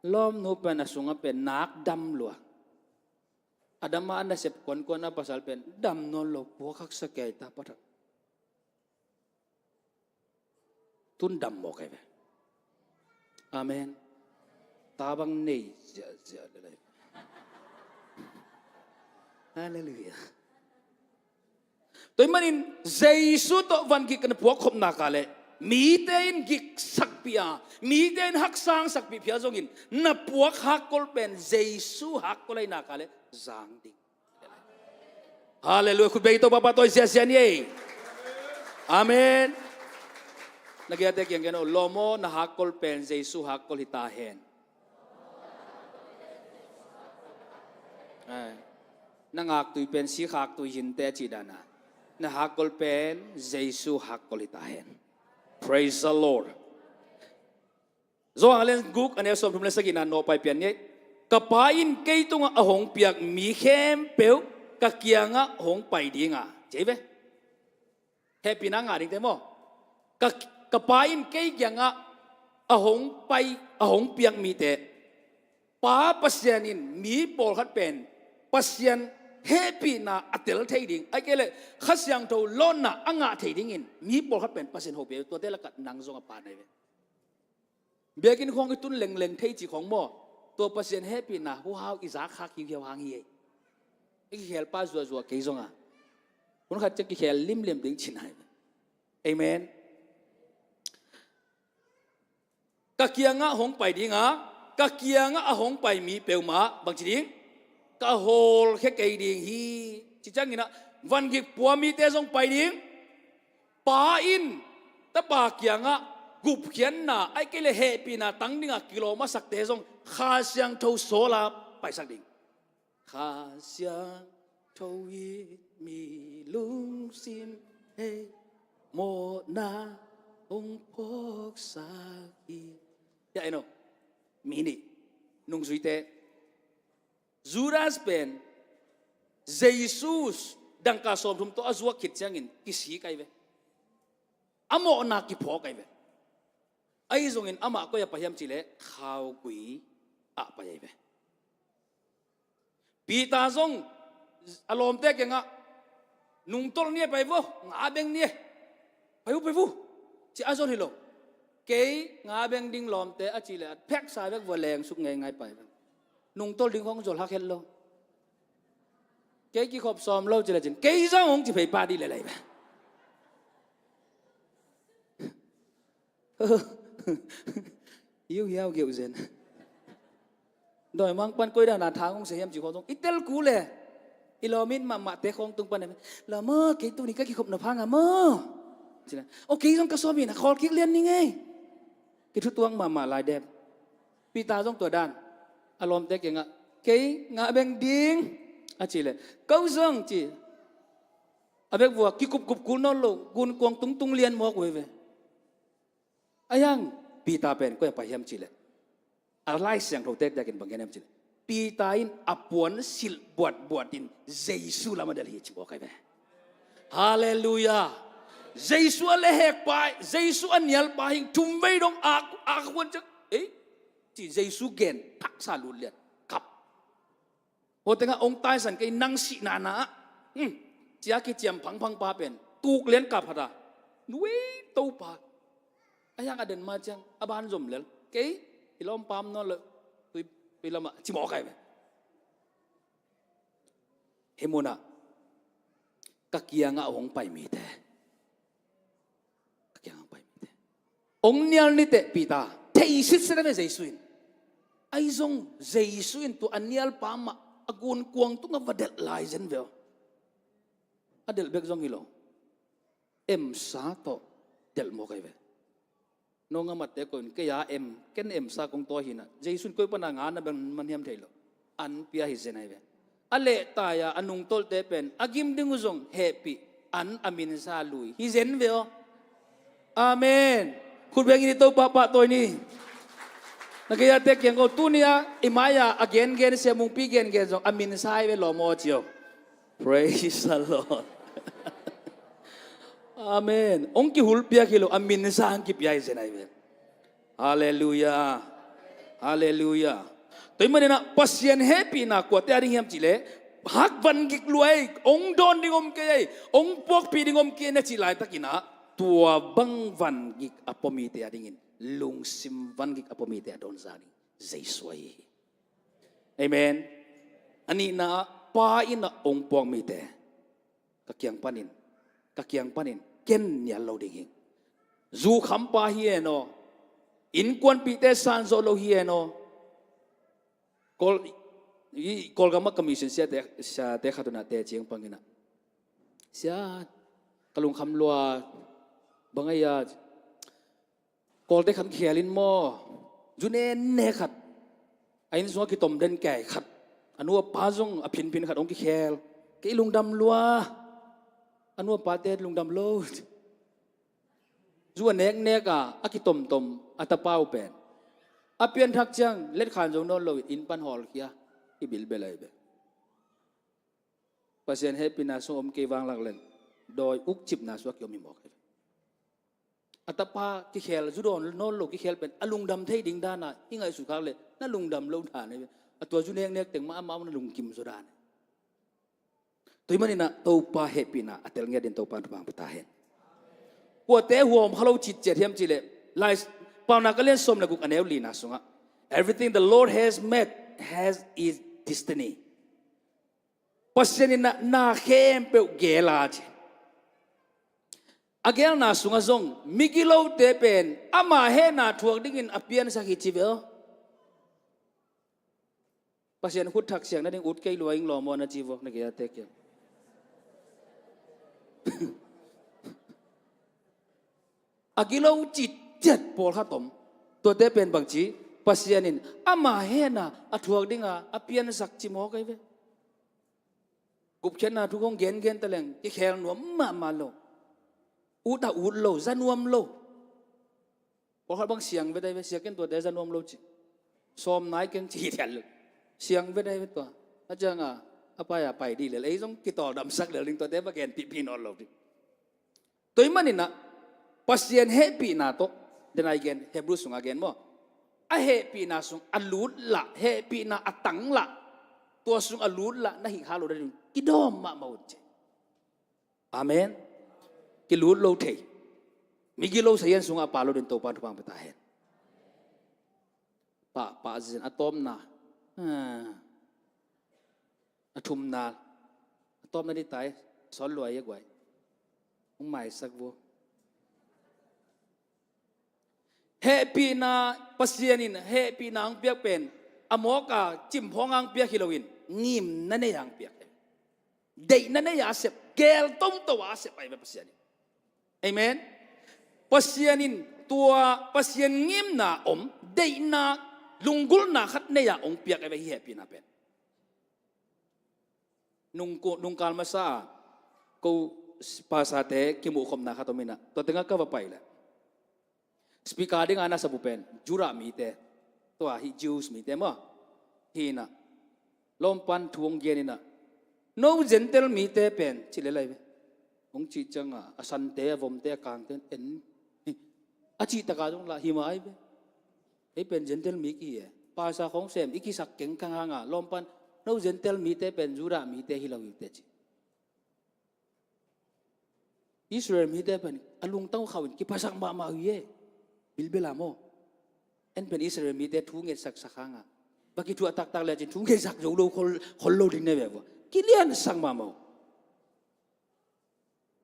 Lawmnu pen a sungah pen nak dam lua. A dam a nasep kuankuan a pasal pen dam nawn lo, puak haksa kei ta, Pathang. tun dam mawk ahi ve. Amen. Tabang nei ziahziah le lai. Halleluiah. Tua ahih manin Jesu tawh vangik na puak khop nak leh mite in giksakpih a, mite in haksangsakpih phial zongin na puak hakkol pen Jesu hakkol ahi nak leh zang ding. Halleluiah. Khut beng i Topa pahtawi ziahziah ni ei. Amen. Na gei a te kiang gen aw, lawm aw, na hakkol pen Jesu hakkol hi ta hen. Ai. Na ngaktui pen sikhaktui hinte cih dan a, na hakkol pen Jesu hakkol hi ta hen. Praise the Lord. Johan a lian guk a neu sawmthum le sagihna nawh pai pian ni ei. Ka Pa in kei tungah a hong piak mi khempeuh ka kiangah hong pai ding a, ci ei ve. Hehpihna ngah dingte maw? Ka, ka Pa in kei kiangah a hong pai, a hong piak mite, Pa Pasian in mi pawlkhat pen Pasian hehpihna a tel thei ding, ahih kei leh Kha Siangtho lawnna a ngah thei dingin mi pawlkhat pen Pasian hopih, tuate lakah nang zong a pa na hi ve. Biakinn khawng i tun lengleng thei cih khawng maw, tua Pasian hehpihna huhau i zak khak hiuhiau hang hi ei. I kikhelpa zuahzuah kei zong a, hun khat ciang kikhel limlim ding ci nai. Amen. Ka kiangah hong pai ding a, ka kiangah a hong pai mi peuhmah bangci ding, ka hawlkhia kei ding hi. Ci ciangin ah vangik pua mite zong pai ding. Pa in Tapa kiangah gupkhiatna, ahih kei leh hehpihna tang dingah kilawm a sakte zong Kha Siangtho sawl a paisak ding. Kha Siangtho in mi lungsim hei mawhna hong phawksak hi. Ya, en aw. Mi nih, nungzuite. Judas pen Jesu dangka sawmthum tawh a zuak khit ciangin kisik ahi ve. A mawhna kiphawk ahi ve. Ahi zongin amah koi ah pai hiam cih leh khaugui ah pai ahi ve. Peter zong a lawmte kiangah, nungtolh ni e, pai vo, nga beng ni e, pai vo, pai vo, ci a zon hi lo. Kei nga beng ding lawmte a cih leh a pheksa bek vua lengsuk ngeingai pai ve. Nungtolh ding khawng zol hak het lo. Kei kikhop sawm lo ci lecin kei zong hong ci phei pah dih lel ahi ve. Hiuhiau geuh zen. Dawimangpa'n koi dan a thang hong sia hiam cih khawng zong i tel kul e. I lawm it mahmahte khawng tung pan e. Lawm aw, kei tuni ka kikhop nop hang a maw, ci leh, aw, kei zong ka sawm in a khawl kik lian ning ei. Kithutuak mahmah lai dep. Peter zong tua dan. A lawmte kiangah, kei nga beng ding a cih leh, ko zong ci. A bek vua kikupkup kul nawn lo, gunkuang tungtung lian mawk uh hi ve. Ahi hang Peter pen koi ah pai hiam cih leh, a Lai Siangtho tektek in bang gen hiam cih leh, Peter in a puan silh buatbuat in Jesu lam a delh hi ci mawk ahi ve. Halleluiah. Jesu a lehhekpa, Jesu a nialpa hing thumvei dong a, a khuan ciang, ei, ci Jesu gen thaksa lut lian, kap. Hua tengah hong taisan kei, nang sihna na ah, hmm, ci a kiciam phangphang pa pen tuk lian kap hat a, nuai Topa. Ahi hang a den ma ciang a ban zom lel, kei i lawmpa om nawn lo, tui, tui lamah ci mawk ahi ve. Hih munah ka kiangah hong pai mite, ka kiangah hong pai mite, hong nial ni teh Peter, thei sitset a ve Jesu in. Ahi zong Jesu in tua a nialpa mah a gunkuang tungah va delh lai zen ve aw. A delh bek zong hi lo, emsa tawh delh mawk ahi ve. Nong a matte ko in, kei a em, ken emsa kong tawi hi na. Jesu in koi pana nga na beng man hiam thei lo, an pia hi zen ahi ve. A lehtai a a nungtolhte pen a gim ding uh zong hehpih, an a minsa lui hi zen ve aw. Amen. Khut beng in i Topa pahtawi ni. Na gei a te kiang ko, tuni a i mai a a gengen, Sia Mungpi gengen zong a minsa ahi ve, lawm aw ci aw. Praise the Lord. Amen. Hong kihulpiak hi lo, a minsa hong kipia hi zen ahi ve. Halleluiah. Halleluiah. Tua ahih manin ah Pasian hehpihna kuate a ding hiam cih leh, hak vangik lua ei, hong dawn ding om kei ei, hong puakpih ding om kei ei na cih laitakin ah, Tua bang vangik a pua mite a dingin lungsim vangik a pua mite a dawn zang ding Jesu ahi hi. Amen. A nihna ah, Pa in a hong puak mite ka kiang panin, ka kiang panin ken nial lo ding hi. Zukhampa hi hen aw, innkuanpihte sanzawh lo hi hen aw. Kawl, i, Kawlgam ah ka mission siate, siate khat un ah teci hong pang in ah, "Sia, ka lungkham lua, bang a hia, Kawlte khat kikhel in maw, zu nenne khat, a inn sungah kitom den kei khat, a nu a pa zong a phinphin khat hong kikhel, kei lungdam lua, a nu a pate lungdam lo." Zu a neknek a, a kitomtom a tapa uh pen a pianthak ciang letkhan zo nawn lo in, inn pan hawlkhia, i bilbel ahi ve. Pasian hehpihna sung om kei vanglak leng dawi ukcipna sungah kiom hi mawk ahi ve. A tapa kikhel, zu dawn nawn lo kikhel pen a lungdam thei ding dan a i ngaihsut khak leh na lungdam lo dan ahi ve. A tua zu neknek teng mah amau na lungkim zaw dan ahi. Tua ahih manin ah Topa hehpihna a tel ngiat dingin Topa in thupha hong pia ta hen. Kuate huam kha lo citciat hiam cih leh, Lai, Paunak a lian sawm le guk a neu lina sungah, "Everything the Lord has made has its destiny." Pasian in ah na khempeuh gel a ci. A gelna sungah zong migilote pen ama hehna thuak dingin a piansak hi ci ve aw. Pasian khut thak siang nading ut kei lua ing lawm aw na ci vua, na gei a tek kiang. A gilo citciat pawlkhat om. Tuate pen bangci, Pasian in ama hehna a thuak dinga a piansak ci mawk ahi ve. Gupkhiatna thu kong gengen ta leng kikhel nuam mahmah lo. Ut a ut lo, za nuam lo. Pawlkhat bang siang vet ahi ve, siang ken tuate za nuam lo ci. Sawm nai keng ci thiat lo. Siang vet ahi ve tua. A cianga a pai a pai dih lel, ei zong kitawldamsak lel ding, tuate va genpihpih nawn lo ding. Tua ahih manin ah Pasian hehpihna tawh, den a i gen, Hebrew sungah gen maw, a hehpihna sung a lutlah, hehpihna a tanglah, tua sung a lutlah na hih kha lo ding, kidawm mahmah un ci. Amen. Kilut lo thei. Migilo sayan sungah a pha lo ding Topa in thupha hong pia ta hen. Pah, pah zin a tawpna. Ah. A thumna. A tawpna dih tai. Sawl lua hi a guai. Hong maisak vua. Hehpihna, Pasian in hehpihna hong piak pen a mawk a cimphawng a hong piak hi loin, ngimna nei a hong piak hi. Deihna nei a a sep, gel toto a a sep ahi ve Pasian in. Amen. Pasian in tua Pasian ngimna om, deihna, lunggulhna khat nei a hong piak ahi ve hih hehpihna pen. Nung, nungkal masa a ko pastorte kimuhkhopna khat om in ah, tua tengah ka va pai leh, speaker dinga na sap uh pen Judah mite, tua hih Jews mite maw, hi in ah, lawmpan thu hong gen in ah, "No Gentile mite pen," ci lel ahi ve. Hong cih ciangah a sante, a vomte, a kangte en, a cih takah zong lah hi mah ahi ve. Ei pen Gentile mi kihi e. Pastor khawng sem i kisak keng kha hanga lawmpan, "No Gentile mite pen Judah mite hi lo hi," te ci. Israel mite pen a lungtang khauh in kiphasak mahmah uh hi e. Bilbel a maw. En pen Israel mite thu ngetsak sak hanga va kithuah taktak lecin thu ngetsak zo lo khol, khol lo ding ne ve vua. Kiliansak mahmah uh.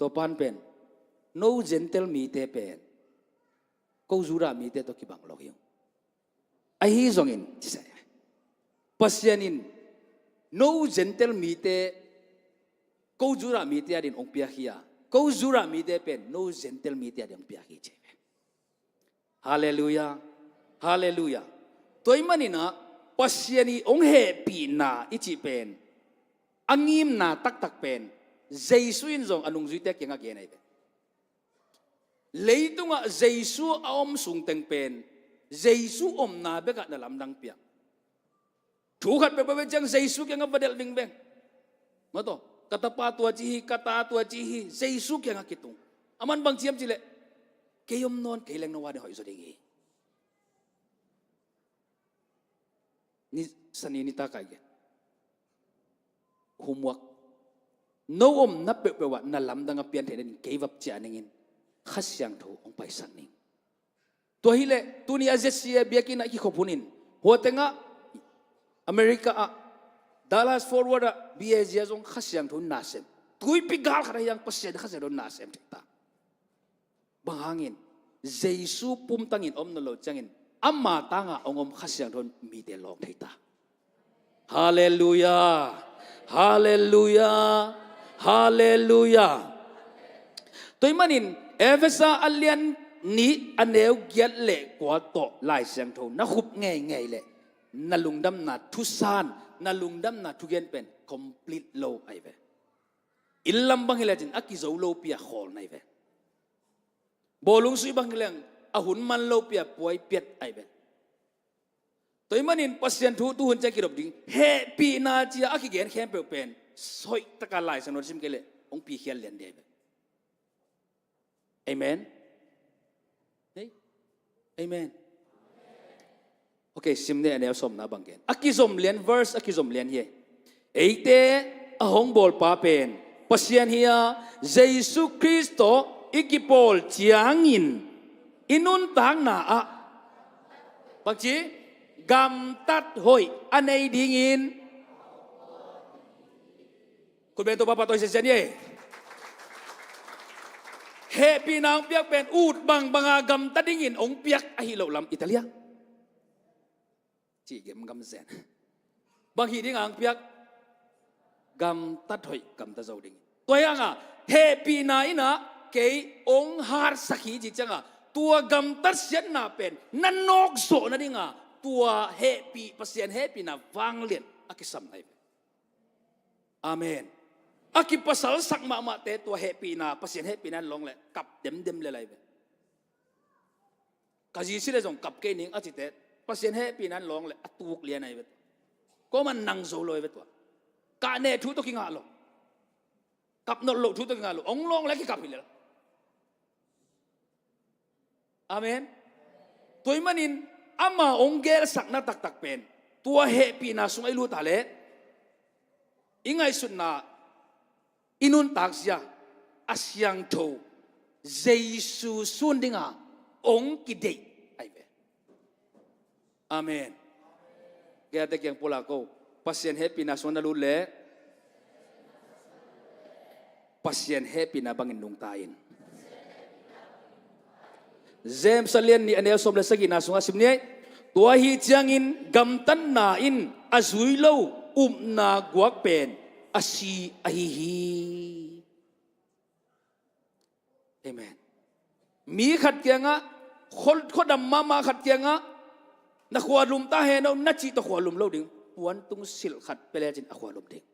Topan pen, "No Gentile mite pen ko Judah mite tawh kibang lo hi ung." Ahi zongin, Pasian in, "No Gentile mite ko Judah mite adin hong piak hi a, ko Judah mite pen no Gentile mite adin hong piak hi," ci. Halleluiah. Halleluiah. Tua ahih manin ah Pasian i hong hehpihna i cih pen, a ngimna taktak pen, Jesu in zong a nungzuite kiangah gen ahi ve. Leitungah Jesu a om sung teng pen, Jesu omna bekah na lamdang piak. Thu khat peuhpeuh ve ciang Jesu kiangah va delh vingveng. Mataw, ka tapa tua ci hi, ka ta tua ci hi, Jesu kiangah kitung. Aman bang ci hiam cih leh, "Kei om nawn kei leng no a ding hoih zaw ding hi." Ni, sani nitak a i gen. Homework. No omna peuhpeuh ah na lamdang a pian theih nading kei vapciah ning in. Kha Siangtho hong paisak ning. Tua hileh tuni a Z C A biakinn ah i kikhop hunin, hua tengah America ah Dallas Fort Worth ah B A Z ah zong Kha Siangtho in na sem. Tuipi gal khat ahi hang Pasian Kha Siangtho in na sem thei ta. Bang hangin? Jesu pumtangin om nawn lo ciangin ama tanga hong om Kha Siangtho in mite lawng thei ta. Halleluiah. Halleluiah. Halleluiah. Tua ahih manin Efesa a lian nih a neu giat le kua tawh Lai Siangtho na khup ngeingei leh na lungdamna thusan, na lungdamna thugen pen complete lo ahi ve. Inn lam bang hi lecin a kizo lopi a khawlna ahi ve. Bawlung sui bang hi leng a hun man lopi a puai piat ahi ve. Tua ahih manin Pasian thu tuhun ciang kidop ding, hehpihna ci-a a kigen khempeuh pen hoih taka Lai Siangtho na sim kei leh hong pikhial lian ding ahi ve. Amen. Hei. Amen. Ok, sim ni, a neu sawmna bang gen. A kizom lian, verse a kizom lian hi. Eite a hong bawlpa pen Pasian hi a, Jesu Khrist tawh i kipawl ciangin i nuntakna ah bangci gamtat hoih a nei dingin. Khut beng, Topa pahtawi siasia ni ei. Hehpihna hong piak pen ut bangbanga gamta dingin hong piak ahi loh lam i tel hia? Cih gemgam zen. Bang hih dinga hong piak? Gamtat hoih gamta zo dingin. Tua hi hanga hehpihna in ah kei hong hatsak hi cih cianga tua gamtat siatna pen na nawkzawh nadinga tua hehpih, Pasian hehpihna vanglian a kisamna hi ve. Amen. A kipasalsak mahmahte tua hehpihna, Pasian hehpihna in lawng leh kap demdem lel ahi ve. Ka zi si leh zong kap kei ning a cite, Pasian hehpihna in lawng leh a tuk lian ahi ve. Kuamah nang zo lo ahi ve tua. Kah neh thu tawh kingah lo. Kap nolh loh thu tawh kingah lo. Hong lawng leh kikap hi lel. Amen. Tua ahih manin ama hong gelsakna taktak pen tua hehpihna sungah i lut a leh i ngaihsutna, i nuntakzia a siangtho Jesu sun dinga hong kideih ahi ve. Amen. Kei a te kiang pulak ko. Pasian hehpihna sungah na lut leh Pasian hehpihna bangin nungta in. James a lian nih a neu sawm le sagihna sungah sim ni ei. Tua ahih ciangin gamtatna in a zui lo upna guak pen a si ahi hi. Amen. Mi khat kiangah, khua, khuadam mahmah khat kiangah, na khua lum ta hen aw, na cih tawh khua lum lo ding. Puantung silh khat pia lecin a khua lum ding.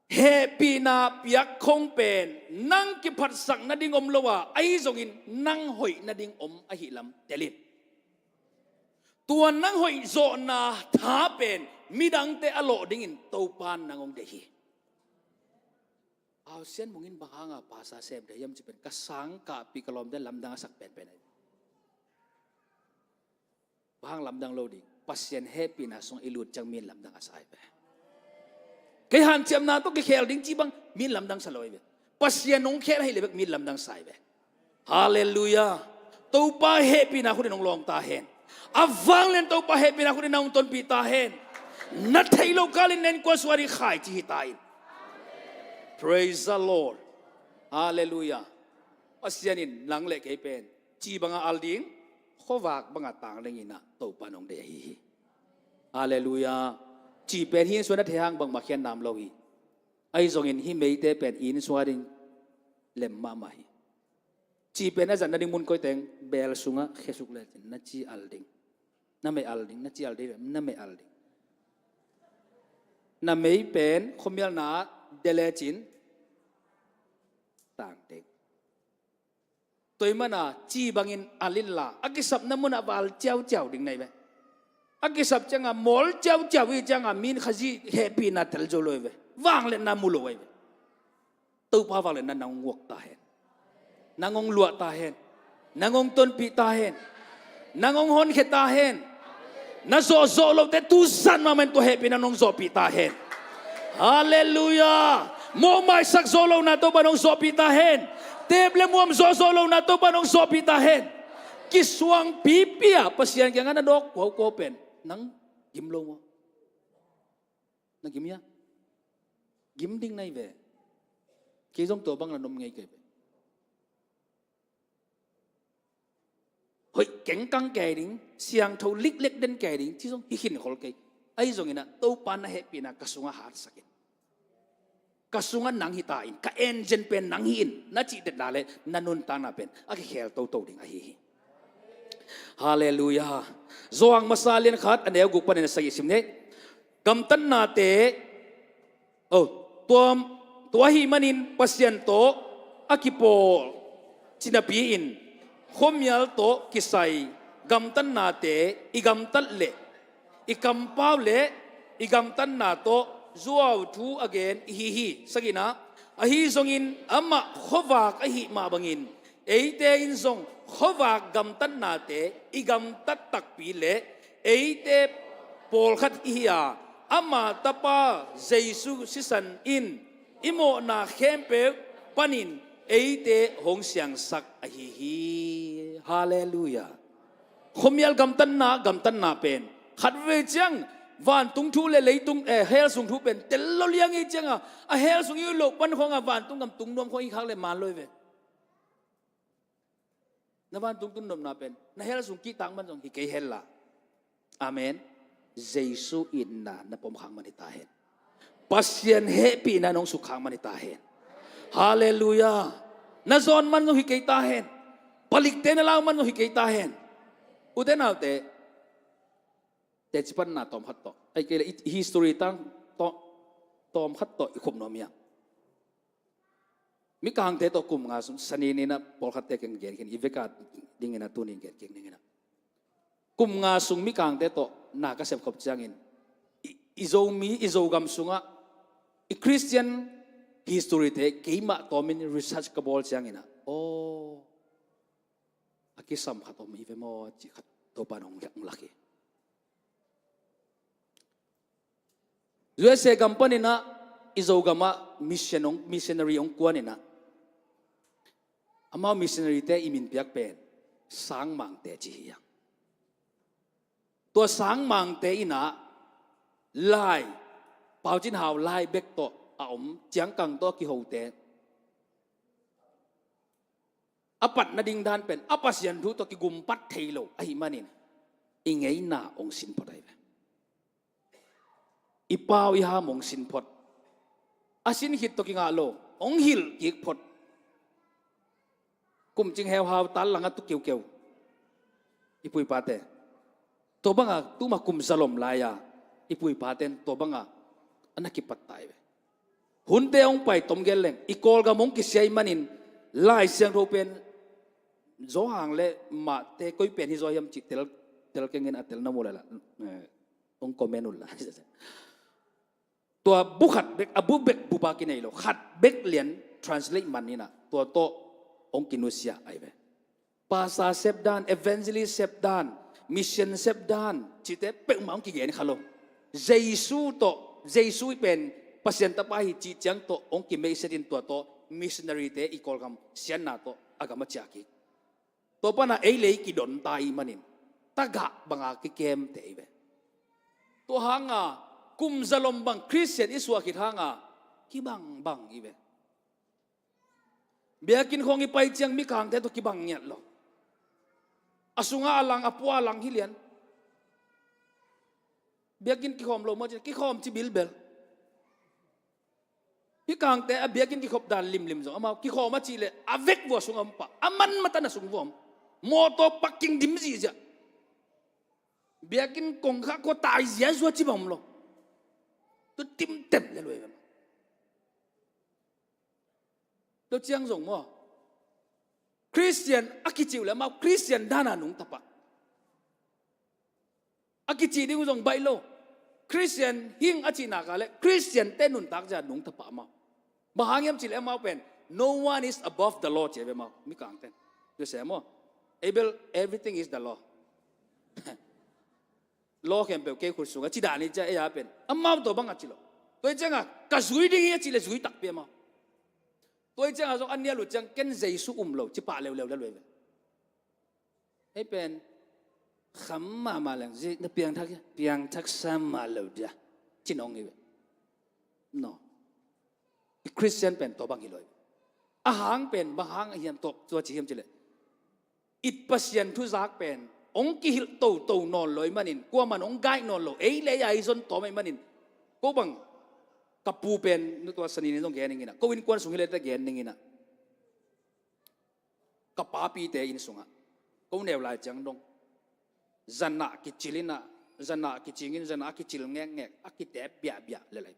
Hehpihna piak khong pen nang kiphatsak nading om lo a, ahi zongin nang hoih nading om ahih lam tel in. Tua nang hoih zawhna tha pen midangte a lawh dingin Topa nang hong deih hi. Au, Sian Mung in bang hanga pasa sem dei hiam cih pen ka sang kahpih ka lawmte lamdang a sak penpen ahi. Bang hang lamdang lo ding? Pasian hehpihna sungah i lut ciang mi in lamdang a sa ahi ve. Kei hanciamna tawh kikhel ding cih bang mi in lamdang sa lo ahi ve. Pasian hong khel ahih leh bek mi in lamdang sa ahi ve. Halleluiah. Topa hehpihna khut in hong lawng ta hen. A vanglian Topa hehpihna khut in na hong tonpih ta hen. Na theih loh kalin na innkuan sungah ding khaici hi ta in. Praise the Lord. Halleluiah. Pasian in nang le kei pen ci banga al ding, khuavak banga tang dingin ah Topa in hong deih ahi hi. Halleluiah. Ci pen hih inn sungah na thei hang bangmah khiat nam lo hi. Ahi zongin hih meite pen inn sungah ding lem mahmah hi. Ci pen a zat nading mun koi teng, bel sungah khesuk lecin na ci al ding. Na mei al ding, na ci al ding, na mei al ding. Na mei pen khuamialna ah de lecin tang ding. Tua ahih mana ci bangin al inla, a kisapna munah val ciauciau ding na hi ve. A kisap cianga mawl ciauciau hi cianga mi in Khazih hehpihna tel zo lo hi ve. Vangliatna mu lo ahi ve. Topa vangliatna nang hong guak ta hen. Nang hong luah ta hen. Nang hong tonpih ta hen. Nang hong honkhia ta hen. Na zawhzawh lote tu zan mahmah in tua hehpihna nong zawhpih ta hen. Halleluiah. Mawhmaisak zawh lohna Topa nong zawhpih ta hen. Tep le muam zawhzawh lohna Topa nong zawhpih ta hen. Kisuang pipi a Pasian kiangah na dawk kuaukuau pen nang gim lo maw? Na gim hia? Gim ding na hi ve. Kei zong tua bang na nuam ngei kei ve. Hoih kengkang kei ding, siangtho liklek den kei ding, ci zong hi khin khol kei. Ahi zongin ah Topa na hehpihna ka sungah hatsak in. Ka sungah nang hi ta in, ka engine pen nang hi in, na cih det lai leh na nuntakna pen a kikhel toto ding ahi hi. Halleluiah. Johan masa lian khat a neu guk panin a sagih sim ni. Gamtatnate, oh, tua, tua ahih manin Pasian tawh a kipawl cinapi-in khuamial tawh kisai gamtatnate i gamtat leh i kampau leh i gamtatna tawh zuauthu a gen ihi hi. Sagihna, ahi zongin amah khuavak ahih mah bangin eite in zong khuavak gamtatnate i gamtat takpi leh eite pawlkhat ihi a, ama Tapa Jesu sisan in i mawhna khempeuh panin eite hong siangsak ahi hi. Halleluiah. Khuamial gamtatna, gamtatna pen khatvei ciang vantung thu le leitung, eh, hell sung thu pen tel lo liang i cianga, a hell sung i loh pan khawngah vantung gam tung nuam khawng i khak le man lo i ve. Na vantung tun nopna pen na hell sung kihtak man zong hi kei hen la. Amen. Jesu itna na pom khak man hi ta hen. Pasian hehpihna nong suk khak man hi ta hen. Halleluiah. Na zawn man zong hi kei ta hen. Palikte na lau man zong hi kei ta hen. Ute naute, teci panna tawmkhat tawh, ai kei le i history tang tawh, tawmkhat tawh i khop nuam hiam? Mikangte tawh kum nga sung, sani ni-in ah pawlkhatte kiang gen khin, i veka dingin ah tuni gen kik dingin ah. Kum nga sung Mikangte tawh na ka sepkhop ciangin i, i Zomi, i Zogam sungah i Christian history-te keimah tawmin research ka bawl ciangin ah, aw, a kisam khat om hi ve maw, cih khat Topa in hong lak hi. U S A gam panin ah i Zogamah mission hong, missionary hong kuan in ah, amau missionary-te i min piak pen Sangmangte ci hi a. Tua Sangmangte in ah lai, Pau Cin Hau lai bek tawh a om, Ciangkang tawh a kihote a pat nading dan pen a Pasian thu tawh kigumpat thei lo ahih manin i ngeina hong sin phot ahi ve. I pau i ham hong sin phot. A sin khit tawh kingah lo, hong hilh kik phot. Kum cing heuhau tal langah tu keukeu i pu i pate. Tua banga tuma kum zalom lai-a i pu i paten tua banga a na kipat ta hi ve. Hunte hong pai tom gel leng i Kawlgam hong kisia ahih manin Lai Siangtho pen Johan le Mate koi pen hi zaw hiam cih tel, tel keng in, a tel na mu leh la, eh, hong comment un la. Tua bu khat bek, a bu bek bupa kinei lo, khat bek lian translate man in ah tua tawh hong kinusia ahi ve. Pastor sep dan, evangelist sep dan, mission sep dan cihte peuhmah hong kigen kha lo. Jesu tawh, Jesu i pen Pasian Tapa hi cih ciang tawh hong kimeiset in tua tawh missionary-te i Kawlgam siatna tawh a gam a ciah kik. Tua pana ei le ei kidon ta ahih manin tagah banga kikem te hi ve. Tua hanga kum zalom bang Christian i suah khit hanga kibangbang hi ve. Biakinn khawng i pai ciang Mikangte tawh kibang ngiat lo. A sunga a lang, a pua a lang hi lian. Biakinn kikhawm lo maw ci, kikhawm ci bilbel. Mikangte a biakinn kikhop dan limlim zong amau kikhawm a cih leh a vek vua sung a om pah, a man matan a sung vua om. Mawtaw parking dim zihziah. Biakinn kongkhak khua tai ziazua ci bang om lo. Tu timtem le luai ve. Tua ciang zong maw, Christian a kicih uh le amau Christian dana nungta pah. A kicih ding uh zong baih lo. Christian hing a cih nak leh Christian-te nuntak zia nungta pah amau. Bang hang hiam cih leh amau pen no one is above the law ci a ve amau Mikangten. Tua se maw, Abel, everything is the law. Law khempeuh kei khut sungah ci dan hi cia ei a pen amau tua bangah ci lo. Tua hi ciangah ka zui ding hi a cih leh zui takpi amau. Tua hi ciangah zong a nial uh ciang ken Jesu um lo ci pah leuleu lel uh hi ve. Hei pen kham mahmah leng, na piangthak hia? Piangthak sa mah lo dia, ci nong hi ve. No. I Khristian pen tua bang hi lo hi ve. A hang pen bang hang a hiam tawh tua ci hiam cileh, i Pasian thu zak pen hong kihilh toto nawn lo ahih manin, kuaman hong guide nawn lo, ei le ei a i zon tawm ahih manin, ko bang ka pu pen, na tua sanin in zong gen ning inah, ko innkuan sung hi le ta gen ning inah, ka papite inn sungah ko neu lai ciang dong, zan ah kicil inah, zan ah kicing in, zan ah kicil ngekngek, a kitep biahbiah le lai.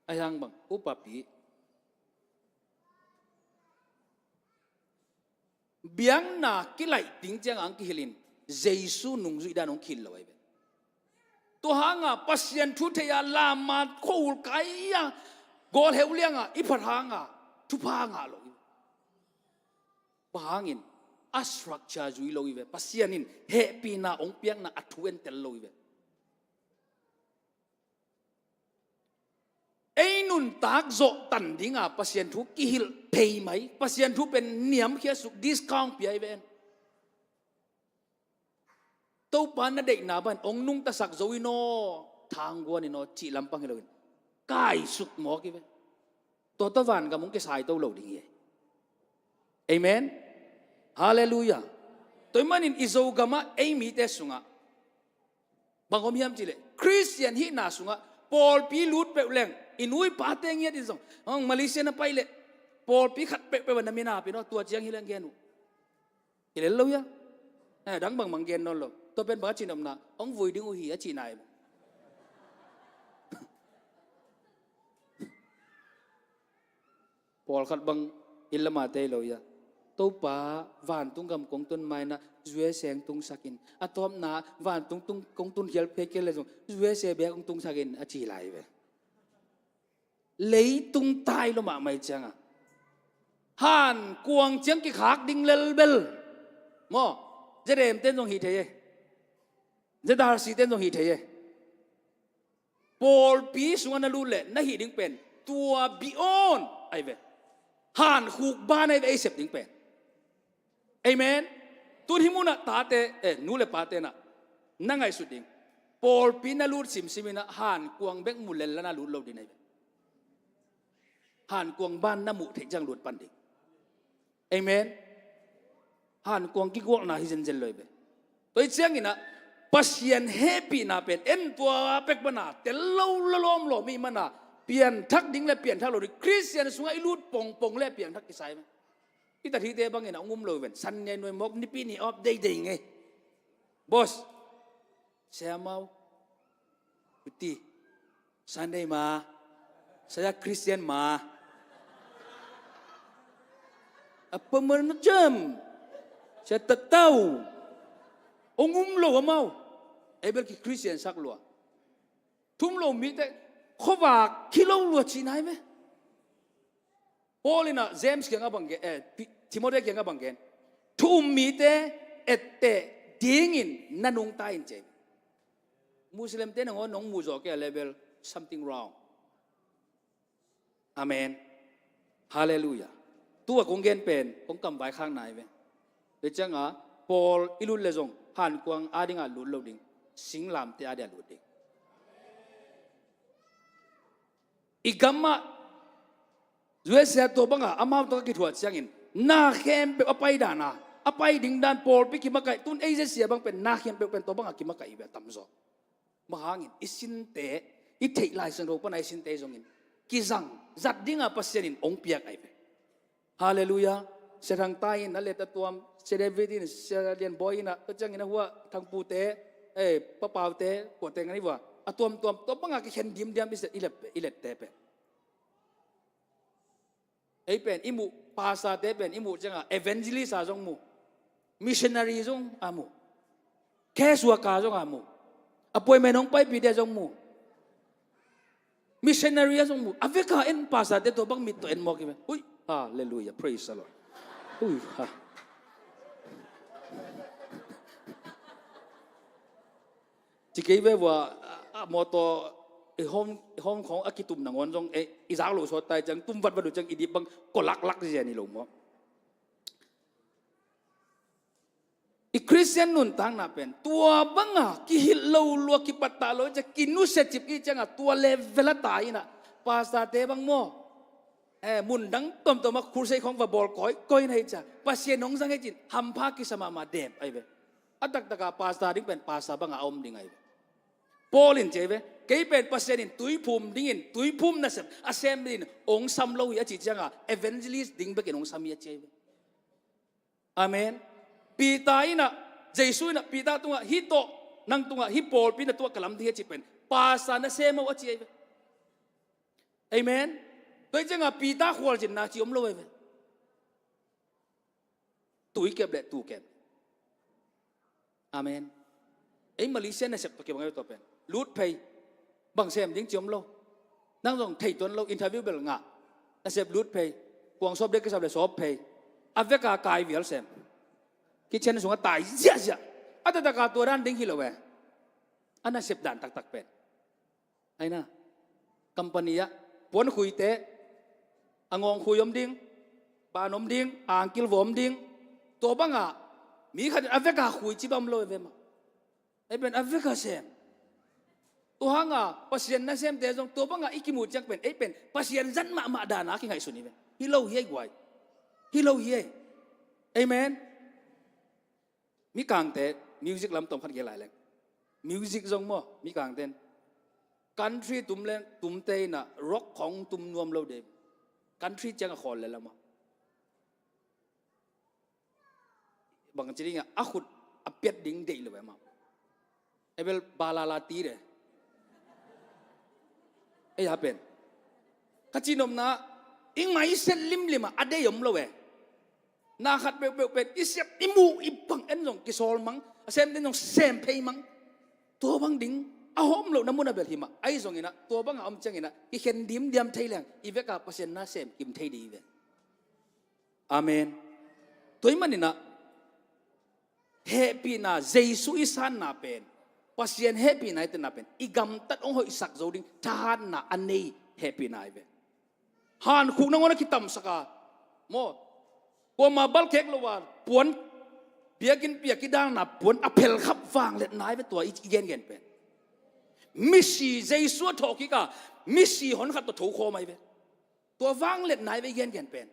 A hiang bang, upapi, biakna kilaih ding ciangah ang kihilh in, Jesu nungzuih dan hong kihilh lo ahi ve. Tua hangah Pasian thu thei-a, lamah khuahul kai-a, gawl heu liangah i phat hangah thupha ngah lo hi ve. Bang hangin? A structure zui lo hi ve. Pasian in hehpihna hong piakna a thu entel lo hi ve. Ei nuntak zawh tan dinga Pasian thu kihilh phei mai. Pasian thu pen niamkhiat suk, discount pia hi ve en. Topa na deihna bang hong nungtasak zo in aw, thangguan in aw cih lampang hi loin, kaisuk mawk hi ve. Tua tawh vangam hong kisai to lo ding hi. Amen. Halleluiah. Tua ahih manin i Zogamah ei mite sungah bang om hiam cihleh, Khristian hihna sungah pawlpi lut peuh leng, i nu i pate ngiat in zong, hong Malaysia na pai leh pawlpi khat peuhpeuh a na minapin aw, tua ciang hi leng gen uh. Hi lel lo hia? Eh, dang bangbang gen nawn lo. Tua pen bang a cih nopna, hong vui ding uh hi a cihna hi. Pawlkhat bang inn lamah tei lo hia? Topa, vantung gam kong tun mainah U S A hong tungsak in. A tawpna vantung tung, kong tun khial phei kei le zong U S A bek hong tungsak in a ci lai ve. Leitung tai lo mahmah ciangah, hankuang ciang kikhak ding lelbel maw? Zedem ten zong hi thei e. Zedarsi ten zong hi thei e. Pawlpi sungah na lut leh na hih ding pen tua beyond ahi ve. Hankhuk ban ahi ve, ei sep ding pen. Amen. Tun hih munah tate, eh, nu le pate nah, na ngaihsut ding. Pawlpi na lut simsim inah hankuang bek mu lel la na lut lo ding ahi ve. Hankuang ban na muh theih ciang lut pan ding. Amen. Hankuang kigualhna hi zenzen lo hi ve. Tua hi cianginah Pasian hehpihna pen en tua pek pana tel lo lawmlawm ih mana, pianthak ding le pianthak lo ding, Khristian sungah i lut pongpong le piangthak kisai ve. I tathite bangin a ung um lo ven. San ngei nuai mawk nipi ni awp deidei ngei. Boss, sia mau, kuti, Sunday ma, saya Christian ma. Apa mana macam? Saya tak tahu. Ung um lo amau. Ei bel ki Christian sak lua. Thum lo mite khuavak khi lo lua ci nai ve. Paul in ah James kiangah bang gen, eh, Pi-, Timothy kiangah bang gen? Thu um mite etteh dingin na nungta in ci. Muslimte nangawn nong muh zawh kei a level something wrong. Amen. Halleluiah. Tua kong gen pen kong kam vaikhak nai ve. Tua ciangah Paul i lut le zong hankuang adingah lut lo ding, singlamteh adingah lut ding. I gamah U S A tua bangah amau tawh ka kithuah ciangin na khempeuh a pai dana, a pai ding dan pawlpi kimakaih, tun ei Z C A bang pen na khempeuh pen tua bangah kimakaih i bia tamzaw. Bang hangin i sinte, i theih Lai Siangtho pana i sinte zongin kizang zat dinga Pasian in ong piak ahi ve. Halleluiah. Sia Thang Tai in a let a tuam, Sia David in, Sia Lian Bawi in a, tua ciangin a hua Thang Pute, eh, Pa Paute, kuate ngan i vua a tuamtuam, tua banga kikhen dimdiam i let, i lette pen. Ei pen i muh, pastorte pen i muh ciangah evangelist a zong muh, missionary zong a muh, case worker zong a muh, appointment hong paipite zong muh, missionary a zong muh. A veka en pastorte tua bang mit tawh en mawk hi ve. Ui, halleluiah, praise the Lord. Ui, ha. Ci kei ve vua, a, a mawtaw I home, i home khawng a kitum nangawn zong, eh, i zak lo sawt tai ciang, tum vatvat uh ciang, i dip bang kua laklak zia ni lo maw? I Khristian nuntakna pen tua banga kihilh lo lua, kipattah lo ciang, kinusia cip i cianga tua level a tai inah, pastorte bang maw, eh, mun dang tuamtuama crusade khawng va bawl kawikawi na hi cia, Pasian hong zang hi cin hampha kisa mahmah, dep ahi ve. A taktaka pastor ding pen pastor banga a om ding ahi ve. Paul in ci ahi ve, kei pen Pasian in tuiphum dingin, tuiphum nasep a sem dingin hong sam lo hi a cih cianga, evangelist ding bekin hong sam hi a ci ahi ve. Amen. Peter inah, Jesu inah Peter tungah, hih tawh, nang tungah hih pawlpi na tuah ka lam ding hi a cih pen, pastor na sem uh a ci ahi ve. Amen. Tua hi cianga Peter khualzinna ci om lo ahi ve. Tui kep le tu kep. Amen. Ei Malaysia nasep tawh kibang ei tua pen. Lut phei. Bang sem ding ci om lo. Nang zong thei tuan lo, interview bel ngah. Nasep lut phei. Kuang sawp dek kisap le sawp phei. A veka kai vial sem. Kitchen sungah tai ziahziah. A taktaka tua dan ding hi lo e. A nasep dan taktak pen. Aina, company ah puan khuite, a ngawng khui om ding, ban om ding, a angkil va om ding. Tua banga mi khat in a veka khui ci bang om lo e ve mah. Ei pen a veka sem. Tua hanga Pasian nasemte zong tua banga i kimu ciang pen, ei pen Pasian zat mahmah dana kingaihsun hi ve. Hi lo hi ei guai. Hi lo hi ei. Amen. Mikangte music lam tawm khat gel lai leng. Music zong maw, Mikangte in country tum leng, tumte inah rock khawng tum nuam lo de. Country ciang a khawl le lamah. Bang ci dingah a khut a piat ding deih lo e mah. Ebel balala ti de. Ei a pen. Ka cihnopna, i ngaihsiat limlimah a deih om lo e. Na khat peuhpeuh pen i siat i muh i pang en zong kisawl mang, a sem den zong sem phei mang. Tua bang ding a hawm lohna mun a bel hi mah. Ahi zonginah tua banga om cianginah kikhen dimdiam thei leng i veka Pasian na sem kim thei dih i ve. Amen. Tua hi maninah hehpihna, Jesu i sanna pen, Pasian hehpihna i tenna pen i gamtat hong hoihsak zo ding thahatna a nei hehpihna i ve. Hankhuk nangawn a kitamsaka maw, kuama balkhek lo a puan, biakinn pia kidalna puan a phelkhap vangletna i ve tua i gengen pen. Misi Jesu a thawhkika misi honkhat tawh thokhawm a i ve. Tua vangletna i ve i gengen pen.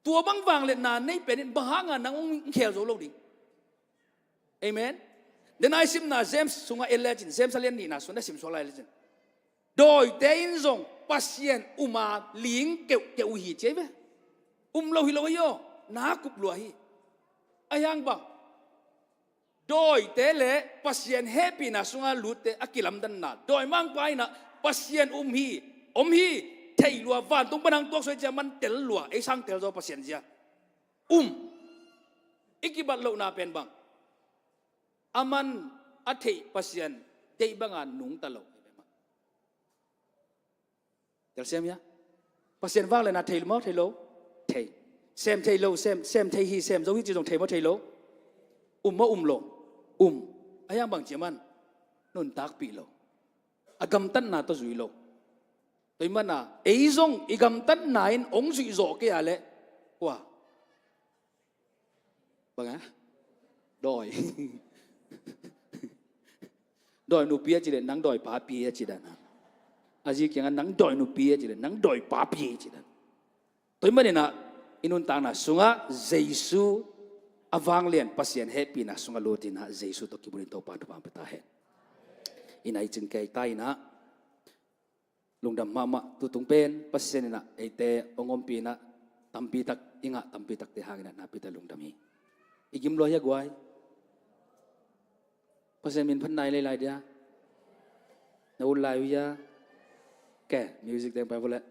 Tua bang vangletna nei pen in bang hanga nang hong khel zo lo ding? Amen. Dena i simna James sungah en lecin, James a lian nihna sung na simsuak lai lecin, dawite in zong Pasian uma ling keuhkeuh uh hi ci a i ve. Um lo hi lo ahi aw, na kup lua hi. Ahi hang bang dawite le Pasian hehpihna sunga lutte a kilamdanna, dawimangpa inah Pasian um hi, om hi, thei lua, vantung pan hang tuaksoi cia man tel lua, ei sang tel zaw Pasian zia. Um. I kibat lohna pen bang, a man a theih Pasian deih banga nungta lo. Telsiam hia? Pasian vangletna thei maw thei lo? Thei. Sem thei lo, sem, sem thei hi, sem zo hi ci zong thei maw thei lo? Um maw um lo? Um. Ahi hang bang ci a man nuntakpih lo. A gamtatna tawh zui lo. Tua i mana ei zong i gamtatna in hong zuih zawh kei a leh kua? Bang a? Dawi. Dawi nupi a ci leh nang dawi papi a ci dan a. A zi kiangah nang dawi nupi a ci leh nang dawi papi a ci dan. Tua i maninah i nuntakna sungah Jesu a vanglian Pasian hehpihna sungah lutinah Jesu tawh kibunin Topa thupha pia ta hen. Inah i cin kei ta inah lungdam mahmah. Tutung pen Pasian inah eite hong ompih inah tampitak i ngah tampitakte hanginah napita lungdam hi. I gim lua hia guai? Pasian min phat nai lei lai dia. Na ut lai uh hia? Ke music teng pai vua leh.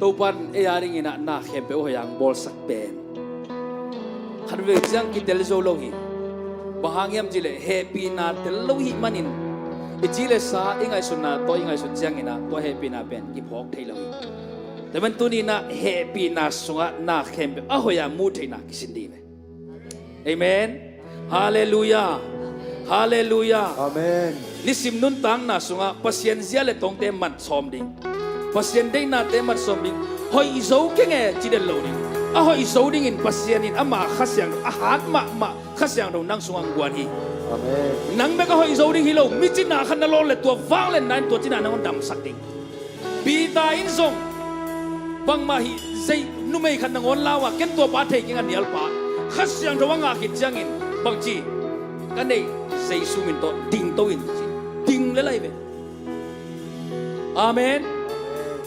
Topan ei a dingin ah na khempeuh hoih a hong bawlsak pen khatvei ciang kitel zo lo hi. Bang hang hiam cih leh hehpihna tel lo hih manin, i ci le sa, i ngaihsutna tawh i ngaihsut ciangin ah tua hehpihna pen kiphawk thei lo hi. Tua man tuni-in ah hehpihna sungah na khempeuh a hoih a mu theihna kisin ding hi ve. Amen. Halleluiah. Halleluiah. Amen. Nisim nuntakna sungah Pasian zia le tongte man sawm ding, Pasian deihnate man sawm ding. Hoih zo keng e ci den lo ding. A hoih zo dingin Pasian in ama Kha Siangtho, a hat mahmah Kha Siangtho nang sungah hong guan hi. Amen. Nang bek a hoih zo ding hi lo, mi cina khat na lawn le tua vangliatna in tua cina nang hong damsak ding. Peter in zong bangmah hi, zei numei khat nangawn lau a, ken tua pa thei keng a, nialpa. Kha Siangtho a ngah khit ciangin bang ci? Ka neih Jesu min tawh dingto in ci. Ding le lai ve. Amen.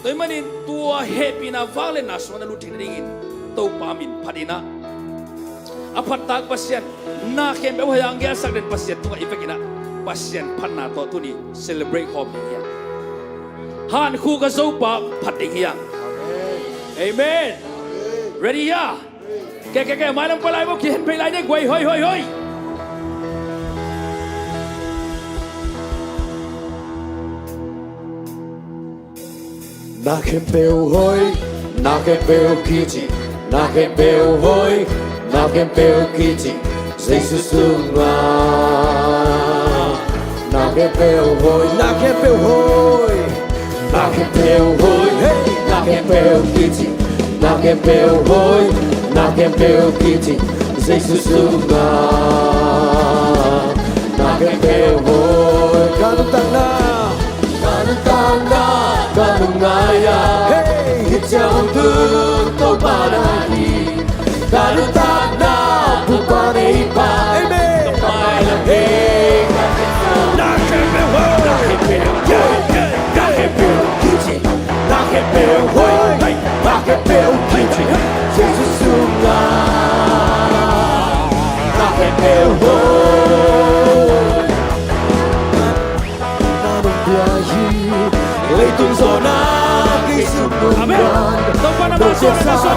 Tua ahih manin tua hehpihna vangliatna sungah na lut theih nadingin Topa min phat in ah, a phattak Pasian, na khempeuh hoih a hong gelsak den Pasian tungah i vekin ah Pasian phatna tawh tuni celebrate khawm ding hi hang. Hankhuk a zopa phat ding hi hang. Amen. Ready hia? Ke, ke, ke, mailam pai lai bo, kihen phei lai ni, guai, hoih, hoih, hoih. Na khempeuh hoih, na khempeuh kici, na khempeuh hoih, na khempeuh kici Jesu sungah. Na khempeuh hoih, na khempeuh hoih, na khempeuh hoih, hey, na khempeuh kici, na khempeuh hoih, na khempeuh kici Jesu sungah. Na khempeuh hoih, ka nuntakna, ka nuntakna ka lungngai a, hey, hih ciang hong tun Topa na hi. Ka nuntakna Pupa neipa, amen. Ka mailam hi. Na khempeuh hoih, na khempeuh hoih, na khempeuh kici, na khempeuh hoih, na khempeuh kici Jesu sungah. Na khempeuh hoih. Na nong pia hi, leitung zawhna kei sung nong guan. Nong piaksa thupha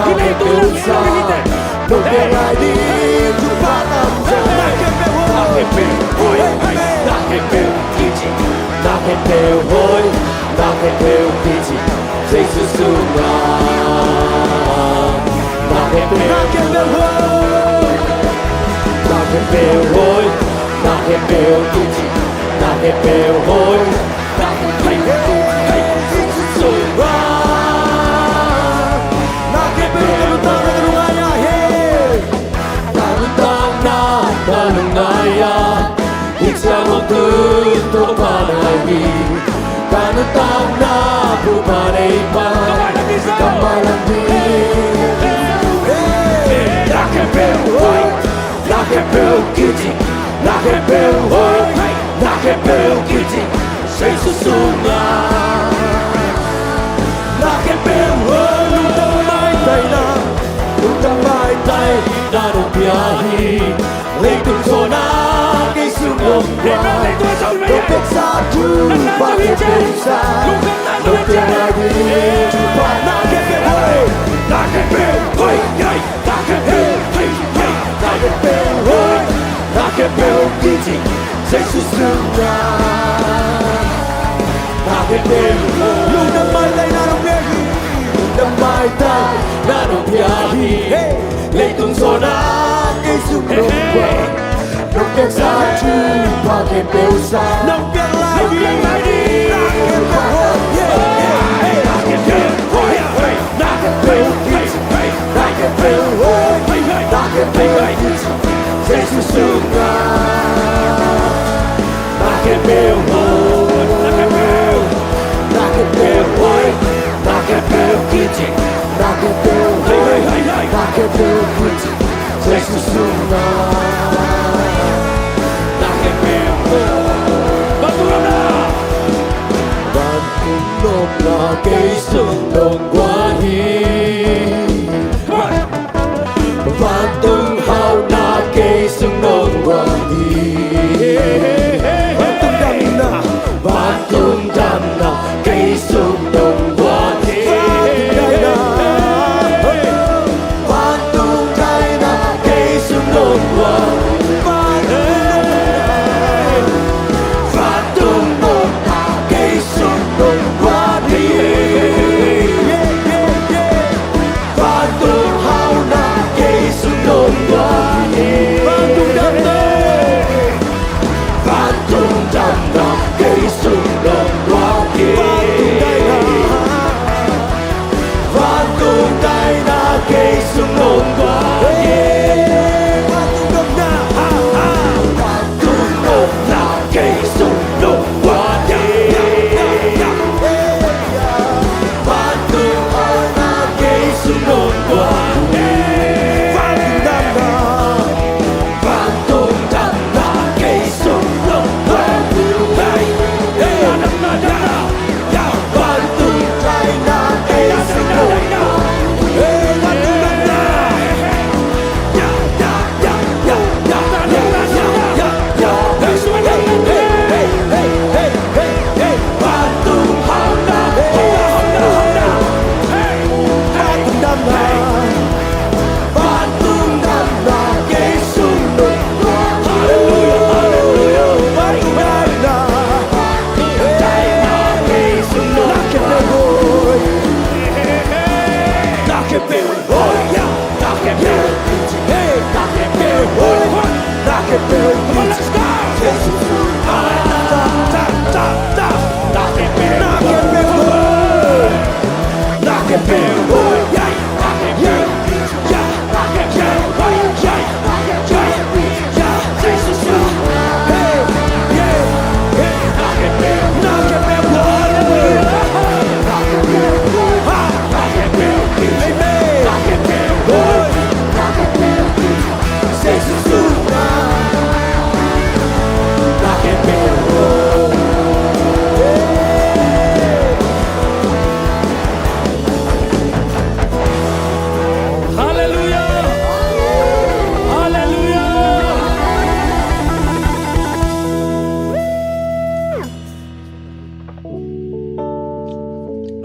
khempeuh sa, nong piak lai ding thupha tamzaw. Na khempeuh hoih, na khempeuh kici, na khempeuh hoih, na khempeuh kici Jesu sungah. Na khempeuh, na khempeuh hoih, na khempeuh hoih, na khempeuh kici, na khempeuh hoih, na khempeuh hoih, Jesu sungah. Na khempeuh ka nuntakna ka lungngai a, he. Ka nuntakna ka lungngai a, hih ciang hong tun Topa na hi. Ka nuntakna Pupa neipa, ka mailam hi. Na khempeuh hoih, na khempeuh kici, na khempeuh hoih, na khempeuh kici Jesu sungah. Na khempeuh hoih, lungtang maitai na, lungtang maitai na nong pia hi. Leitung zawhna kei sung nong guan, nong piaksa thupha khempeuh sa, nong piak lai ding thupha. Na khempeuh hoih, na khempeuh hoih, na khempeuh hoih, na khempeuh hoih, na khempeuh kici Jesu sungah. Na khempeuh hoih, lungdam maitai na nong pia hi, lungdam maitai na nong pia hi. Hey. Leitung zawhna kei sung nong guan, nong piaksa thupha khempeuh sa, nong piak lai ding. Na khempeuh hoih, na khempeuh hoih, na khempeuh kici, na khempeuh hoih, na khempeuh kici Jesu sungah. Na khempeuh hoih, na khempeuh hoih, na khempeuh kici, na khempeuh hoih, na khempeuh kici Jesu sungah. Na khempeuh hoih. Vantung nopna, vantung nopna kei sung nong guan hi. Vantung hauhna kei sung nong guan hi. Vantung damna, vantung damna kei sung nong guan hi.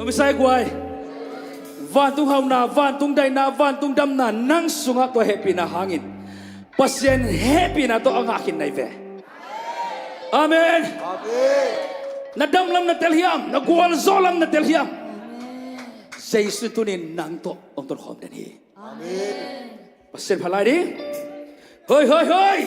Kusai guai. Vantung hauhna, vantung daihna, vantung damna nang sungah tua hehpihna hangin Pasian hehpihna tawh a ngah khin na hi ve. Amen. Amen. Na dam lam na tel hiam, na gualzawh lam na tel hiam, Jesu tunin nang tawh hong tonkhawm den hi. Amen. Pasian phat lai ding. Hoi, hoi, hoi.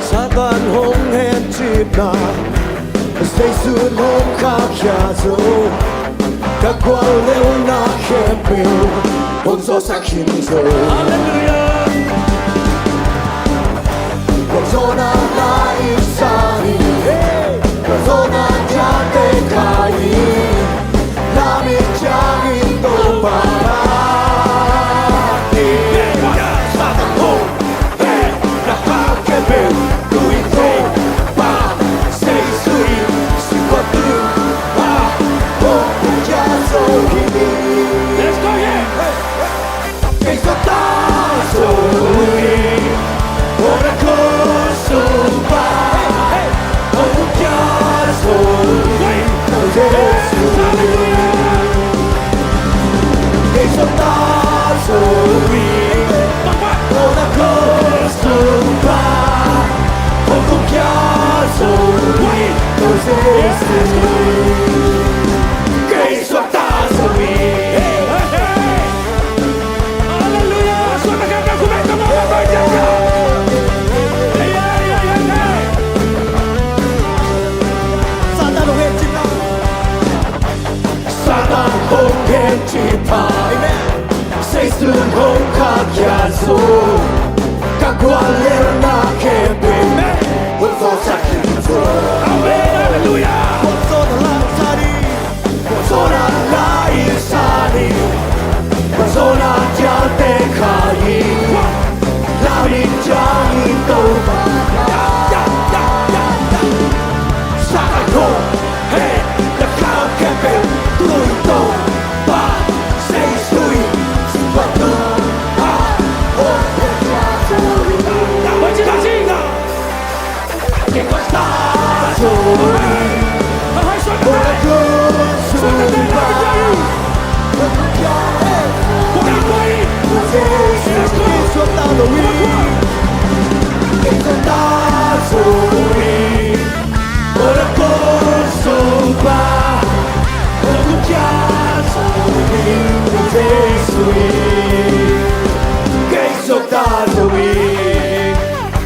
Satan hong hen cihna, Jesu hong khahkhia zo. Ka guallelhna khempeuh hong zawhsak khin zo. Halleluiah. Hong zawhna lai in san in, hong zawhna diate khai in, lam in ciang in Topa. Satan hong Satan hong hen cih pha, Jesu hong khahkhia zo. Ka guallelhna khempeuh hong zawhsak khin zo. Amen. Halleluiah. Hong zawhna lai in san in, hong zawhna lai in san in, hong zawhna diate khai in, lam in ciang in Topa. Satan hong hen, na khau khempeuh tui Topa Jesu in, Topa Topa hong hen.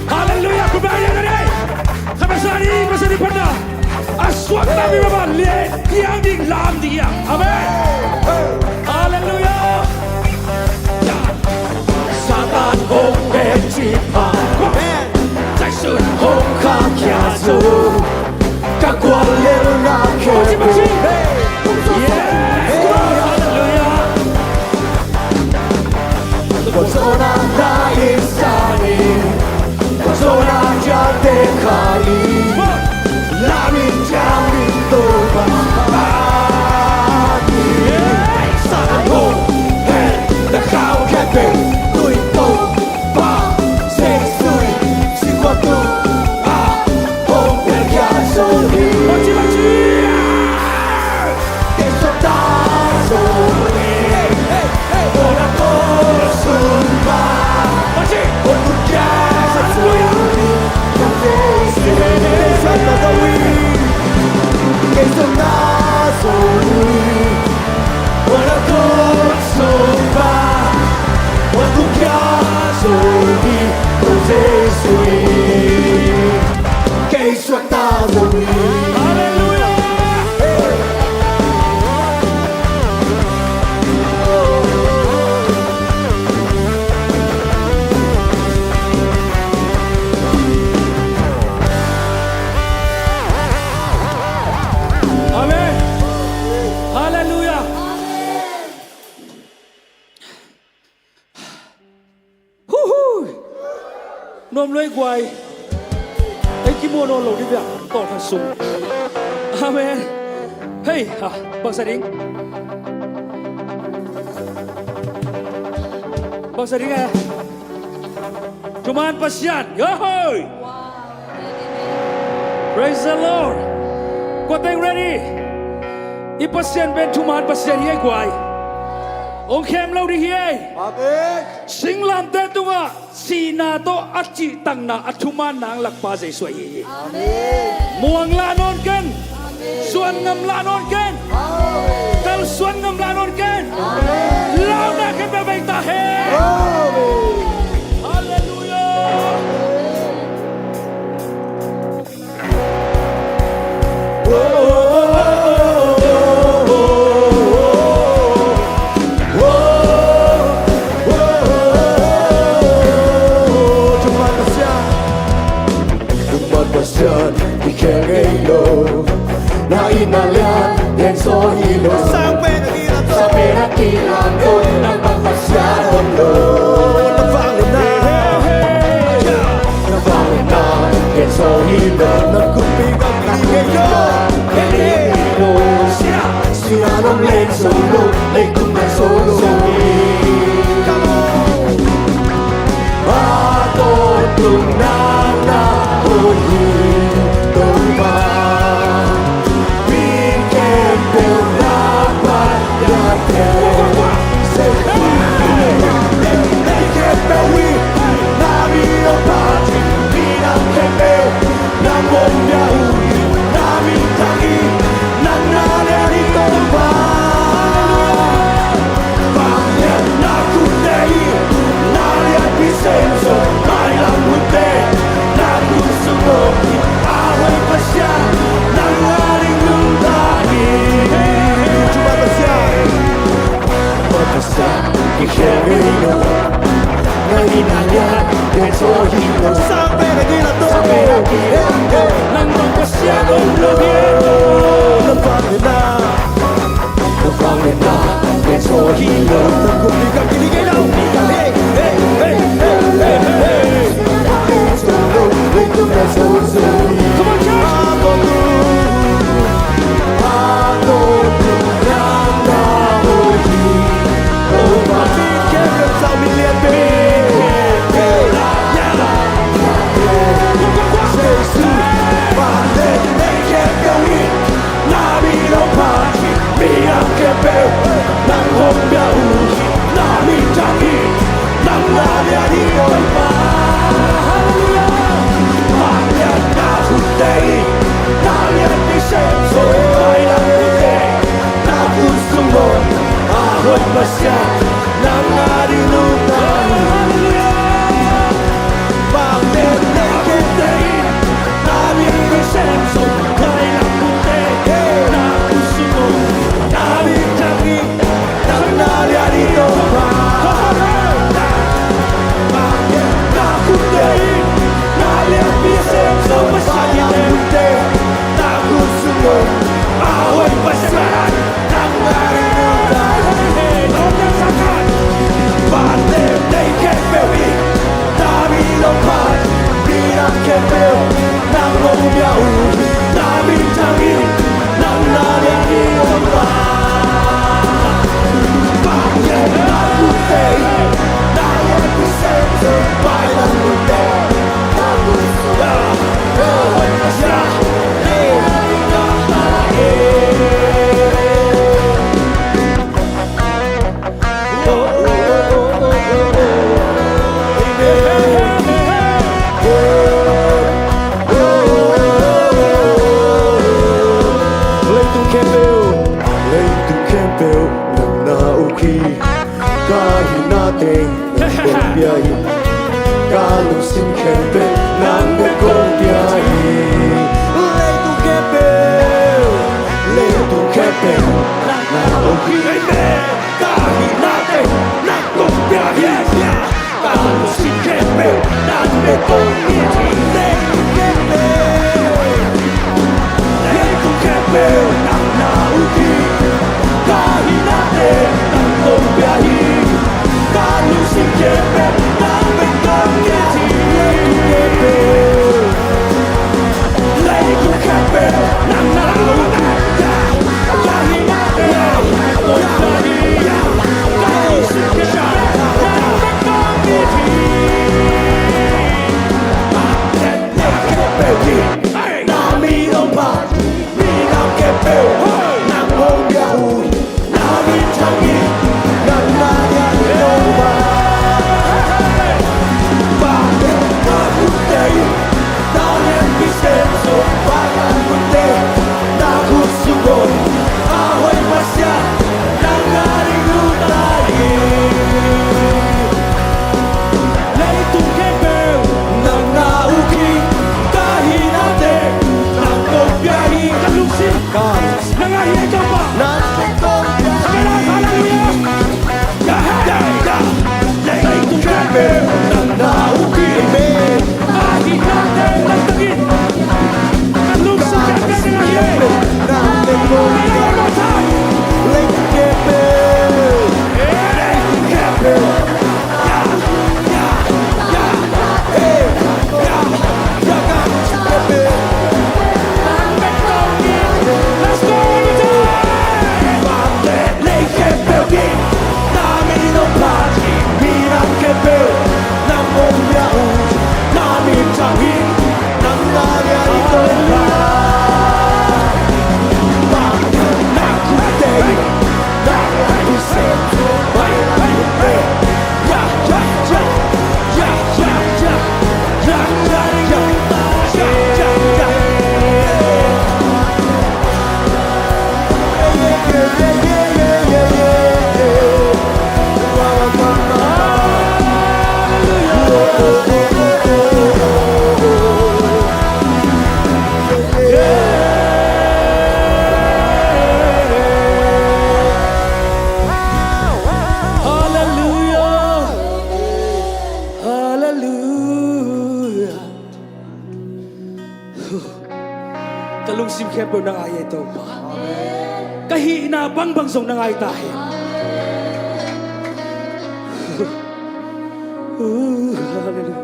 Halleluiah. Khuapi a lian a nei. Kha Pasian in, Pasian in phatna a suakta mi mah lian tiang ding lam ding hi a. Amen. Halleluiah. Satan hong hen cih pha, Jesu hong khahkhia zo. Ka guallelhna khempeuh. Yes. Halleluiah. Hong zawhna lai in san in, hong zawhna diate khai in, lam in ciang in Topa. Satan hong hen, na khau khempeuh tui Topa Jesu in, Topa Topa hong piakhia zo hi. Halleluiah. Amen. Halleluiah. Huhu. Nuam lua ei guai. Ei kimuh nawn lo ding bia tawh khan sung. Amen. Hei ha, bangsa ding. Pasal ding e. Thuman Pasian. Yohoi. Praise the Lord. Kua teng ready? I Pasian pen thuman Pasian hi ei guai. Ong khem lo ding hi ei. Amen. Singlamteh tungah sihna tawh a cihtakna a thuman nang lakpa Jesu ahi hi. Amen. Muang lah nawn ken. Amen. Suan ngam lah nawn ken. Amen. Kalsuan ngam lah nawn ken. Amen. Lauhuai khempeuh vei ta hen. Amen. Halleluiah. Pasian i khel ngei lo. Na inn na lian gen zaw hi lo. Sang pen a kilam, sang pen a kilam, nang bang Pasian om lo. Na vangliatna, na vangliatna gen zaw hi lo. Na kumpi bang kili ngei lo. Kili ngei lo. Sia, sia nong len zo lo. Leitung na zo lo hi. Come on. A tawntung nang na hoih hi Topa. Mi khempeuh na paikhia thei. Ei khempeuh hi na mi lo phat hi. Minam khempeuh nang hong pia uh hi. Na min thang hi. Nang na lian hi Topa. Vangliatna khut teh hi. Na lianpi sem zo. Mailam khut teh na khut sung om hi. A hoih Pasian nang a ding lungdam hi. Pasian, Pasian i khel ngei lo. Na inn na lian gen zaw hi lo. Sang pen a kilam, sang pen a kilam, nang bang Pasian om lo hi. Na vangliatna, na vangliatna gen zaw hi lo. Na kumpi bang kili ngei lo. Hey, hey, hey, hey, hey. Come on, church. Nang hong pia uh hi, na min thang hi, nang na lian hi Topa. Halleluiah. Vangliatna khut teh hi, na lianpi sem zo. Mailam khut teh na khut sung om hi. A hoih Pasian nang a ding lungdam hi. Halleluiah. Leitung khempeuh, leitung khempeuh nang na uk hi. Ka hihna teng nang kong pia hi. Ka lungsim khempeuh nang bek kong pia hi. Leitung khempeuh, leitung khempeuh nang na uk hi. Amen. Ka hihna teng nang kong pia hi. Ka lungsim khempeuh nang bek kong pia hi. Leitung khempeuh, leitung khempeuh nang na uk hi. Ka hihna teng nang kong pia hi. Ka lungsim khempeuh nang bek kong pia hi. Leitung khempeuh, leitung khempeuh nang na uk hi. Ka hihna teng nang kong pia hi. Bang na ngai e Topa. Ka hihna bangbang zong na ngai ta hen. Uh, hallelujah.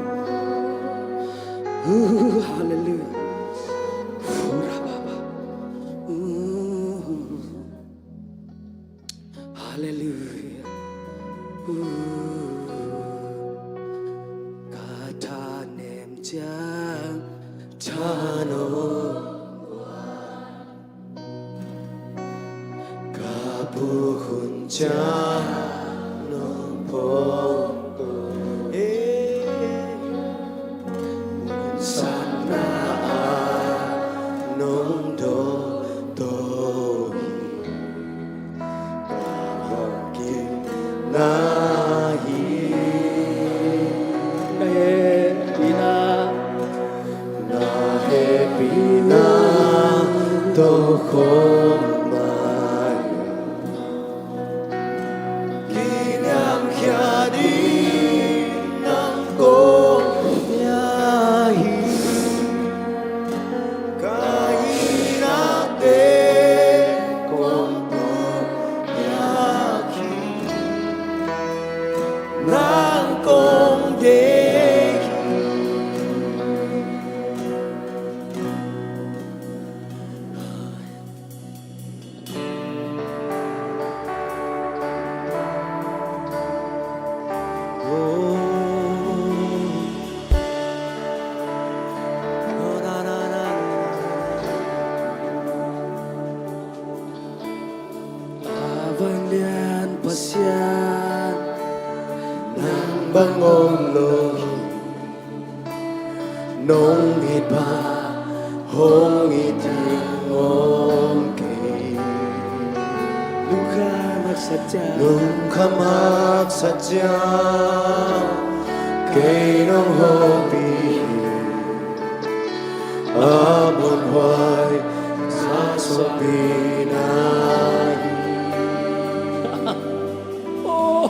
Uh, hallelujah. Uh, hallelujah. Uh, ka thanem ciang thanom Ka puk hun ciang nong phawk to e, mun sanna ah nong dawng to hi. Ka bangkim na hi. Na hehpihna, na hehpihna tawh khawm mah hi. Kiniamkhiat ding nang kong pia hi. Ka hihnate kong pia hi. Nang kong deih hi. A vanglian Pasian, nang bang om lo hi. Nong it bang hong it ding om kei. Lungkham haksat ciang, lungkham haksat ciang kei nong hopih hi. A muanhuai na sawtpi na hi. Oh.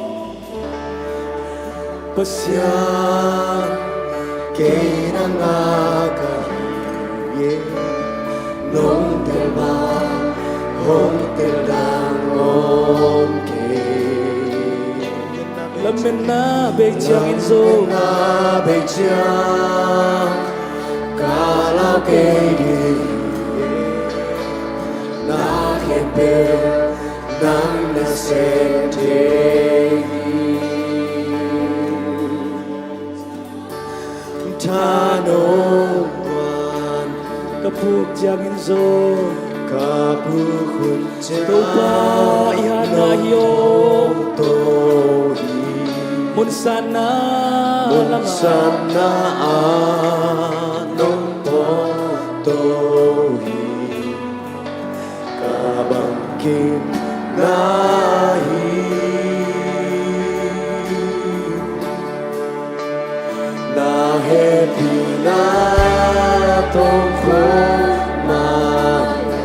Pasian, kei nang a ka hi e. Nong tel bang hong tel dang om kei. Lametna bei ciangin zong, lametna bei ciang ka lau kei ding hi. Na khempeuh nang na sem thei hi. Thanom guan ka puk ciangin zong, ka puk hun ciang Topa i hatna hi aw. Nong to hi. Mun sanna, mun sanna ah nong pawk to hi. Ka bangkim na hi. Na hehpihna tawh khawm mah hi.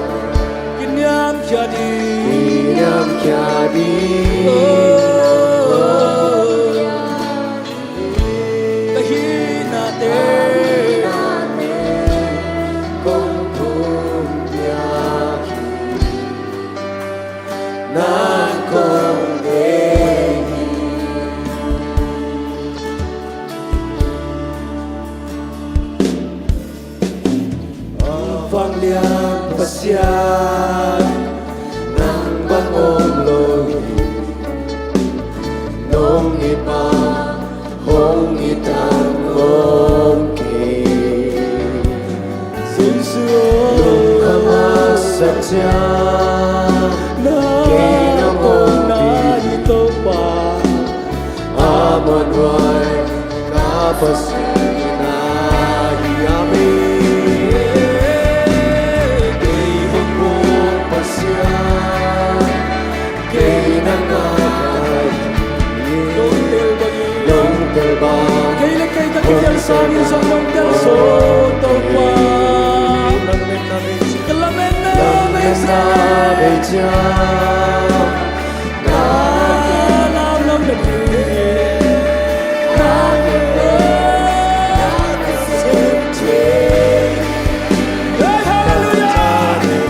Kiniamkhiat ding, kiniamkhiat ding. Oh. Ka hihnate kong pia hi. Nang kong deih hi. Vanglian Pasian, nang bang om lo hi. Nong it bang hong it dang om kei. Jesu aw. Lungkham haksat ciang, na kei nong hopih hi Topa. A muanhuai ka Pasian na hi. Amen. Kei hong muang Pasian, kei nang a ka hi. Nong tel bangin, nong tel bang, kei le kei ka kician sangin zong nong tel zo Topa. Ka lametna bei ciang, lametna bei ciang, na lau lam na ding. Hey, hallelujah.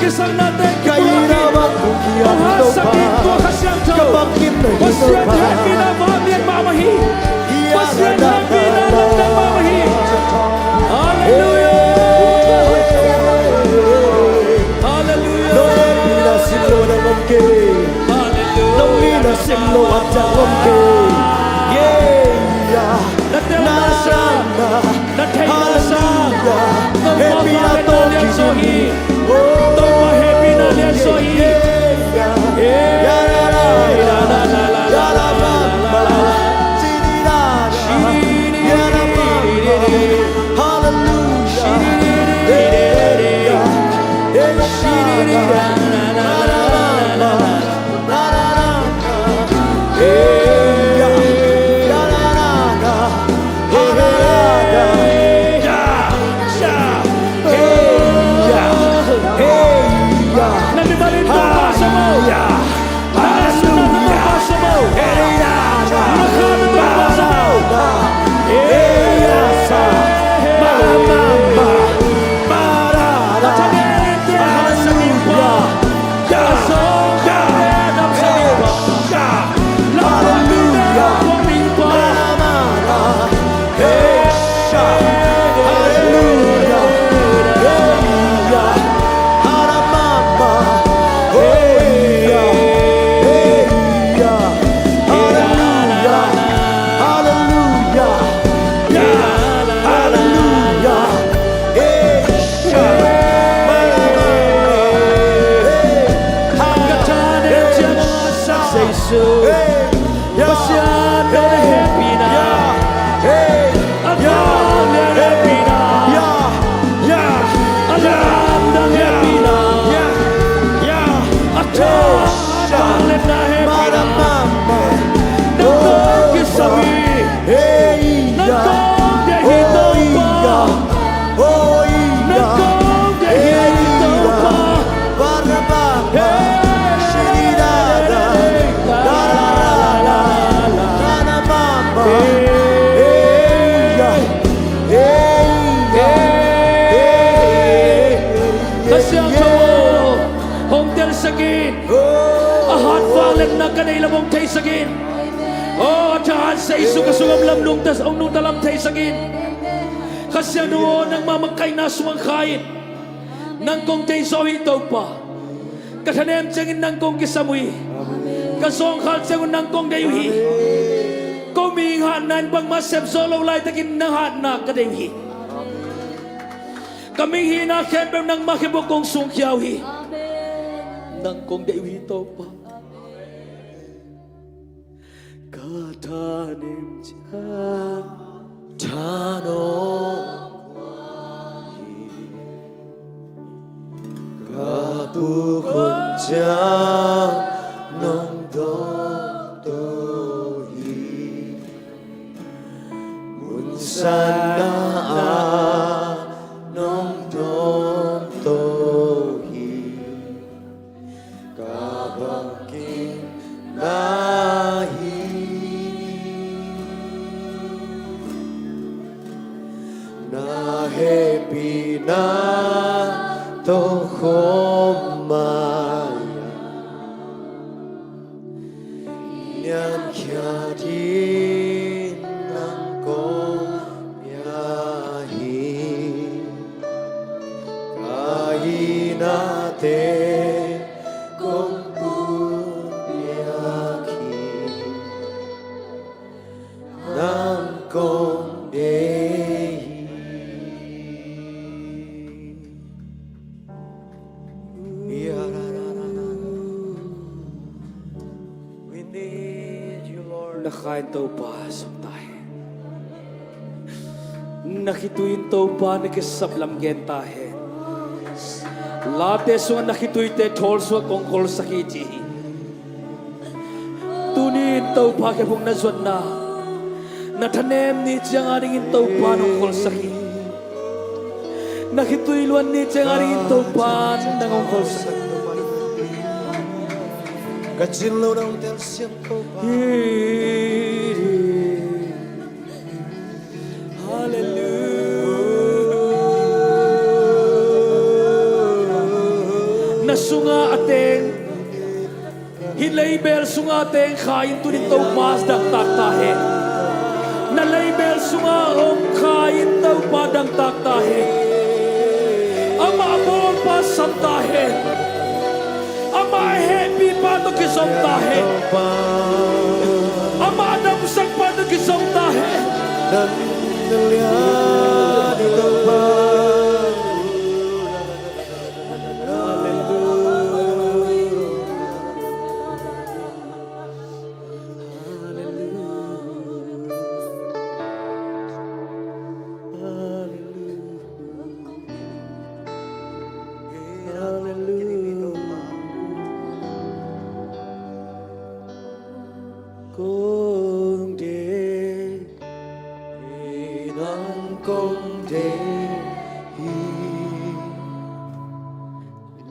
Kisaknate kipulak hi. Kong haksat ding tua Kha Siangtho. Pasian hehpihna vanglian mahmah hi. Pasian hehpihna lungdam mahmah hi. Halleluiah. Halleluiah. Nong hehpihna simloh nang om kei. Halleluiah. Nong hehpihna simloh a ciang om kei. Yeah, yeah. Na telna sang, na theihna sang, Topa hehpihna tawh kidim hi. Topa hehpihna lianzaw hi. Hallelujah. Pasian, na hehpihna. A vanglian hehpihna. A lamdang hehpihna. A tha, a vangliatna hehpihna. Nang tawh kisam hi. Nang tawh deih hi Topa. Nang tawh deih hi Topa. Kha Siangtho aw, hong telsak in. A hat vangliatna ka neih lam hong theisak in. Aw, a thahat Jesu ka sungah lam nungta, hong nungta lam theisak in. Kha Siangtho aw, nangmah makaihna sungah kha in. Nang kong theih zawh hi Topa. Ka thanem ciangin nang kong kisam uh hi. Ka zawngkhal ciangun nang kong deih uh hi. Ko mihing hatna in bangmah sep zo lo laitakin nang hatna ka deih uh hi. Ka mihing hihna khempeuh nangmah khempeuh kong sungkhia uh hi. Nang kong deih uh hi Topa. Ka thanem ciang thanom hi. Ka pukhuan ciang nong dawngto hi. Munsanna ah nong dawngto hi. Ka bangkimna hi. Na hehpihna tawh khawm mai-a niamkhiat in nang kong pia hi. Ka hihnate kong pulpiak hi. Nang kong deih hi. We need you, Lord. Na kha in Topa zong ta hen. Na khitui in Topa na kisap lam gen ta hen. Late sungah na khituite thawl sungah kong kholsak hi ci hi. Tuni in Topa khephung na zuatna, na thanem ni ciang adingin Topa nong kholsak hi. Na khitui luan ni ciang adingin Topa nang hong kholsak hi. Ka cin lo nong telsiam Topa. Hallelujah. Na sungah a teng, hih leibel sungah a teng Kha in tuni-in Topa dangtak ta hen. Na leibel sungah om Kha in Topa dangtak ta hen. Amah bawlpa sam ta hen. Amah a hehpihpa tawh kizom ta hen. Amah a damsakpa tawh kizom ta hen. Kong deih hi, nang kong deih hi.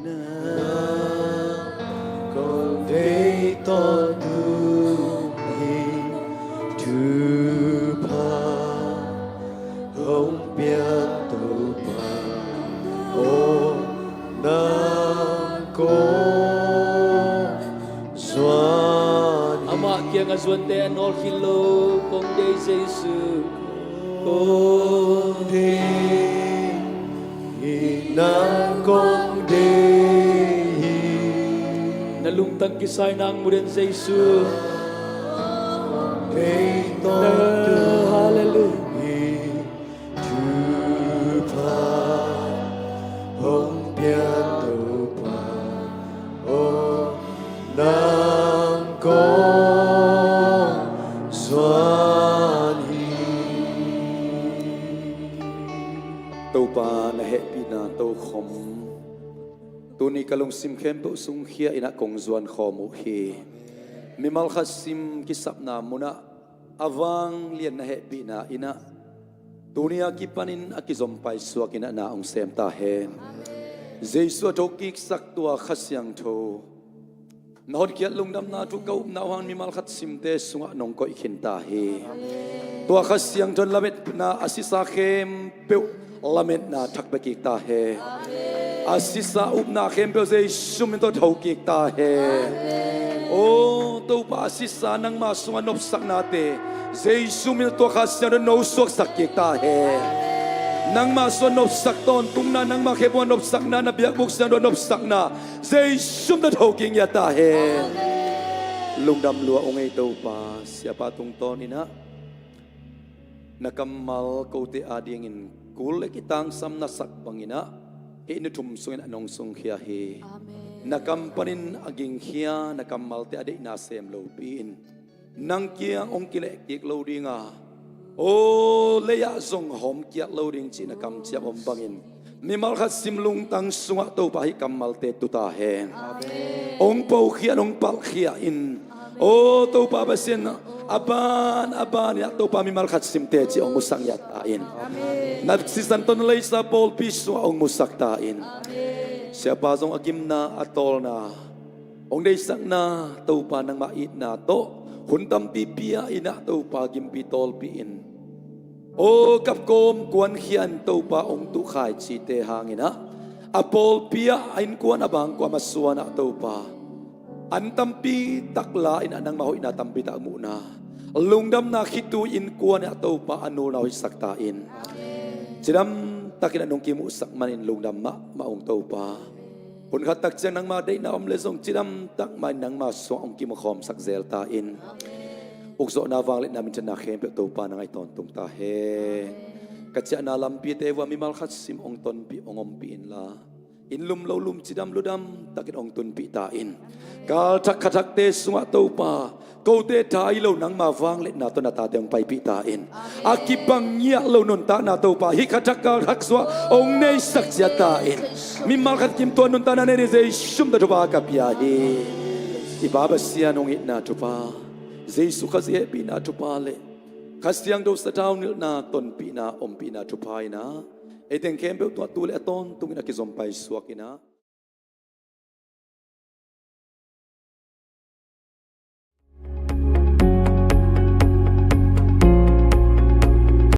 Nang kong deih tawntung hi. Thupha hong piak Topa aw, nang kong zuan hi. Amah kiangah zuante a nawl khin lo. Kong deih Jesu, kong deih hi, nang kong deih hi. Na lungtang kisai nang mu den Jesu. Deih tawntung hi. Hallelujah. Thupha hong piak Topa aw, nang kong zuan hi. Topa na hehpihna tokhom tuni ka lungsim khempeuh sungkhia in ah kong zuan khawm uh hi. Mimal khat sim kisapna munah a vanglian na hehpihna in ah tuni a kipanin a kizom paisuak in ah na hong sem ta hen. Jesu a thokiksak tua Kha Siangtho na hotkhiat lungdamna thu ka upna uh hang mimal khat simte sungah nong koih khin ta hi. Tua Kha Siangtho in lametna a sisa khempeuh lametna thak pia kik ta hen. A sisa upna khempeuh Jesu min tawh tho kik ta hen. Aw Topa, a sisa nangma sungah nopsaknate Jesu min tawh tua Kha Siangtho in no suaksak kik ta hen. Nangma sungah nopsak tawntungna, nangma khempeuh ah nopsakna, na biakbuk siangtho ah nopsakna Jesu min tawh tho kik ngiat ta hen. Lungdam lua ung ei Topa. Siapa tungtawn in ah na kammal kote adingin kul le kitangsam na sak bangin ah hih ni thum sungin ah nong sungkhia hi. Amen. Na kam panin a gingkhia na kammalte a deihna sem lopi-in nang kiang hong kileh kik lo ding a, aw lei-ah zong hawm kiat lo ding cih na kamciam om bangin mimal khat sim lungtang sungah Topa hih kammalte tu ta hen. Amen. Hong pokhia in, hong palhkhia in. Amen. Aw Topa Pasian, a ban a ban in ah Topa mimal khat sim teci hong musak ngiat ta in. Amen. Na sisan tawh na leisa pawlpi sungah hong musak ta in. Amen. Siapa zong a gimna a tawlna hong deihsakna Topa nangmah itna tawh hun tampi pia in ah Topa gimpi tawlpi in, aw kapkawm kuankhia in Topa hong tuh khaicite hangin ah a pawlpi ah a innkuan a bangkuam a suan ah Topa an tampi tak la in ah nangmah hoihna tampi tak muhna, lungdamna khitui innkuan ah Topa a nulna hoihsak ta in. Amen. Cidamtakin ah nong kimuhsak manin lungdam mahmah ung Topa. Hun khat tak ciang nangma deihna om leh zong cidamtak mah in nangma sungah hong kimukhawmsak zel ta in. Ukzawhna, vangliatna, minthanna khempeuh Topa nang ahi tawntung ta hen. Ka ciahna lampite vuah mimal khat sim hong tonpih hong ompih inla, inn lum lo lum, cidam ludam takin hong tunpih ta in. Kal thak kha thakte sungah Topa, kote tha hi lo nangma vangliatna tawh na tate hong paipih ta in. A kibang ngiat lo nuntakna Topa hih kha thak kal thak sungah hong neisak ciat ta in. Mimal khat kim tua nuntakna nei ding Jesu min tawh thupha ka pia hi. I Pa Pasian hong itna thupha, Jesu Khazih hehpihna thupha le Kha Siangtho sathau nilhna, tonpihna, ompihna thupha in ah ei teng khempeuh tungah tu le a tawntungin a kizom paisuak in ah